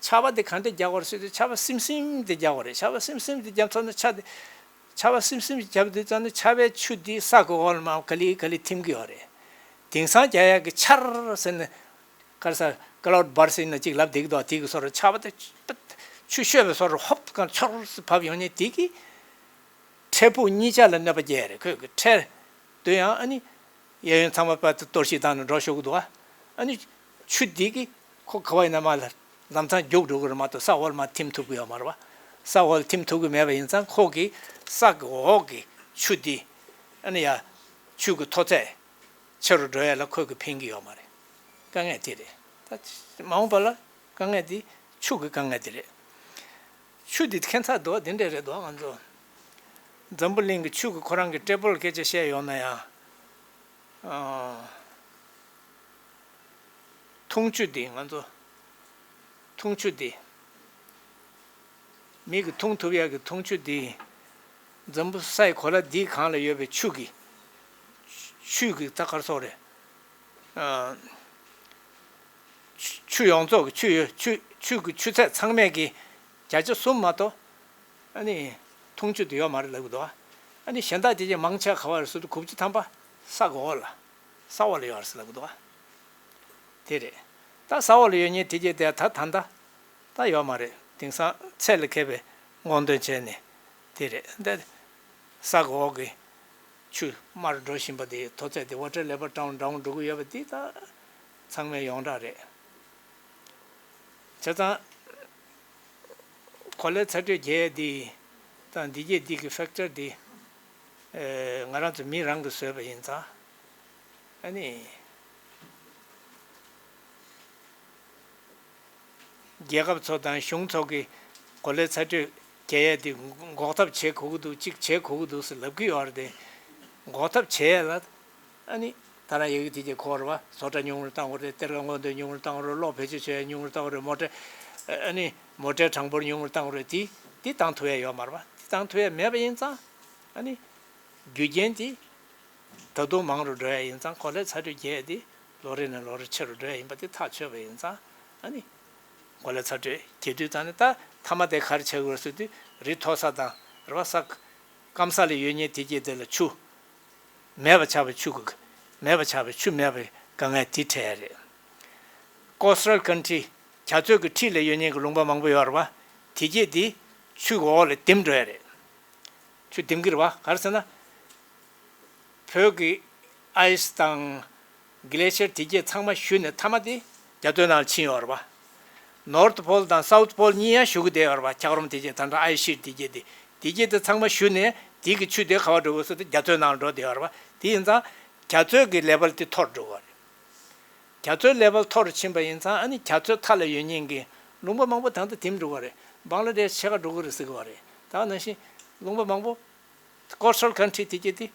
ཆར་པ་དེ་ག་འདྲ་རྒྱག་དགོས་རེད་ཟེར་དུས་ཆར་པ་སིམ་སིམ་དེ་རྒྱག་དགོས་རེད། ཆར་པ་སིམ་སིམ་དེ་རྒྱབ་ཚར་ན་ཆར་དེ་ཆར་པ་སིམ་སིམ་རྒྱབ་དུས་ཙམ་ནས་ཆར་པའི་ཆུ་དེ་ས་གི་འོག་ལ་མར་ག་ལེ་ག་ལེ་ཐིམ་གི་ཡོད་རེད། དེང་སང་རྒྱག་ཡག་གི་ཆར་ཟེར་ནས་ག་རེ་ཟེར་cloud burst་ཟེར་ན་ཅིག་ལབ་བསྡད་ཀྱི་འདུག་དེ་གི་བཟོ་འདྲ་ཆར་པ་དེ་ཆུ་ཤོད་པའི་བཟོ་འདྲ་ཧོབ་གང་ཆོར་བབས་ཡོང་ནས་དེ་གི་འཕྲལ་ཕུགས་གཉིས་ཆ་ལ་གནོད་པ་སྐྱེལ་ཡ་རེད། ཁོས་ཀྱི་འཕྲལ་དུ་ཡང་ཨ་ནི་གཡས་གཡོན་ཚང་མ་པར་དུ་གཏོར་བཤིག་བཏང་ནས་འགྲོ་ཤོག་གི་འདུག་ཨ་ནི་ཆུ་འདི་གིས་ཁོ་ག་བ་ཡིན་ན་མར་ལ་ལམ་སང་རྒྱུག་འགྲོ་གི་རེད་མ་གཏོགས་ས་འོག་ལ་མར་ཐིམ་ཐུབ་ཀྱི་ཡོད་མ་རེད་བ། ས་འོག་ལ་ཐིམ་ཐུབ་ཀྱི་མེད་པ་ཡིན་ཙང་ཁོ་གིས་ས་གི་འོག་གི་ཆུ་འདི་ཨ་ནི་ཡ་ཆུ་གི་མཐོ་ཚད་ཆེ་རུ་འགྲོ་ཡ་ལ་ཁོ་གིས་ཕན་གྱི་ཡོད་མ་རེད། དཀའ་ངལ་དེ་རེད། ད་མ་འོངས་པ་ལ་དཀའ་ངལ་དེ་ཆུ་གི་དཀའ་ངལ་དེ་རེད། ཆུ་འདི་ཁྱད་མཚར་འདུག་འདི་འདྲས་རེད་འདུག་ང་ཚོ་འཛམ་བུ་གླིང་གི་ཆུ་གི་ཁོ་རང་གི་འབྲས་བུ་ལ་སྐད་ཆ་བཤད་ཡོང་ན་ཡང་། ཨ། འཐུང་ཆུ་འདི་ང་ཚོ་འཐུང་ཆུ་འདི་མི་གིས་འཐུང་ཐུབ་ཡག་གི་འཐུང་ཆུ་འདི་འཛམ་བུ་སའི་གོ་ལ་འདིའི་སྒང་ལ་ཡོད་པའི་ཆུ་གི་ཆུ་གི་ད་ག་རེ་ཟེར་དགོས་རེད། ཨ། ཆུ་ཆུ་ཡོངས་རྫོགས་ཀྱི་ཆུ་ཡོད་ཆུ་ཆུ་གི་ཆུ་ཚད་ཚང་མས་ཀྱི་བརྒྱ་ཆ་གསུམ་མ་གཏོགས་ཨ་ནི་འཐུང་ཆུ་དེ་ཡོད་མ་རེད་ལབ་ཀྱི་འདུག་ཨ་ནི་གཞན་དག་དེ་གའི་མང་ཆེ་བ་ག་བ་རེད་ཟེར་དུས་དགུ་བཅུ་ཐམ་པ་ས་གི་འོག་ལ་ས་འོག་ལ་ཡོད་རེད་ཟེར་ལབ་ཀྱི་འདུག་དེ་རེད། ད་ས་འོག་ལ་ཡོད་མཁན་དེ་གའི་དེ་ད་ད་ད་ད་ཡོད་མ་རེད། དེང་སང་ཚད་ལ་མཁས་པའི་སྔོག་འདོན་བྱས་ནས་དེ་རེད། འདི་ས་གི་འོག་གི་ཆུ་དམའ་རུ་འགྲོ་བཞིན་པ་དེ་མཐོ་ཚད་དེ་water level down down འགྲོ་གི་ཡོད་པ་དེ་ད་ཚང་མའི་ཡོངས་གྲགས་རེད། བྱས་ཙང་གོ་ལའི་ཚ་དྲོད་རྒྱས་འདི་དང་འདི་རྒྱས་འདི་གི་factor་འདི་ང་རང་ཚོ་མི་རང་གིས་བཟོས་པ་ཡིན་ཙང་ཨ་ནི། རྒྱལ་ཁབ་ཚོ་དང་གཞུང་ཚོ་གིས་གོ་ལའི་ཚ་དྲོད་རྒྱས་ཡས་དེ་འགོག་ཐབས་བྱེད་དགོས་ཀྱི་འདུག་གཅིག་བྱེད་དགོས་ཀྱི་འདུག་ཟེར་ལབ་ཀྱི་ཡོད་རེད་དེ། འགོག་ཐབས་བྱེད་ཡས་ལ་ཨ་ནི་ད་རང་ཡ་གི་དེ་གྱད་ཁོ་རེད་བ། བཟོ་གྲྭ་ཉུང་རུ་བཏང་དགོས་རེད། གཏེར་ཁ་སྔོག་འདོན་ཉུང་རུ་བཏང་དགོས་རེད། གློག་བེད་སྤྱོད་བྱེད་ཡས་ཉུང་རུ་བཏང་དགོས་རེད། མོ་ཊ་ཨ་ནི་མོ་ཊའི་གྲངས་འབོར་ཉུང་རུ་བཏང་དགོས་རེད། དེ་དེ་བཏང་ཐུབ་ཡས་ཡོད་མ་རེད་བ། དེ་བཏང་ཐུབ་ཡས་མེད་པ་ཡིན་ཙང་ཨ་ནི་རྒྱུ་རྐྱེན་དེ། ད་དུང་མང་རུ་འགྲོ་ཡ་ཡིན་ཙང་གོ་ལའི་ཚ་དྲོད་རྒྱས་ཏེ་ལོ་རེ་ནས་ལོ་རེ་ཆེ་རུ་འགྲོ་ཡ་ཡིན་པ་དེ་ཐག་ཆོད་པ་ཡིན་ཙང་ཨ་ནི་གོ་ལའི་ཚ་དྲོད་རྒྱས་དུས་ཙང་ནས་ད་མཐའ་མ་དེ་ག་རེ་བྱེད་དགོས་ཟེར་དུས་རི་མཐོ་ས་དང་རེད་བ། ས་སྐམ་ས་ལ་ཡོད་མཁན་དེ་གྱད་དེ་ལ་ཆུ་མེད་པ་ཆགས་པའི་ཆུ་གི་མེད་པ་ཆགས་པའི་ཆུ་མེད་པའི་དཀའ་ངལ་དེ་འཕྲད་ཡ་རེད། Coastal country རྒྱ་མཚོའི་གི་འཁྲིས་ལ་ཡོད་མཁན་གྱི་ལུང་པ་མང་པོ་ཡོད་རེད་བ། དེ་གྱད་དེ་ཆུ་གི་འོག་ལ་ལྡེམ་འགྲོ་ཡ་རེད། ཆུ་ལྡེམ་གྱི་རེད་བ། ག་རེ་ཟེར་ན། བོད་ཀྱི་ཨའི་སི་དང་གི་ལེ་ཤར་དེ་གྱད་ཚང་མ་ཞུ་ནས་མཐའ་མ་དེ་རྒྱ་མཚོའི་ནང་ལ་ཕྱིན་ཡོད་རེད་བ། North Pole་དང་South Pole་གཉིས་ཡང་ཞུ་གི་བསྡད་ཡོད་རེད་བ། འཁྱགས་རོམ་དེ་གྱད་ད་ལྟ་ཨའི་ཤིཊ་དེ་གྱད་དེ་དེ་གྱད་དེ་ཚང་མ་ཞུ་ནས་དེ་གི་ཆུ་དེ་ག་བ་འགྲོ་དགོས་ཟེར་དུས་རྒྱ་མཚོའི་ནང་ལ་འགྲོ་བསྡད་ཡོད་རེད་བ། དེ་ཡིན་ཙང་རྒྱ་མཚོའི་གི་ལེ་བལ་དེ་མཐོ་རུ་འགྲོ་གི་རེད། རྒྱ་མཚོའི་ལེ་བལ་མཐོ་རུ་ཕྱིན་པ་ཡིན་ཙང་ཨ་ནི་རྒྱ་མཚོའི་མཐའ་ལ་ཡོད་མཁན་གྱི་ལུང་པ་མང་པོ་ད་ལྟ་ལྡེམ་འགྲོ་གི་རེད། བང་ལ་དེཤ་ཕྱེད་ཀ་འགྲོ་གི་རེད་ཟེར་གི་བ་རེད། ད་ནང་བཞིན་ལུང་པ་མང་པོ་Coastal country་དེ་གྱད་དེ་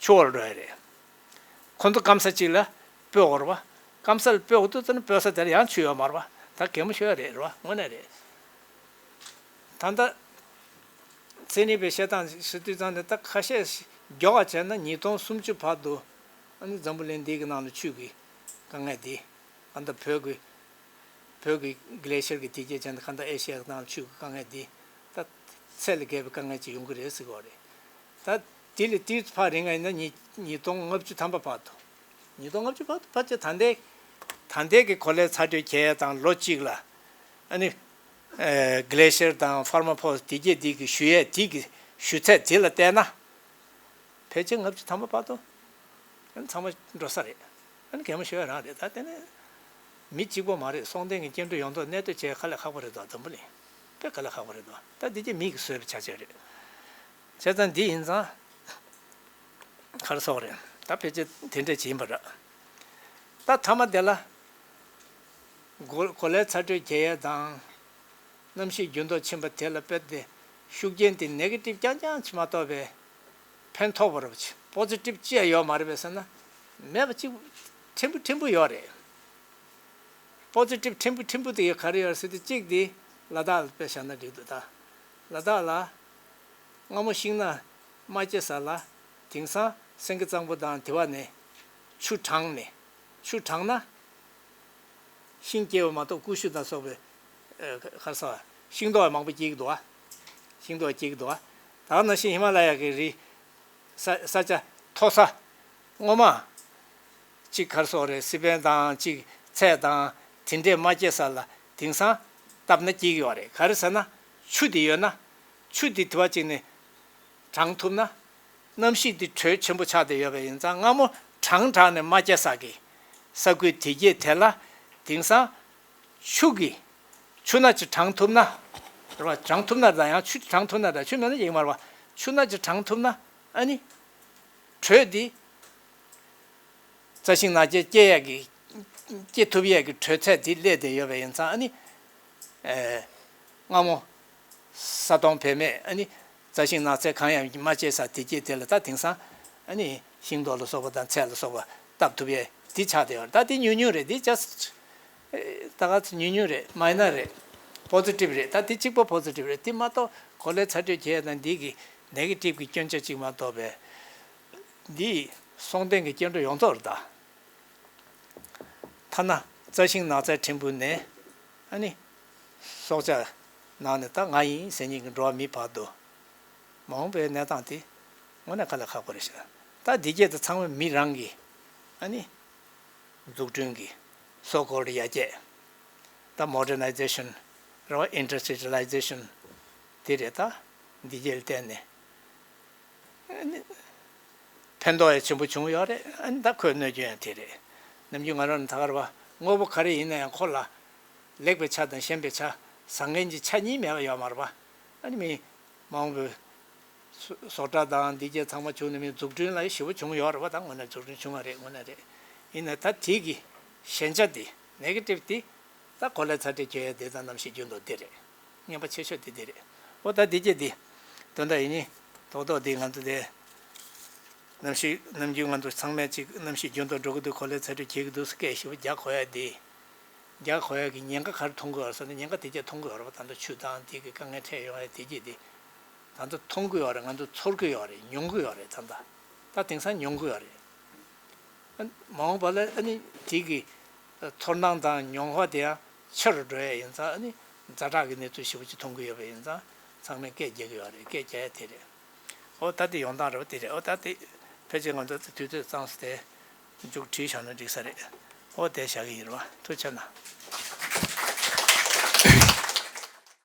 ཆུ་འོག་ལ་འགྲོ་ཡ་རེད། ཁོ་ཚོ་སྐམ་ས་གཅིག་ལ་སྤོས་དགོས་རེད་བ། སྐམ་ས་ལ་སྤོས་དགོས་དུས་ཙམ་ན་སྤོས་ས་དེར་ཡང་ཆུ་ཡོད་མ་རེད་བ། ད་གད་མོ་ཤོར་ཡ་རེད་རེད་བ། དངོས་གནས་རེད། ད་ལྟ་ཚན་རིག་པའི་བཤད་སྟངས་ཤིག་དུས་ཙང་ནས་ད་ཁ་ཤས་མགྱོགས་པ་བྱས་ན་ཉིས་སྟོང་སུམ་ཅུ་བར་དུ་ཨ་ནི་འཛམ་བུ་གླིང་འདི་གི་ནང་ལ་ཆུ་གི་དཀའ་ངལ་འདི་གང་ལྟར་བོད་ཀྱི་བོད་ཀྱི་གི་ལེ་ཤར་གྱི་དེ་གྱད་བྱས་ན་གང་ལྟར་ཨེ་ཤི་ཡ་གི་ནང་ལ་ཆུ་གི་དཀའ་ངལ་འདི་ད་ ཚད་ལས་བརྒལ་བའི་དཀའ་ངལ་ཅིག་ཡོང་གི་རེད་ཟེར་གྱི་ཡོད་རེད། ད་དེ་ལས་དེའི་ཕར་རིང་ང་ཡིན་ན་ཉིས་ཉིས་སྟོང་ལྔ་བཅུ་ཐམ་པ་བར་དུ། ཉིས་སྟོང་ལྔ་བཅུ་བར་དུ་ཕལ་ཆེར་ད་ལྟའི་ད་ལྟའི་གི་གོ་ལའི་ཚ་དྲོད་རྒྱས་ཡས་དང་ལོ་གཅིག་ལ་ཨ་ནི་གི་ལེ་ཤར་དང་ཕར་མ་ཕོ་དེ་གྱད་དེ་གི་ཞུ་ཡས་དེ་གི་ཞུ་ཚད་དེ་ལ་བལྟས་ན། ཕལ་ཆེར་ལྔ་བཅུ་ཐམ་པ་བར་དུ་ཨ་ནི་ཚང་མ་འགྲོ་ས་རེད། ཨ་ནི་གད་མོ་ཤོར་ཡ་རང་རེད། ད་དེ་ནི་མི་གཅིག་པོ་མ་རེད། སྲོང་བཙན་གྱི་སྐྱེ་འགྲོ་ཡོངས་རྫོགས་གནས་སྡོད་བྱེད་དཀའ་ལས་ཁག་པོ་རེད་དོ། འཛམ་བུ་གླིང་དཔེ་དཀའ་ལས་ཁག་པོ་རེད་དོ། ད་འདི་ཀྱི་མི་གིས་བཟོས་པའི་ཆ་ཅན་རེད། བྱས་ཙང་འདི་ཡིན་ཙང་ག་རེ་ཟེར་དགོས་རེད། ད་ཕལ་ཆེར་དེ་འདྲ་ཅིག་ཡིན་པ་རེད། ད་མཐའ་མ་དེ་ལ་གོ་གོ་ལའི་ཚ་དྲོད་རྒྱས་ཡས་དང་། གནམ་གཤིས་འགྱུར་ལྡོག་ཕྱིན་པ་དེ་ལ་དཔེ་དེ་ཤུགས་རྐྱེན་དེ་ནེ་གེ་ཊིབ་རྐྱང་རྐྱང་ཅིག་མ་གཏོགས་པའི་ཕན་ཐོགས་པ་ར་བ་ཅིག་པོ་ཛི་ཊིབ་ཅི་ཡང་ཡོད་མ་རེད་པས་ཟེར་ན། མེད་པ་ཅིག་ཕྲན་བུ་ཕྲན་བུ་ཡོད་རེད། པོ་ཛི་ཊིབ་ཕྲན་བུ་ཕྲན་བུ་དེ་ག་རེ་ཡོད་ཟེར་དུས་གཅིག་དེ་ལ་དྭགས་ལ་དཔེ་བཞག་ན་འགྲིག་འདུག་ད་ལ་དྭགས་ལ་སྔ་མོ་ཤིང་ནགས་མ་སྐྱེ་ས་ལ་དེང་སང་སེང་གེ་གཙང་པོ་དང་དེ་བ་ནས་ཆུ་དྲངས་ནས་ཆུ་དྲངས་ན། ཤིང་སྐྱེ་བ་མ་གཏོགས་ཀུ་ཤུ་དང་སོགས་པའི་ཨ་ག་རེ་ཟེར་ཤིང་ཏོག་མང་པོ་སྐྱེ་གི་འདུག་བ། ཤིང་ཏོག་སྐྱེ་གི་འདུག་བ། ད་ག་ནང་བཞིན་ཧི་མ་ལ་ཡ་གི་རི་ས་ས་ཆ་མཐོ་ས་སྔོན་མ་གཅིག་ག་རེ་ཟེར་རེད། སི་པན་དང་གཅིག་ཚལ་དང་དེ་འདྲས་མ་སྐྱེ་ས་ལ་དེང་སང་བཏབ་ན་སྐྱེ་གི་ཡོད་རེད། ག་རེ་ཟེར་ན་ཆུ་དེ་ཡོད་ན། ཆུ་དེ་དུ་བ་གཅིག་ནས་དྲངས་ཐུབ་ན། གནམ་གཤིས་འདི་དྲོད་ཆེན་པོ་ཆགས་བསྡད་ཡོད་པ་ཡིན་ཙང་། སྔ་མོ་གྲང་དྲགས་ནས་མ་སྐྱེ་ས་གི་ས་ཁུལ་དེ་གྱད་དེ་ལ་དེང་སང་ཆུ་གི་ཆུ་སྣ་ཅིག་དྲངས་ཐུབ་ན་རེད་བ། དྲངས་ཐུབ་ན་དང་ཡང་ཆུ་དྲངས་ཐུབ་ན་དང་ཆུ་མེད་ན་ཡིན་མ་རེད་བ། ཆུ་སྣ་ཅིག་དྲངས་ཐུབ་ན་ཨ་ནི་དྲོད་འདི་རྩྭ་ཤིང་ནགས་ཚལ་སྐྱེ་ཡས་ཀྱི་སྐྱེ་ཐུབ་ཡས་ཀྱི་དྲོད་ཚད་འདི་སླེབས་བསྡད་ཡོད་པ་ཡིན་ཙང་། ཨ་ནི་ཨེ་སྔ་མོ་ས་སྟོང་བེད་མེད། ཨ་ནི་རྩྭ་ཤིང་ནགས་ཚལ་གང་ཡང་མ་སྐྱེ་ས་དེ་སྐྱེ་དེ་ལ་ད་དེང་སང་ཨ་ནི་ཤིང་ཏོག་ལ་སོགས་པ་དང་ཚལ་ལ་སོགས་པ་བཏབ་ཐུབ་ཡས་འདི་ཆགས་བསྡད་ཡོད་རེད། ད་དེ་ཉུང་ཉུང་རེད། འདི་just ད་ག་ཚོད་ཉུང་ཉུང་རེད། མའི་ནར་རེད། པོ་ཛི་ཊིབ་རེད། ད་དེ་གཅིག་པོ་པོ་ཛི་ཊིབ་རེད། དེ་མ་གཏོགས་གོ་ལའི་ཚ་དྲོད་རྒྱས་དང་འདི་གི་ནེ་གེ་ཊིབ་གི་སྐྱོན་ཆ་གཅིག་མ་གཏོགས་པའི་འདི་སྲོང་བཙན་གྱི་སྐྱེ་འགྲོ་ཡོངས་རྫོགས་རེད་ད། ཐ་ན་རྩྭ་ཤིང་ནགས་ཚལ་ཕྲན་བུ་ནས་ཨ་ནི་སྲོག་ཆགས་ནང་ནས་ད་ང་ཡིན་ཟེར་མཁན་གྱི་འགྲོ་བ་མི་བར་དུ་མ་འོངས་པའི་གནས་སྟངས་དེ་དངོས་གནས་དཀའ་ལས་ཁག་པོ་རེད་ཤག་ད་འདི་སྐད་དུ་ཚང་མ་མི་རང་གི་ཨ་ནི་འཛུགས་སྐྲུན་གྱི་so called ཡར་རྒྱས་ད་modernization རེད་བ། industrialization དེ་རེད། ད་འདི་སྐད་ལ་བརྟེན་ནས། ཕན་ཐོགས་ཡང་ཆེན་པོ་བྱུང་ཡོད་རེད། ཨ་ནི་ད་ཁོས་གནོད་སྐྱོན་ཡང་དེ་རེད། ནམ་རྒྱུན་ང་རང་ད་ག་རེ་བ་དངོས་པོ་ག་རེ་ཡིན་ན་ཡང་ཁོ་ལ་ལེགས་པའི་ཆ་དང་ཞན་པའི་ཆ་བཟང་ངན་གྱི་ཆ་གཉིས་མེད་པ་ཡོད་མ་རེད་པ། ཨ་ནི་མི་མང་པོས་བཟོ་གྲྭ་དང་འདི་སྐད་ཚང་མ་བྱུང་ནས་མི་འཛུགས་སྐྲུན་ལ་ཞེ་པོ་བྱུང་ཡོད་རེད་པ། ད་དངོས་གནས་འཛུགས་སྐྲུན་བྱུང་བ་རེད། དངོས་གནས་རེད། ཡིན་ན་ད་དེ་གི་ཞན་ཆ་དེ་ནེ་གེ་ཊིབ་དེ་ད་གོ་ལའི་ཚ་དྲོད་རྒྱས་ཡས་དེ་དང་གནམ་གཤིས་འགྱུར་ལྡོག་དེ་རེད། ངན་པ་ཆེ་ཤོས་དེ་དེ་རེད། ཨོ་ད་དེ་སྐད་དེ། དོན་དག་ཡིན་ནི། རྡོག་རྡོག་དེ་ང་ཚོ་དེ། གནམ་གཤིས་ནམ་རྒྱུན་ང་ཚོ་ཚང་མས་ཅིག་གནམ་གཤིས་འགྱུར་ལྡོག་འགྲོ་གི་འདུག་གོ་ལའི་ཚ་དྲོད་རྒྱས་ཀྱི་འདུག་སྐད་ཞེ་པོ་རྒྱག་གོ་ཡ་དེ། རྒྱག་གོ་ཡ་གི་ཉེན་ཁ་ག་རེ་མཐོང་གི་ཡོད་རེད་ཟེར་ན། ཉེན་ཁ་དེ་གྱད་མཐོང་གི་ཡོད་རེད་པ། ད་ལྟ་ཆུ་དང་དེ་གི་དཀའ་ངལ་འཕྲད་ཡོང་ཡ་དེ་གྱད་དེ། ད་ལྟ་མཐོང་གི་ཡོད་རེད། ང་ཚོ་ཚོར་གི་ཡོད་རེད། མྱོང་གི་ཡོད་རེད། ད་ལྟ། ད་དེང་སང་མྱོང་གི་ཡོད་རེད། མ་འོངས་པ་ལ་ཨ་ནི་དེ་གི་ཚོར་སྣང་དང་མྱོང་བ་དེ་ཡང་ཆེ་རུ་འགྲོ་ཡ་ཡིན་ཙང་། ཨ་ནི་ཛ་དྲག་གི་གནས་ཚུལ་ཞེ་པོ་ཅིག་མཐོང་གི་ཡོད་པ་ཡིན་ཙང་། ཚང་མས་སྐད་རྒྱག་གི་ཡོད་རེད། སྐད་རྒྱག་ཡ་དེ་རེད། ཨོ་ད་དེ་ཡོང་སྟངས་རེད་པ། དེ་རེད། ཨོ་ད་དེ་ཕལ་ཆེར་ང་ཚོ་དུས་ཚོད་ཙམ་ཟེར་ཏེ་མཇུག་བསྒྲིལ་བཞག་ན་འགྲིག་ས་རེད། ཨོ་དེ་བཞག་གི་ཡིན་རེད་པ། ཐུགས་རྗེ་གནང་།